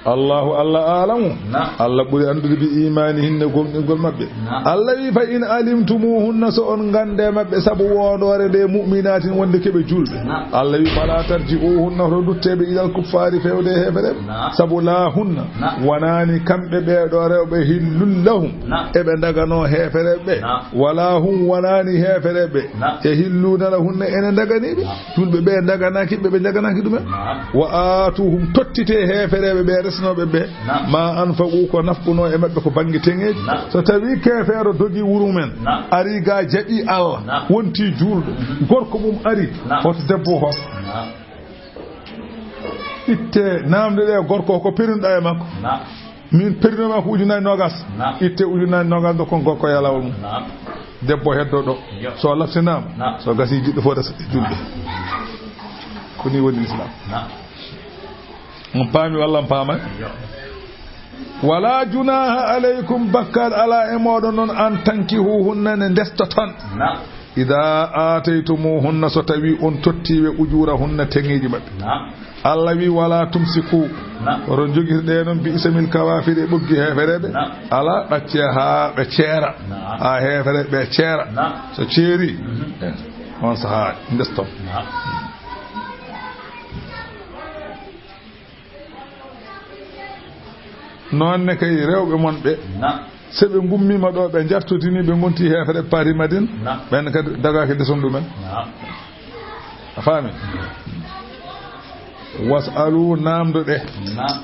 Allahu, Allah aalamu. Naam. Allah ɓuri anndude bi imaanihinna, gomɗingol maɓɓe. Naam. Allah wi, "Fa in alimtumuhunna," so on ngannde maɓɓe sabu wondoore nde, "mu'minatin," wonde keɓe julɓe. Naam. Allah wi, "Fala tarji'uhunna," hoto dutteɓe, "ilal kuffaari," fewde e heefereɓe. Naam. Sabu la hunna, naam, wonaani kamɓe ɓeeɗo rewɓe, hillul lahum, naam, eɓe ndaganoo heefereɓe. Naam. Wala hum, wonaani heefereɓe. Naam. E hilluuna lahunna, ene ndaganii ɓe. Naam. Julɓe ɓe ndaganaaki ɓe, ɓe ndaganaaki ɗumen. Naam. Wa aatuhum, tottite heefereɓe ɓe resnooɓe ɓe. Naam. Ma anfaqu, ko nafqunoo e maɓɓe ko bannge teŋeeji. Naam. So tawi keefeero dogi wuro men, naam, ari ga jaɓi Allah, naam, wonti juulɗo, mhm, gorko mum ari, naam, hoto debbo hoto. Naam. Itte namde ɗe gorko ko perinuɗa e makko. Naam. Min perinoma ko ujunnaji nogas. Naam. Itte ujunnaji nogas ɗo kon gorko ya lawol mum. Naam. Debbo heddo ɗo. Yo. So labtinaama. Naam. So gasi jiɗɗo fof resa e julɓe. Ko ni woni Islam. Naam. On paami walla on paamay? Yo. Wala junaha alaykum, bakkal ala e moɗon noon, an tankihuhunna, ne ndestoton. Naam. Ida aataytumuhunna, so tawi on tottiɓe, ujurahunna, teŋeeji maɓɓe. Naam. Allah wi, "Wala tumsiku." Naam. Oɗon jogirɗe noon, bi isamil kawafiri, e ɓoggi heefereɓe. Naam. Ala, ɗacce haa ɓe ceera. Naam. Haa heefereɓe ceera. Naam. So ceeri, mhm, eh, on sahaa ndeston. Naam. Noon ne kay rewɓe mon ɓe. Naam. Se ɓe ngummiima ɗo, ɓe njartodini, ɓe ngonti heefere, ɓe paari Madina, naam, ɓen kadi dagaaki leson ɗumen. Naam. A faami? Was'alu, naamndo ɗe. Naam.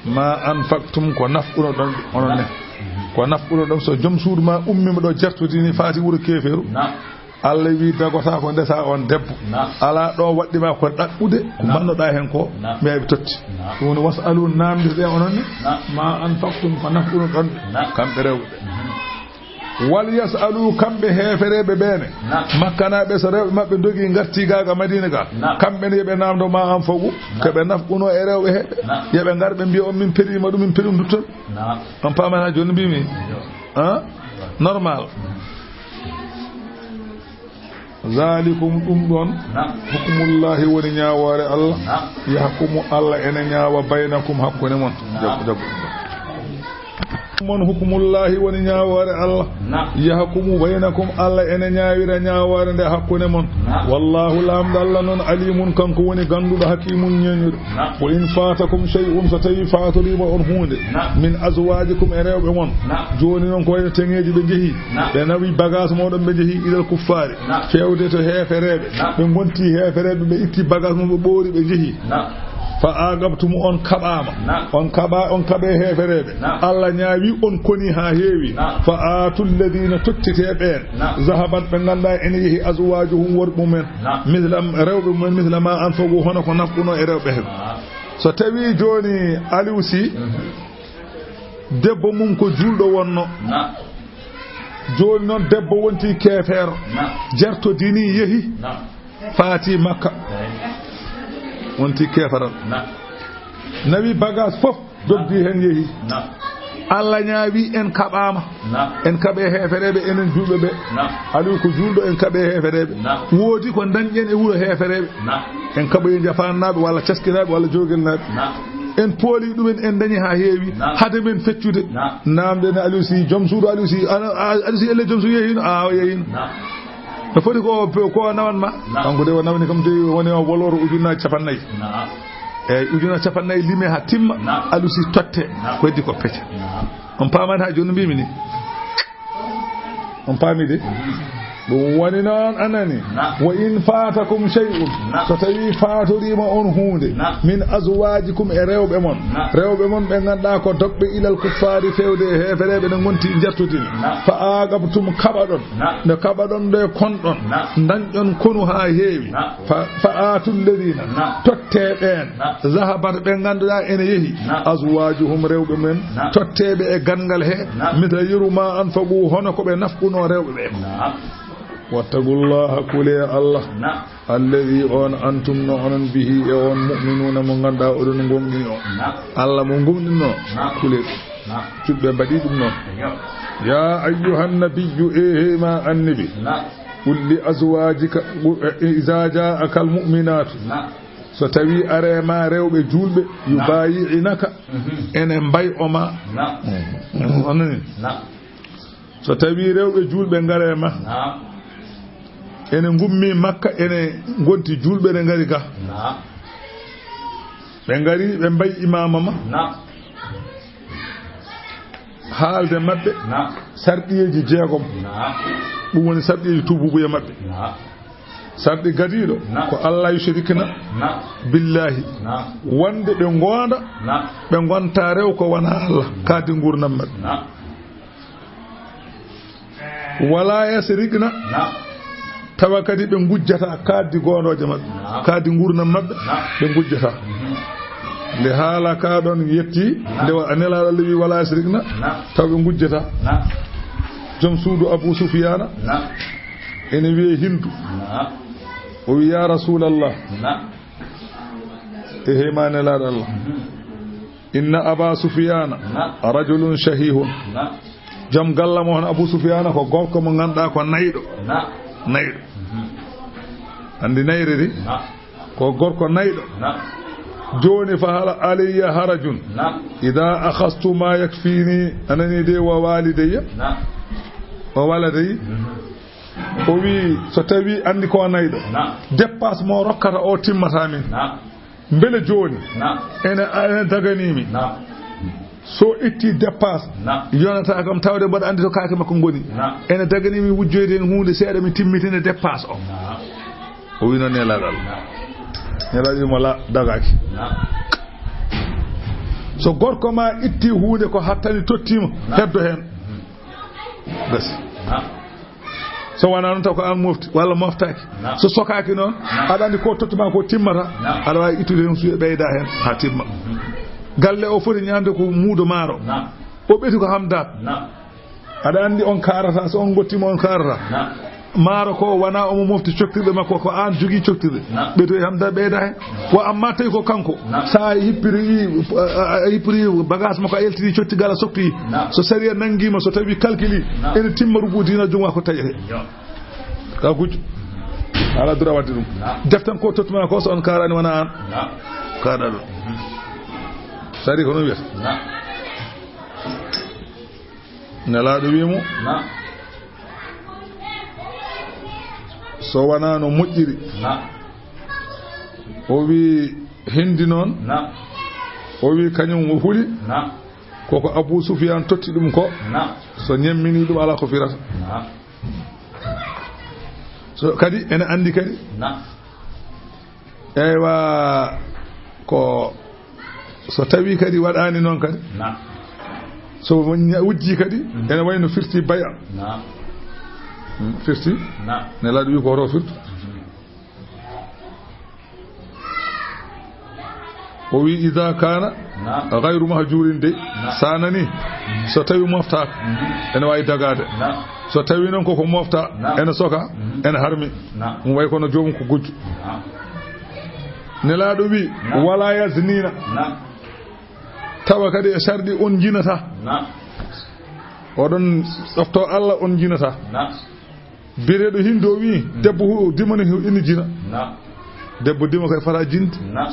Ma anfaqtum, ko nafquno ɗon, onon ne. Naam. Ko nafquno ɗon, so jom suudu ma ummiima ɗo, jartodini, faati wuro keefeeru. Naam. Allah wi, dagotaa ko ndesa on debbo. Naam. Alaa ɗo waɗɗi ma ko ɗaɓɓude ko, naam, mbannoɗaa heen ko, naam, mbiya ɓe totti. Naam. Ɗum woni, was'alu, naamndirɗe onon ne. Naam. Ma anfaqtum, ko nafquno ɗon, naam, kamɓe rewɓe ɓe. Mhm. Wal yas'alu, kamɓe heefereeɓe ɓe ne. Naam. Makkanaaɓe, so rewɓe maɓɓe ndogi, ngarti ga ga Madina ga. Naam. Kamɓe ne, yo ɓe naamndo ma anfaqu, naam, ko ɓe nafquno e rewɓe heɓe. Naam. Yo ɓe ngar, ɓe mbiya on, min periima ɗum, min periima ɗum ton. Naam. On paamata jooni mbimi? Yo. Hein? Normal. Zalikum, ɗum ɗon, naam, hukmullahi, woni ñaawoore Allah. Naam. Yahkumu, Allah ene ñaawa, baynakum, hakkunde mon. Naam. Jaggu, jaggu ɗum ɗon. Mon hukmullahi, woni ñaawoore Allah. Naam. Yahkumu baynakum, Allah ene ñaawira ñaawoore nde hakkunde mon. Naam. Wallahu, Laamɗo Allah noon, alimun, kanko woni gannduɗo, hakimun, ñeeñuɗo. Naam. Wa in fatakum shay'un, so tawi faatoriima on huunde, naam, min azwajikum, e rewɓe mon. Naam. Jooni noon ko wayno teŋeeji ɓe njehi, naam, ɓe nawi bagage mooɗon ɓe njehi ilal kuffaari. Naam. Feewde to heefereeɓe. Naam. Ɓe ngonti heefereeɓe, ɓe itti bagage mum, ɓe ɓoori, ɓe njehi. Naam. Fa aqabtum, on kaɓaama. Naam. On kaɓa, on kaɓe heefereeɓe. Naam. Allah ñaawi on koni haa heewi. Naam. Fa aatu alladina, tottite ɓeen. Naam. Zahabat, ɓe ngannduɗaa ene yehi, azwajuhum, worɓe mumen. Naam. Misla, rewɓe mumen, misla ma anfaqu, hono ko nafquno e rewɓe heɓe. Naam. So tawi jooni Aliou Sy, mhm, debbo mum ko juulɗo wonno. Naam. Jooni noon debbo wonti keefeero. Naam. Jartodini, yehi. Naam. Faati Makka. Eey. Wonti keefaral. Naam. Nawi bagage fof, dogdi heen, yehi. Naam. Allah ñaawi en kaɓaama. Naam. En kaɓe heefereeɓe, enen juulɓe ɓe. Naam. Aliou ko juulɗo, en kaɓe heefereeɓe. Naam. Woodi ko ndañɗen e wuro heefereeɓe. Naam. En kaɓoyi Jafanaaɓe walla Caskinaaɓe walla Jogelnaaɓe. Naam. En pooli ɗumen, en ndañi haa heewi. Naam. Hade men feccude. Naam. Naamnde ne Aliou Sy, joom suudu Aliou Sy, ana, a-, Aliou Sy, elle joom suudu yehiino? A, o yehiino. Naam. No foti ko, ko nawan ma? Naam. Kanko de o nawni kam de woni o valeur ujunnaaji capannayyi. Naam. Eey, ujunnaaji capannayyi lime haa timma, naam, Aliou Sy totte, naam, ko heddi ko pece. Naam. On paamani haa jooni no mbimi ni? On paami de? Mhm. Ɗum woni noon, a nani? Naam. Wa in fatakum shay'un, naam, so tawi faatoriima on huunde, naam, min azwajikum, e rewɓe mon, naam, rewɓe mon ɓe ngannduɗaa ko dogɓe ilal kuffaari, feewde e heefereeɓe, ne ngonti jartodini. Naam. Fa aqabtum, kaɓaɗon. Naam. Nde kaɓaɗon nde, konɗon. Naam. Ndañɗon konu haa heewi. Naam. Fa, fa aatu alladina. Naam. Totte ɓeen. Naam. Zahabat, ɓe ngannduɗaa ene yehi. Naam. Azwajuhum, rewɓe men. Naam. Totteeɓe e ganngal he. Naam. Misla yeru ma anfaqu, hono ko ɓe nafquno rewɓe ɓe. Naam. Wattaqullaha, kule Allah. Naam. Alladi, on, antum, no onon, bihi, e on, mu'minuna, mo ngannduɗaa oɗon ngomɗini o. Naam. Allah mo ngomɗinno. Naam. Kule ɗum. Naam. Julɓe mbaɗi ɗum noon. Yo. Ya ayyuhan nabiyyu, e he ma annabi. Naam. Qul li azwajika, qu-, e, iza ja'aka al mu'minatu. Naam. So tawi are ma rewɓe juulɓe, naam, yubayi'inaka, mhm, ene mbay o ma. Naam. Mhm. On nani? Naam. So tawi rewɓe juulɓe ngare ma. Naam. Ene ngummi Makka, ene ngonti juulɓe, ene ngari ga. Naam. Ɓe ngari, ɓe mbayi imaama ma. Naam. Haalde maɓɓe. Naam. Sarɗiyeeji jeegom. Naam. Ɗum woni sarɗiyeeji tuububuya maɓɓe. Naam. Sarɗi gadiiɗo. Naam. Ko Allah yushrikna. Naam. Billahi. Naam. Wonde ɓe ngoonda. Naam. Ɓe ngonta rew ko wona Allah. Naam. Kaadi nguurndam maɓɓe. Naam. Wala yasriqna. Naam. Tawa kadi ɓe ngujjata kaaddi goondooje maɓɓe. Naam. Kaaddi nguurndam maɓɓe, naam, ɓe ngujjata. Mhm. Nde haala ka ɗon yetti, naam, nde wa-, Nelaaɗo Allah wi wala yasriqna, naam, tawa ɓe ngujjata. Naam. Joom suudu Abu Sufyaana, naam, ene wiyee Hindu. Naam. O wi, "Ya Rasuulallah." Naam. E he ma Nelaaɗo Allah. Mhm. Inna Aba Sufyaana, naam, rajulun shahihun. Naam. Joom galle mo hono Abu Sufyaana ko gorko mo ngannduɗaa ko nayɗo. Naam. Nayɗo. Mhm. Anndi nayre de? Naam. Ko gorko nayɗo. Naam. Jooni fa hal alayya harajun, naam, idha akhadhtu ma yakfini, a nani de, wa walidayya? Naam. Wa waladayya? Mhm. O wi, so tawi anndi ko nayɗo. Naam. Dépasse mo rokkata o timmata min. Naam. Mbele jooni, naam, ene, ene daganii mi. Naam. So itti dépasse, na, yonata kam tawde mboɗo anndi to kaake makko ngoni. Na. Ene dagani mi wujjoyde heen huunde seeɗa, mi timmitina dépasse o. Na. O wi noon, Nelaaɗo Allah. Na. Nelaaɗo wi mo, la, dagaaki. Na. So gorko ma itti huunde ko hattani tottiima, na, heddo heen. Gasi. Na. So wonaa noon, taw ko aan mofti walla moftaaki. Na. So sokaaki noon, na, aɗa anndi ko tottuma ko timmata, na, aɗa waawi ittude heen suuɗe ɓeyda heen haa timma. Mhm. Galle o foti ñaamde ko muudo maaro. Na. O ɓeti ko hamdaat. Na. Aɗa anndi on kaarata, so on ngottiima on kaarata. Na. Maaro ko wonaa omo mofti coktirɗe makko, ko aan jogii coktirɗe. Na. Ɓeydo e hamdaat ɓeyda heen. Wa amma tawi ko kanko, na, so a hippiri, a, a, a hippiri bagage makko, a yaltini cotti gal a sokti. Na. So sariya nanngiima, so tawi calculi, na, ene timma rubu dina juma ko taƴete. Yo. Ka gujjo. Ala dura wadde ɗum. Na. Deftan ko tottuma ko so on kaarani wona an. Na. Kaɗa ɗo. Mhm. Sari ko no wiyata. Na. Nelaaɗo wi mo. Na. So wona no moƴƴiri. Na. O wi Hindi noon. Na. O wi kañum o huli. Na. Koko Abu Sufyan totti ɗum ko. Na. So ñemmini ɗum ala ko firata. Na. So kadi ene anndi kadi. Na. Eywa, ko so tawi kadi waɗaani noon kadi. Na. So ña-, wujji kadi, mm, ene wayno firti bay'a. Na. Mm, firti. Na. Nelaaɗo wi ko hoto firtu. Mm. O wi, "Ida kana, na, gayru mahjurin de, na, sa nani, mm, so tawi moftaaka, mm, ene waawi dagaade. Na. So tawi noon koko mofta, na, ene soka, mm, ene harmi." Na. Ɗum wayi kono joomum ko gujjo. Na. Nelaaɗo wi, na, "Wala yaznina." Na. Tawa kadi e sarɗi on njinata. Na. Oɗon ɗofto Allah, on njinata. Na. Bireeɗo Hindu o wi, mm, debbo hu-, dimo ne hu-, ina jina. Na. Debbo dimo kay fata jinde. Na.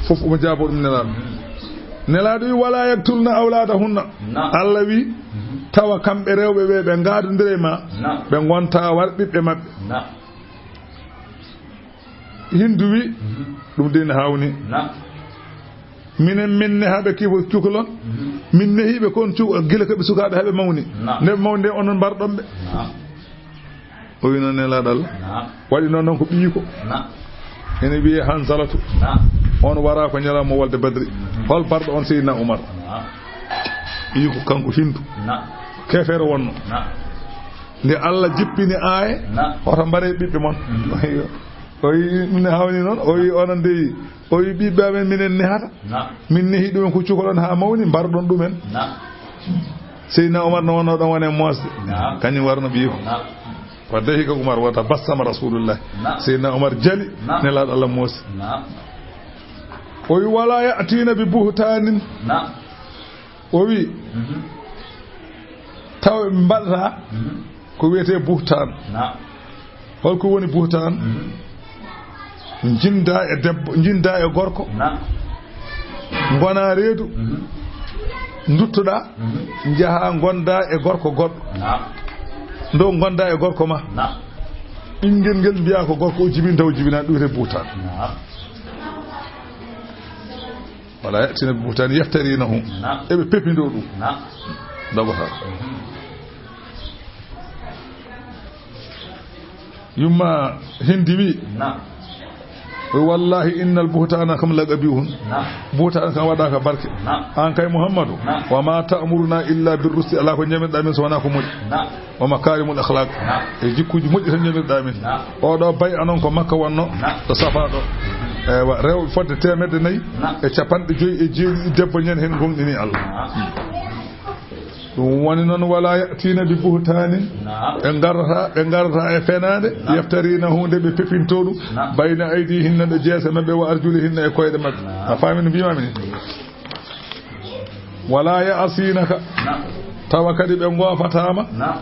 Fof omo jaabo ɗum Nelaaɗo. Mm. Nelaaɗo wi, "Wala yaktulna awladahunna." Na. Allah wi, mhm, tawa kamɓe rewɓe ɓe, ɓe ngaadondira e ma, na, ɓe ngonta war ɓiɓɓe maɓɓe. Na. Hindu wi, mhm, ɗum de ne hawni. Na. Minen, min ne haɓe kibo cukalon. Mhm. Min ne hiɓe kon cu-, gila ko ɓe sukaaɓe haɓe mawni. Na. Nde ɓe mawni nde, onon mbarɗon ɓe. Na. O wi noon, Nelaaɗo Allah. Na. Waɗi noon, noon ko ɓiyiiko. Na. Ene wiyee Hansalatu. Na. On wara ko ñalawma wolde Badri. Mhm. Hol barɗo on? Seydina Umar. Na. Ɓiyiiko kanko Hindu. Na. Keefeero wonno. Na. Nde Allah jippini aaye, na, hoto mbare ɓiɓɓe mon. Mhm. O wi, ɗum ne hawni noon. O wi, onon dey, o wi, ɓiɓɓe amen minen nehata. Na. Min nehi ɗumen ko cukalon haa mawni, mbarɗon ɗumen. Na. Seydina Umar no wonno ɗon wone moosde. Na. Kañum warno ɓiyiiko. Na. Wa dahika Umar wa tabassama Rasulullah. Na. Seydina Umar jali, na, Nelaaɗo Allah moosi. Na. O wi, "Wala ya'tina bi buhtaanin." Na. O wi, mhm, taw ɓe mbaɗata, mhm, ko wiyetee buhtaan. Na. Holko woni buhtaan? Mhm. Njinda e debbo, njinda e gorko. Na. Ngona reedu. Mhm. Nduttoɗa, mhm, njaha ngonda e gorko goɗɗo. Na. Ndo ngonda e gorko ma. Na. Ɓinngel ngel mbiya ko gorko o jibini, taw jibina, ɗum wiyetee buhtaan. Na. Wala ya'tina bi buhtaan yaftarinahu. Na. Eɓe pepindoo ɗum. Na. Dogota. Mhm. Yumma Hindi wi. Na. Wallahi innal buhtana kam laqabihun. Na. Buhtaan kam waɗaaka barke. Na. An kay Muhammadu. Na. Wa ma ta'muruna illa bir rusdi, ala ko njamirɗa min so wona ko moƴƴi. Na. Wa makarimul akhlaq. Na. E jikkuuji moƴƴi tan njamirɗa min. Na. Oɗo bay anon ko Makka wonno. Na. To Safa ɗo. Ewa, rewɓe fodde teemedde nayi. Na. E capanɗe joyi e jeeɗiɗi debbo ñen heen gonɗini Allah. Na. Ɗum woni noon, wala ya'tina bi buhtaanin. Na. Ɓe ngarata, ɓe ngarata e fenaande. Na. Yaftarina, huunde ɓe pepinto ɗum. Na. Bayna aydihinna, ɗo jeese maɓɓe, wa arjulihinna, e koyɗe maɓɓe. Na. A faami no mbimami ni? Wala ya'sinaka. Na. Tawa kadi ɓe ngoofataama. Na.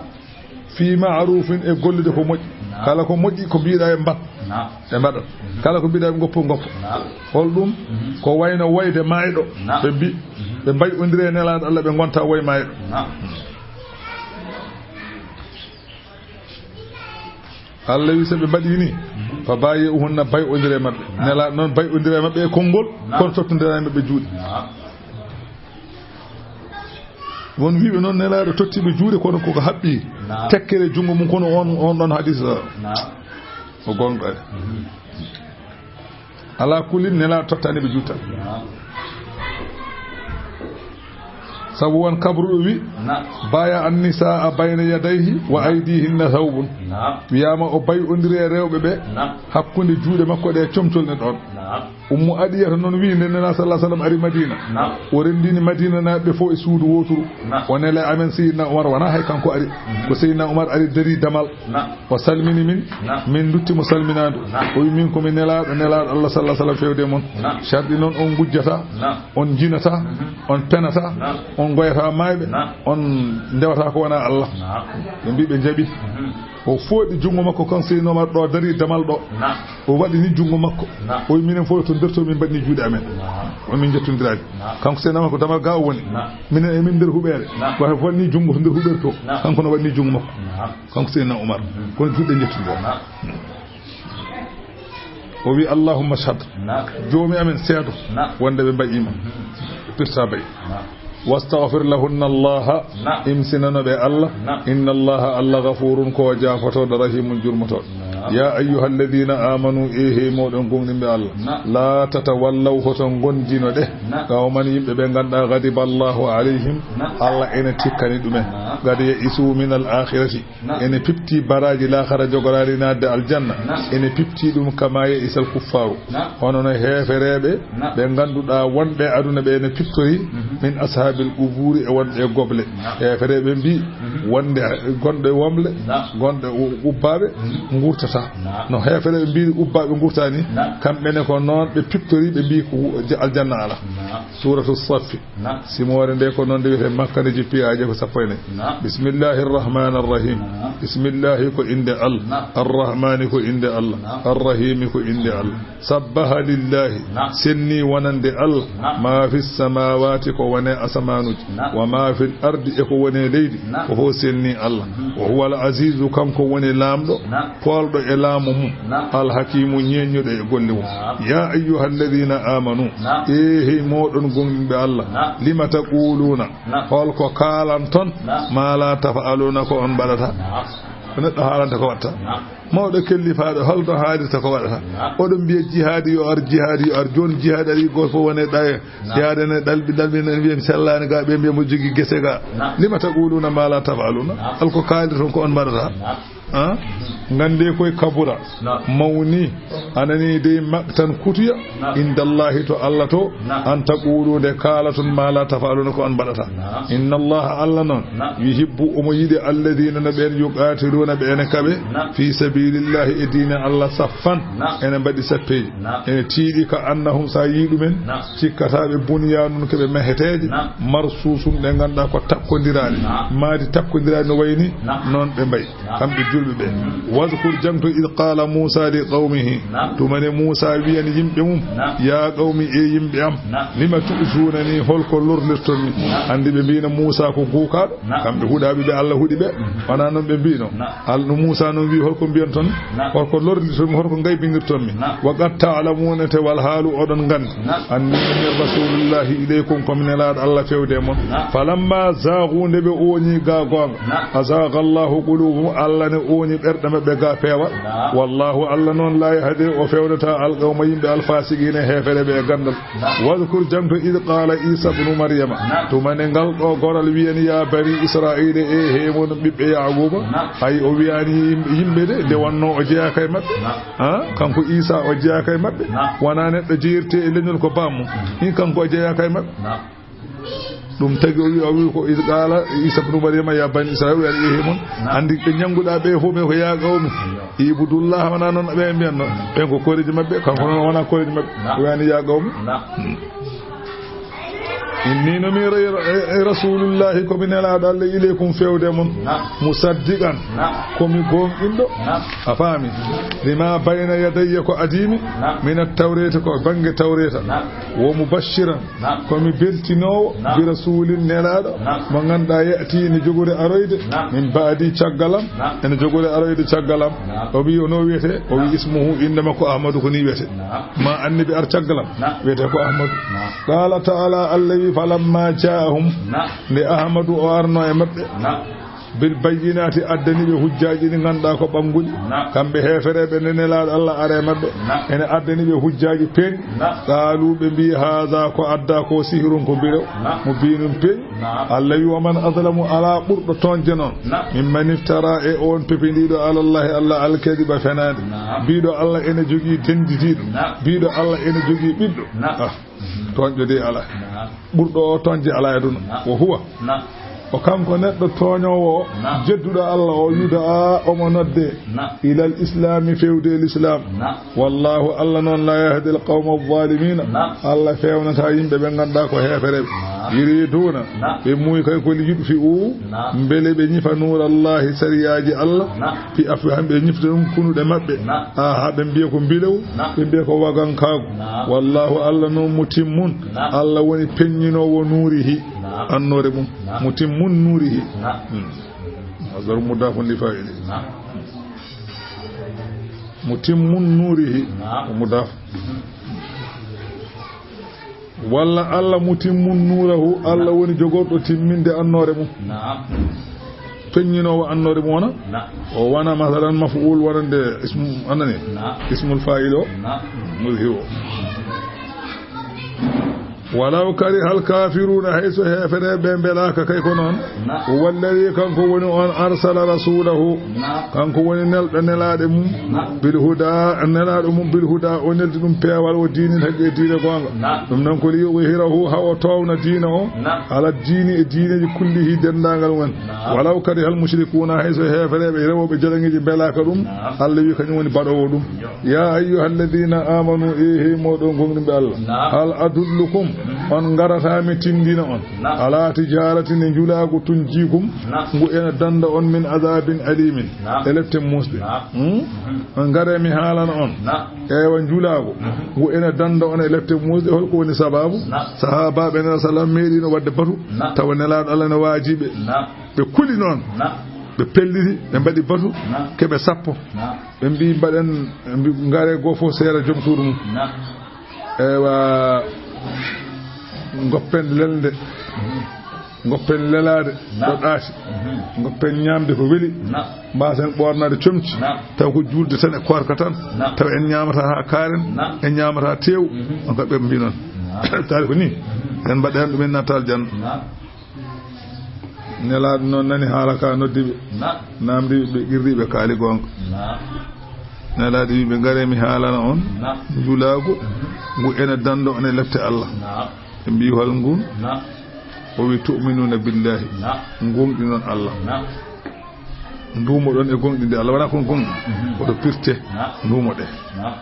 Fi ma'rufin, e gollude ko moƴƴi. Na. Kala ko moƴƴi ko mbiɗa e mbat. Na. Ɓe mbaɗat. Mhm. Kala ko mbiɗa ɓe ngoppo, ngoppo. Na. Hol ɗum? Mhm. Ko wayno woyde maayɗo. Na. Ɓe mbi-, mhm, ɓe mbay'ondire e Nelaaɗo Allah, ɓe ngonta woy maayɗo. Na. Allah wi, so ɓe mbaɗi ni, mhm, fa baayi'uhunna, bay'ondire maɓɓe. Naam. Nelaaɗo noon bay'ondire maɓɓe e konngol, naam, kono tottondira e maɓɓe juuɗe. Naam. Won wiiɓe noon Nelaaɗo tottiiɓe juuɗe, kono koko haɓɓi, naam, tekkere junngo mum, kono on, on ɗon hadis o. Naam. O gonɗo e. Mhm. Alaa kulli, Nelaaɗo tottaani ɓe juutal. Naam. Sabu won kabruɗo wi, naam, baya annisaa bayna yadayhi wa aydihinna thawbun. Naam. Wiyaama o bay'ondiri e rewɓe ɓe, naam, hakkunde juuɗe makko ɗe, comcol ne ɗon. Naam. Ummu Adiyata noon wi, nde Nelaaɗo sallallahu alaihi wasallam ari Madina, naam, o renndini Madina naaɓe fof e suudu wooturu. Naam. O nela amen Seydina Umar, wonaa hay kanko ari. Mhm. Ko Seydina Umar ari, darii damal. Naam. O salmini min, naam, min ndutti mo salminaandu. Naam. O wi min ko mi nelaaɗo, nelaaɗo Allah sallallahu alaihi wasallam fewde e mon. Naam. Sharɗi noon on ngujjataa, naam, on njinataa, mhm, on penataa, naam, on ngoyataa maayɓe, naam, on ndewataa ko wonaa Allah. Naam. Ɓe mbi ɓe njaɓi. Mhm. O fooɗi junngo makko, kan Seydina Umar ɗo darii damal ɗo. Naam. O waɗi ni junngo makko. Naam. O wi minen fof to nder to min mbaɗni juuɗe amen. Naam. O min njettondiraani. Naam. Kanko Seydina Umar ko damal ga o woni. Naam. Minen e min nder huɓeere. Naam. Wata waɗni junngo to nder huɓeere to. Naam. Kanko no waɗni junngo makko. Naam. Kanko Seydina Umar. Mhm. Kono juuɗe njettude. Naam. O wi, "Allahumma shhad." Naam. Joomi amen seedo. Naam. Wonde ɓe mbayi ma. Mhm. Pirta bayi. Naam. "Wastaghfir lahunna Allah." Naam. Imsinano ɓe Allah. Naam. "Inna Allah, Allah ghafurun ko jaafotooɗo, rahimun jurmotooɗo." Naam. "Ya ayyuhalladhina amanu," e he moɗon gomɗinɓe Allah. Naam. "La tatawallaw," hoto gondino ɗe. Naam. "Qawman," yimɓe ɓe ngannduɗaa, "ghadiba Allahu alayhim," naam, Allah ene tikkani ɗumen. Naam. "Qad ya'isu min al-akhirati." Naam. Ene pipti baraaji laakhara jogoraali naatde aljanna. Naam. Ene pipti ɗum kama ya'isal kuffaaru. Naam. Hono no heefereeɓe, naam, ɓe ngannduɗaa wonɓe aduna ɓe ene piptori, mhm, min ashaabil qubuuri e wonɓe e goble. Naam. Heefereeɓe mbi, mhm, wonde gonɗo e womle, naam, gonɗo e u-, ubbaaɓe, mhm, ngurtata. Naam. No heefereeɓe mbi ubbaaɓe ngurtani, naam, kamɓe ne ko noon ɓe piptori, ɓe mbi ko aljanna ala. Naam. Suuratu Saffi. Naam. Simoore nde ko noon nde wiyetee Makka nde jippi, aaje ko sappo e nayi. Naam. Bismillahir Rahmanir Rahim. Naam. Bismillahi ko innde Allah. Naam. Ar-Rahmani ko innde Allah. Naam. Ar-Rahimi ko innde Allah. Sabbaha lillahi. Naam. Senni wonande Allah. Naam. Ma fis samawati ko wone asamaanuuji. Naam. Wa ma fil ardi e ko wone leydi. Naam. Ko fof senni Allah. Mhm. Wa huwal azizu, kanko woni laamɗo. Naam. Poolɗo e laamu mum. Naam. Al-Hakimu, ñeeññuɗo e golle mum. Naam. Ya ayyuhalladhina amanu. Naam. E hey moɗon gomɗinɓe Allah. Naam. Lima taquluna. Naam. Holko kaalanton? Naam. Ma la taf'aluna, ko on mbaɗata. Naam. Ko neɗɗo haalanta ko waɗata. Naam. Mawɗo kellifaaɗo, holno haalirta ko waɗata? Naam. Oɗon mbiya jihaadi yo ar, jihaadi yo ar. Jooni jihaadi ari, gooto fof wone ɗaye. Naam. Yaade ne ɗalɓi, ɗalɓi ne mbiya mi sellaani ga, ɓe mbiya mo jogi gese ga. Naam. Lima taquluna ma la taf'aluna. Naam. Holko kaalirton ko on mbaɗata. Naam. Ah? Ngannde koye kabura. Naam. Mawni. A nani dey maqtan kutuya. Naam. Indallahi to Allah to. Naam. An taqulu nde kaalaton ma la taf'aluna ko on mbaɗata. Naam. Innallaha Allah noon. Naam. Yuhibbu omo yiɗi alladhina no ɓeen yuqatiluna ɓe ene kaɓe. Naam. Fi sabilillahi e diine Allah saffan. Naam. Ene mbaɗi sappeeji. Naam. Ene tiiɗi ka annahum sa yii ɗumen. Naam. Cikkata ɓe bunyanun ko ɓe meheteeje. Naam. Marsusun ɗe ngannduɗaa ko takkondiraani. Naam. Maadi takkondiraani no wayni. Naam. Noon ɓe mbayi. Naam. Kamɓe julɓe ɓe. Wazkur, jaŋto, id qala Musa li qawmihi. Naam. Tuma nde Musa wiyani yimɓe mum. Naam. Ya qawmi, e yimɓe am. Naam. Lima tu'zunani, holko lorlirton mi? Naam. Anndi ɓe mbino Musa ko guukaaɗo. Naam. Kamɓe huɗaaɓe ɓe Allah huɗi ɓe. Mhm. Wona noon ɓe mbino. Naam. Al-, no Musa noon wi, holko mbiyanton? Naam. Holko lorlirton mi? Holko ngaybinirton mi? Naam. Wa qad ta'lamuna, te wal haalu oɗon nganndi. Naam. Anni min rasulullahi ilaykum, ko mi nelaaɗo Allah fewde e mon. Naam. Falamma zaagu, nde ɓe ooñi ga goonga. Naam. Azaaga Allahu qulubahum, Allah ne ooñi ɓerɗe maɓɓe ga peewal. Naam. Wallahu, Allah noon, la yahdi, o fewdataa, alqawma, yimɓe, alfasiqina, heefereɓe e ganndal. Naam. Wadkur, jaŋto, id qala Isa bnu Maryama. Naam. Tuma nde ngal ɗo goral wiyani, ya bani Israila, e he mon ɓiɓɓe Yaquba. Naam. Hay o wiyani yim-, yimɓe de, nde wonno o jeyaaka e maɓɓe. Naam. Ha? Kanko Isa o jeyaaka e maɓɓe. Naam. Wona neɗɗo jeyirte e leñol ko bamum. Hin kanko o jeyaaka e maɓɓe. Naam. Ɗum tagi o wi, o wi ko, "Iz qala Isa ibnu Maryama ya bani Israil," o wi, "Ari ehe mon." Naam. Anndi ɓe ñannguɗaa ɓe fof, ɓe ko, "Ya qawmi, naam, ibudullaha," wona noon ɓe mbiyatno. Ɓen ko koreeji maɓɓe, kanko noon wona koreeji maɓɓe. Naam. O wiyani, "Ya qawmi." Naam. Hmm. Inni no mi ra-, e, e Rasulullahi, ko mi nelaaɗo Allah, ilaykum, fewde mon. Naam. Musaddiqan, naam, ko mi goonɗinɗo. Naam. A faami? Lima bayna yadayya, ko adii mi. Naam. Mina tawreeta, ko bannge tawreeta. Naam. Wo mubashiran, naam, ko mi beltinoowo. Naam. Bi rasulin, nelaaɗo. Naam. Mo ngannduɗaa ya'ti, ne jogori aroyde. Naam. Min ba'di, caggal am. Naam. Ene jogori aroyde caggal am. Naam. O wi, o no wiyete? O wi, naam, ismuhu, innde makko Ahmadu, ko ni wiyete. Naam. Ma annabi ar caggal am. Naam. Wiyete ko Ahmadu. Naam. Qala ta'ala, Allah wi, falamma ja'ahum, naam, nde Ahmadu o arno e maɓɓe, naam, bil bayyinati, addani ɓe hujjaaji ɗi ngannduɗaa ko ɓannguɗi. Naam. Kamɓe heefereɓe, nde nelaaɗo Allah ara e maɓɓe, naam, ene addani ɓe hujjaaji peeñɗi. Naam. Qaalu, ɓe mbi, haada, ko adda ko, sihrun, ko mbiɗo, naam, mubiinun, peeñɗo. Naam. Allah wi, wa man azlamu, alaa ɓurɗo tooñde noon, naam, mimman iftara, e on pepindiiɗo, alallahi, Allah, alkadiba, fenaande. Naam. Mbiɗo Allah ene jogii dendidiiɗo. Naam. Mbiɗo Allah ene jogii ɓiɗɗo. Naam. Ah, tooñɗo de alaa. Naam. Ɓurɗo o tooñde alaa e aduna. Naam. Wo huwa. Naam. O kanko neɗɗo tooñoowo o, naam, jedduɗo Allah o, yuda a, omo nodde, naam, ilal islami, fewde l'islam. Naam. Wallahu, Allah noon, la yahdi al qawma al zalimina. Naam. Allah fewnata yimɓe ɓe ngannduɗaa ko heefereɓe. Naam. Yuriduna, naam, ɓe muuyi kay ko li yutfi'u, naam, mbele ɓe ñifa nuurallahi, sariyaaji Allah. Naam. Fi afwahihim, ɓe ñifta ɗum kunuɗe maɓɓe. Naam. Aha, ɓe mbiya ko mbilew, naam, ɓe mbiya ko wagankaagu. Naam. Wallahu, Allah noon, mutimmun, naam, Allah woni peññinoowo nuurihi, naam, annoore mum. Naam. Mutimmun nuurihi. Naam. Hmm. Masdar mudafun li fa'ili. Naam. Mutimmun nuurihi. Naam. Ko mudaf. Mhm. Walla Allah mutimmun nuurahu, Allah woni jogorɗo timminde annoore mum. Naam. Peññinoowo annoore mum wona? Naam. O wona, masalan, maf'ul wonande ismu, anani? Naam. Ismul fa'il o? Naam. Muzhi o. Walaw karihal kafiruna, hay so heefereɓe mbelaaka kay ko noon. Naam. Walladi, kanko woni on, arsala rasulahu, naam, kanko woni nelɗo nelaaɗe mum, naam, bil huda, nelaaɗo mum bil huda, o neldi ɗum peewal, o diinil haqqi, e diine goonga. Naam. Ɗum noon ko li yuzhirahu, ha o toowna diina o, naam, ala diini, e diineji kullihi, denndaangal mum en. Naam. Walaw karihal mushrikuna, hay so heefereɓe rewooɓe jalaŋeeji mbelaaka ɗum, naam, Allah wi kañum woni baɗoowo ɗum. Yo. Ya ayyuhalladhina amanu, e hey mooɗon gomɗinɓe Allah. Naam. Hal adullukum, on ngarata mi tindina on, naam, ala tijaratin, e njulaagu, tunjikum, naam, ngu ena danda on min adabin alimin, naam, e lepte muusɗe. Naam. Hmm? Mhm. On ngare mi haalana on. Naam. Eywa, njulaagu, mhm, ngu ena danda on e lepte muusɗe. Holko woni sababu? Naam. Sahaabaaɓe Nela sallam meeɗino wadde batu, naam, tawa Nelaaɗo Allah ne waajiɓe. Naam. Ɓe kuli noon. Naam. Ɓe pelliti, ɓe mbaɗi batu, naam, keɓe sappo. Naam. Ɓe mbi, mbaɗen, ɓe mbi, ngare goo fof seera joom suudu mum. Naam. Eywa, ngoppen lelde. Mhm. Ngoppen lelaade, naam, ɗo ɗaati. Mhm. Ngoppen ñaamde ko weli. Naam. Mbaasen ɓoornaade comci. Naam. Taw ko juulde tan e koorka tan. Naam. Taw en ñaamata haa kaaren, naam, en ñaamata teew. Mhm. On kam ɓe mbi noon. Naam. Taali ko nii. Mhm. En mbaɗa heen ɗum, en natta aljanna. Naam. Nelaaɗo noon nani haala ka, noddi ɓe. Naam. Naamndi ɓe, qirri ɓe, kaali goonga. Naam. Nelaaɗo wi ɓe, ngare mi haalana on. Naam. Njulaagu, mhm, ngu ena danda on e lepte Allah. Naam. Ɓe mbi, hol ngun? Naam. O wi, tu'minuna billahi. Naam. Gomɗinon Allah. Naam. Nduumoɗon e gomɗinde Allah, wonaa kon gomɗi. Mhm. Koto pirte. Naam. Nduumoɗe. Naam.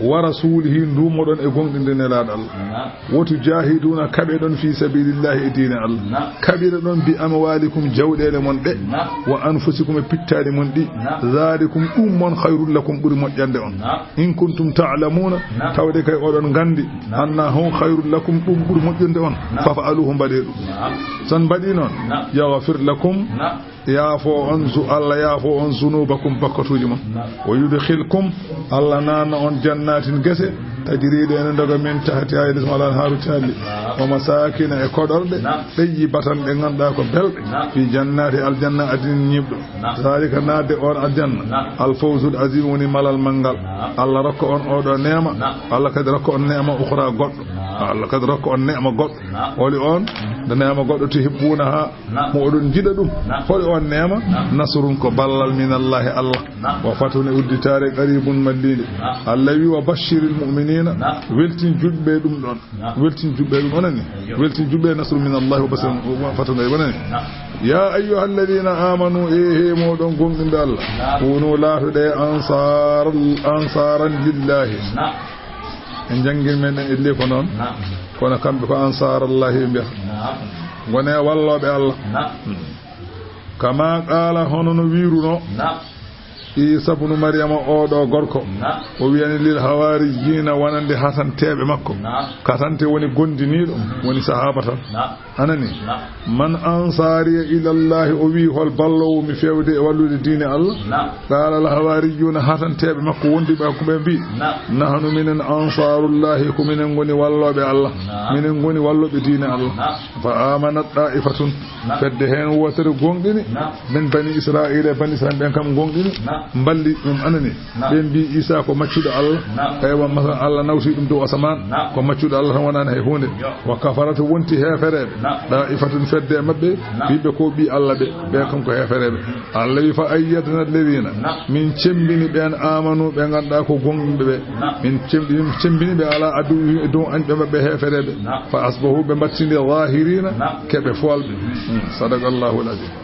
Wa rasulihi, nduumoɗon e gomɗinde Nelaaɗo Allah. Naam. Wa tujahiduna, kaɓeɗon fi sabilillahi, e diine Allah. Naam. Kaɓireɗon bi amwalikum, jawɗeele mon ɗe. Naam. Wa anfusikum, e pittaali mon ɗi. Naam. Zalikum, ɗum mon, khayrul lakum, ɓuri moƴƴande on. Naam. In kuntum ta'lamuna, naam, tawde kay oɗon nganndi, naam, annahu khayrul lakum, ɗum ɓuri moƴƴude on. Naam. Faf'aluhu, mbaɗee ɗum. Naam. So on mbaɗii noon, naam, yaghfir lakum, naam, yaafo on zu-, Allah yaafo on zunubakum, bakkatuuji mon. Naam. Wa yudkhilkum, Allah naatna on jannatin, gese, tajri, ɗe ene ndoga, min tahtiha, e les mum al anharu, calli. Naam. Wa masakina, e koɗorɗe, naam, tayyibatan, ɗe ngannduɗaa ko belɗe. Naam. Fi jannati, aljanna, adnin, ñiiɓɗo. Naam. Zalika, naatde on aljanna. Naam. Al fawzul azim, woni malal manngal. Naam. Allah rokka on oɗo neema. Naam. Allah kadi rokka on neema ukhra goɗɗo. Naam. Allah kadi rokka on neema goɗɗo. Naam. Holi on? Mhm. Nde neema goɗɗo, tuhibbunaha, naam, mo oɗon njiɗa ɗum. Naam. Holi on neema? Naam. Nasrun, ko ballal, minallahi, Allah. Naam. Wa fathun, e udditaare, qaribun, malliinde. Naam. Allah wi, wa bashiril mu'minina, naam, weltin juulɓe ɗum ɗon. Naam. Weltin juulɓe ɗum, o nani? Eyyo. Weltin juulɓe, nasrun min Allah wa basirun, naam, wa fathun qarib, o nani? Naam. Ya ayyuhalladhina amanu, e he mooɗon gomɗinɓe Allah. Naam. Kunu, laatoɗe, ansar, ansaran lillahi. Naam. En janngin men en elli ko noon. Naam. Kono kamɓe ko ansaarallahi ɓe mbiyata. Naam. Ngone wallooɓe Allah. Naam. Kama qaala, hono no wiiruno. Naam. Iisa bnu Maryama, oo ɗoo gorko. Naam. O wiyani lil hawaariyiina, wonande hatanteeɓe makko. Naam. Katante woni gondiniiɗo, woni sahaaba tan. Naam. Anani? Naam. Man ansaariya ilallahi, o wii, hol balloowo mi feewde e wallude diine Allah? Naam. Qaala al hawaariyyuuna, hatanteeɓe makko wonduɓe e makko ɓe mbii, naam, nahnu minen ansaarullahi, ko minen ngoni wallooɓe Allah. Naam. Minen ngoni wallooɓe diine Allah. Naam. Fa aamanat daa'ifatun. Naam. Fedde heen wootere gooŋɗini. Naam. Min bani Israa'iila, e bani Israa'iila ɓen kam gooŋɗini. Naam. Mballi ɗum, anani. Naam. Ɓe mbii Iisa ko maccuɗo Allah. Naam. Eywa, masalan, Allah nawti ɗum dow asamaan. Naam. Ko maccuɗo Allah tan, wonaani hay huunde. Yo. Wa kafarat, wonti heefereeɓe. Naam. Daa'ifatun, fedde e maɓɓe. Naam. Wiiɓe ko ɓii Allah ɓe. Ɓe kam ko heefereeɓe. Allah wi fa ayyadna alladhiina. Naam. Min cemmbini ɓeen aamanu, ɓe ngannduɗaa ko gooŋɗinɓe ɓe. Naam. Min cemmbini, cemmbini ɓe ala aduwwihim, e dow añɓe maɓɓe heefereeɓe. Naam. Fa asbahu, ɓe mbattindi zaahiriina, naam, keɓe foolɓe. Hmm. Sadaqallahul aziim.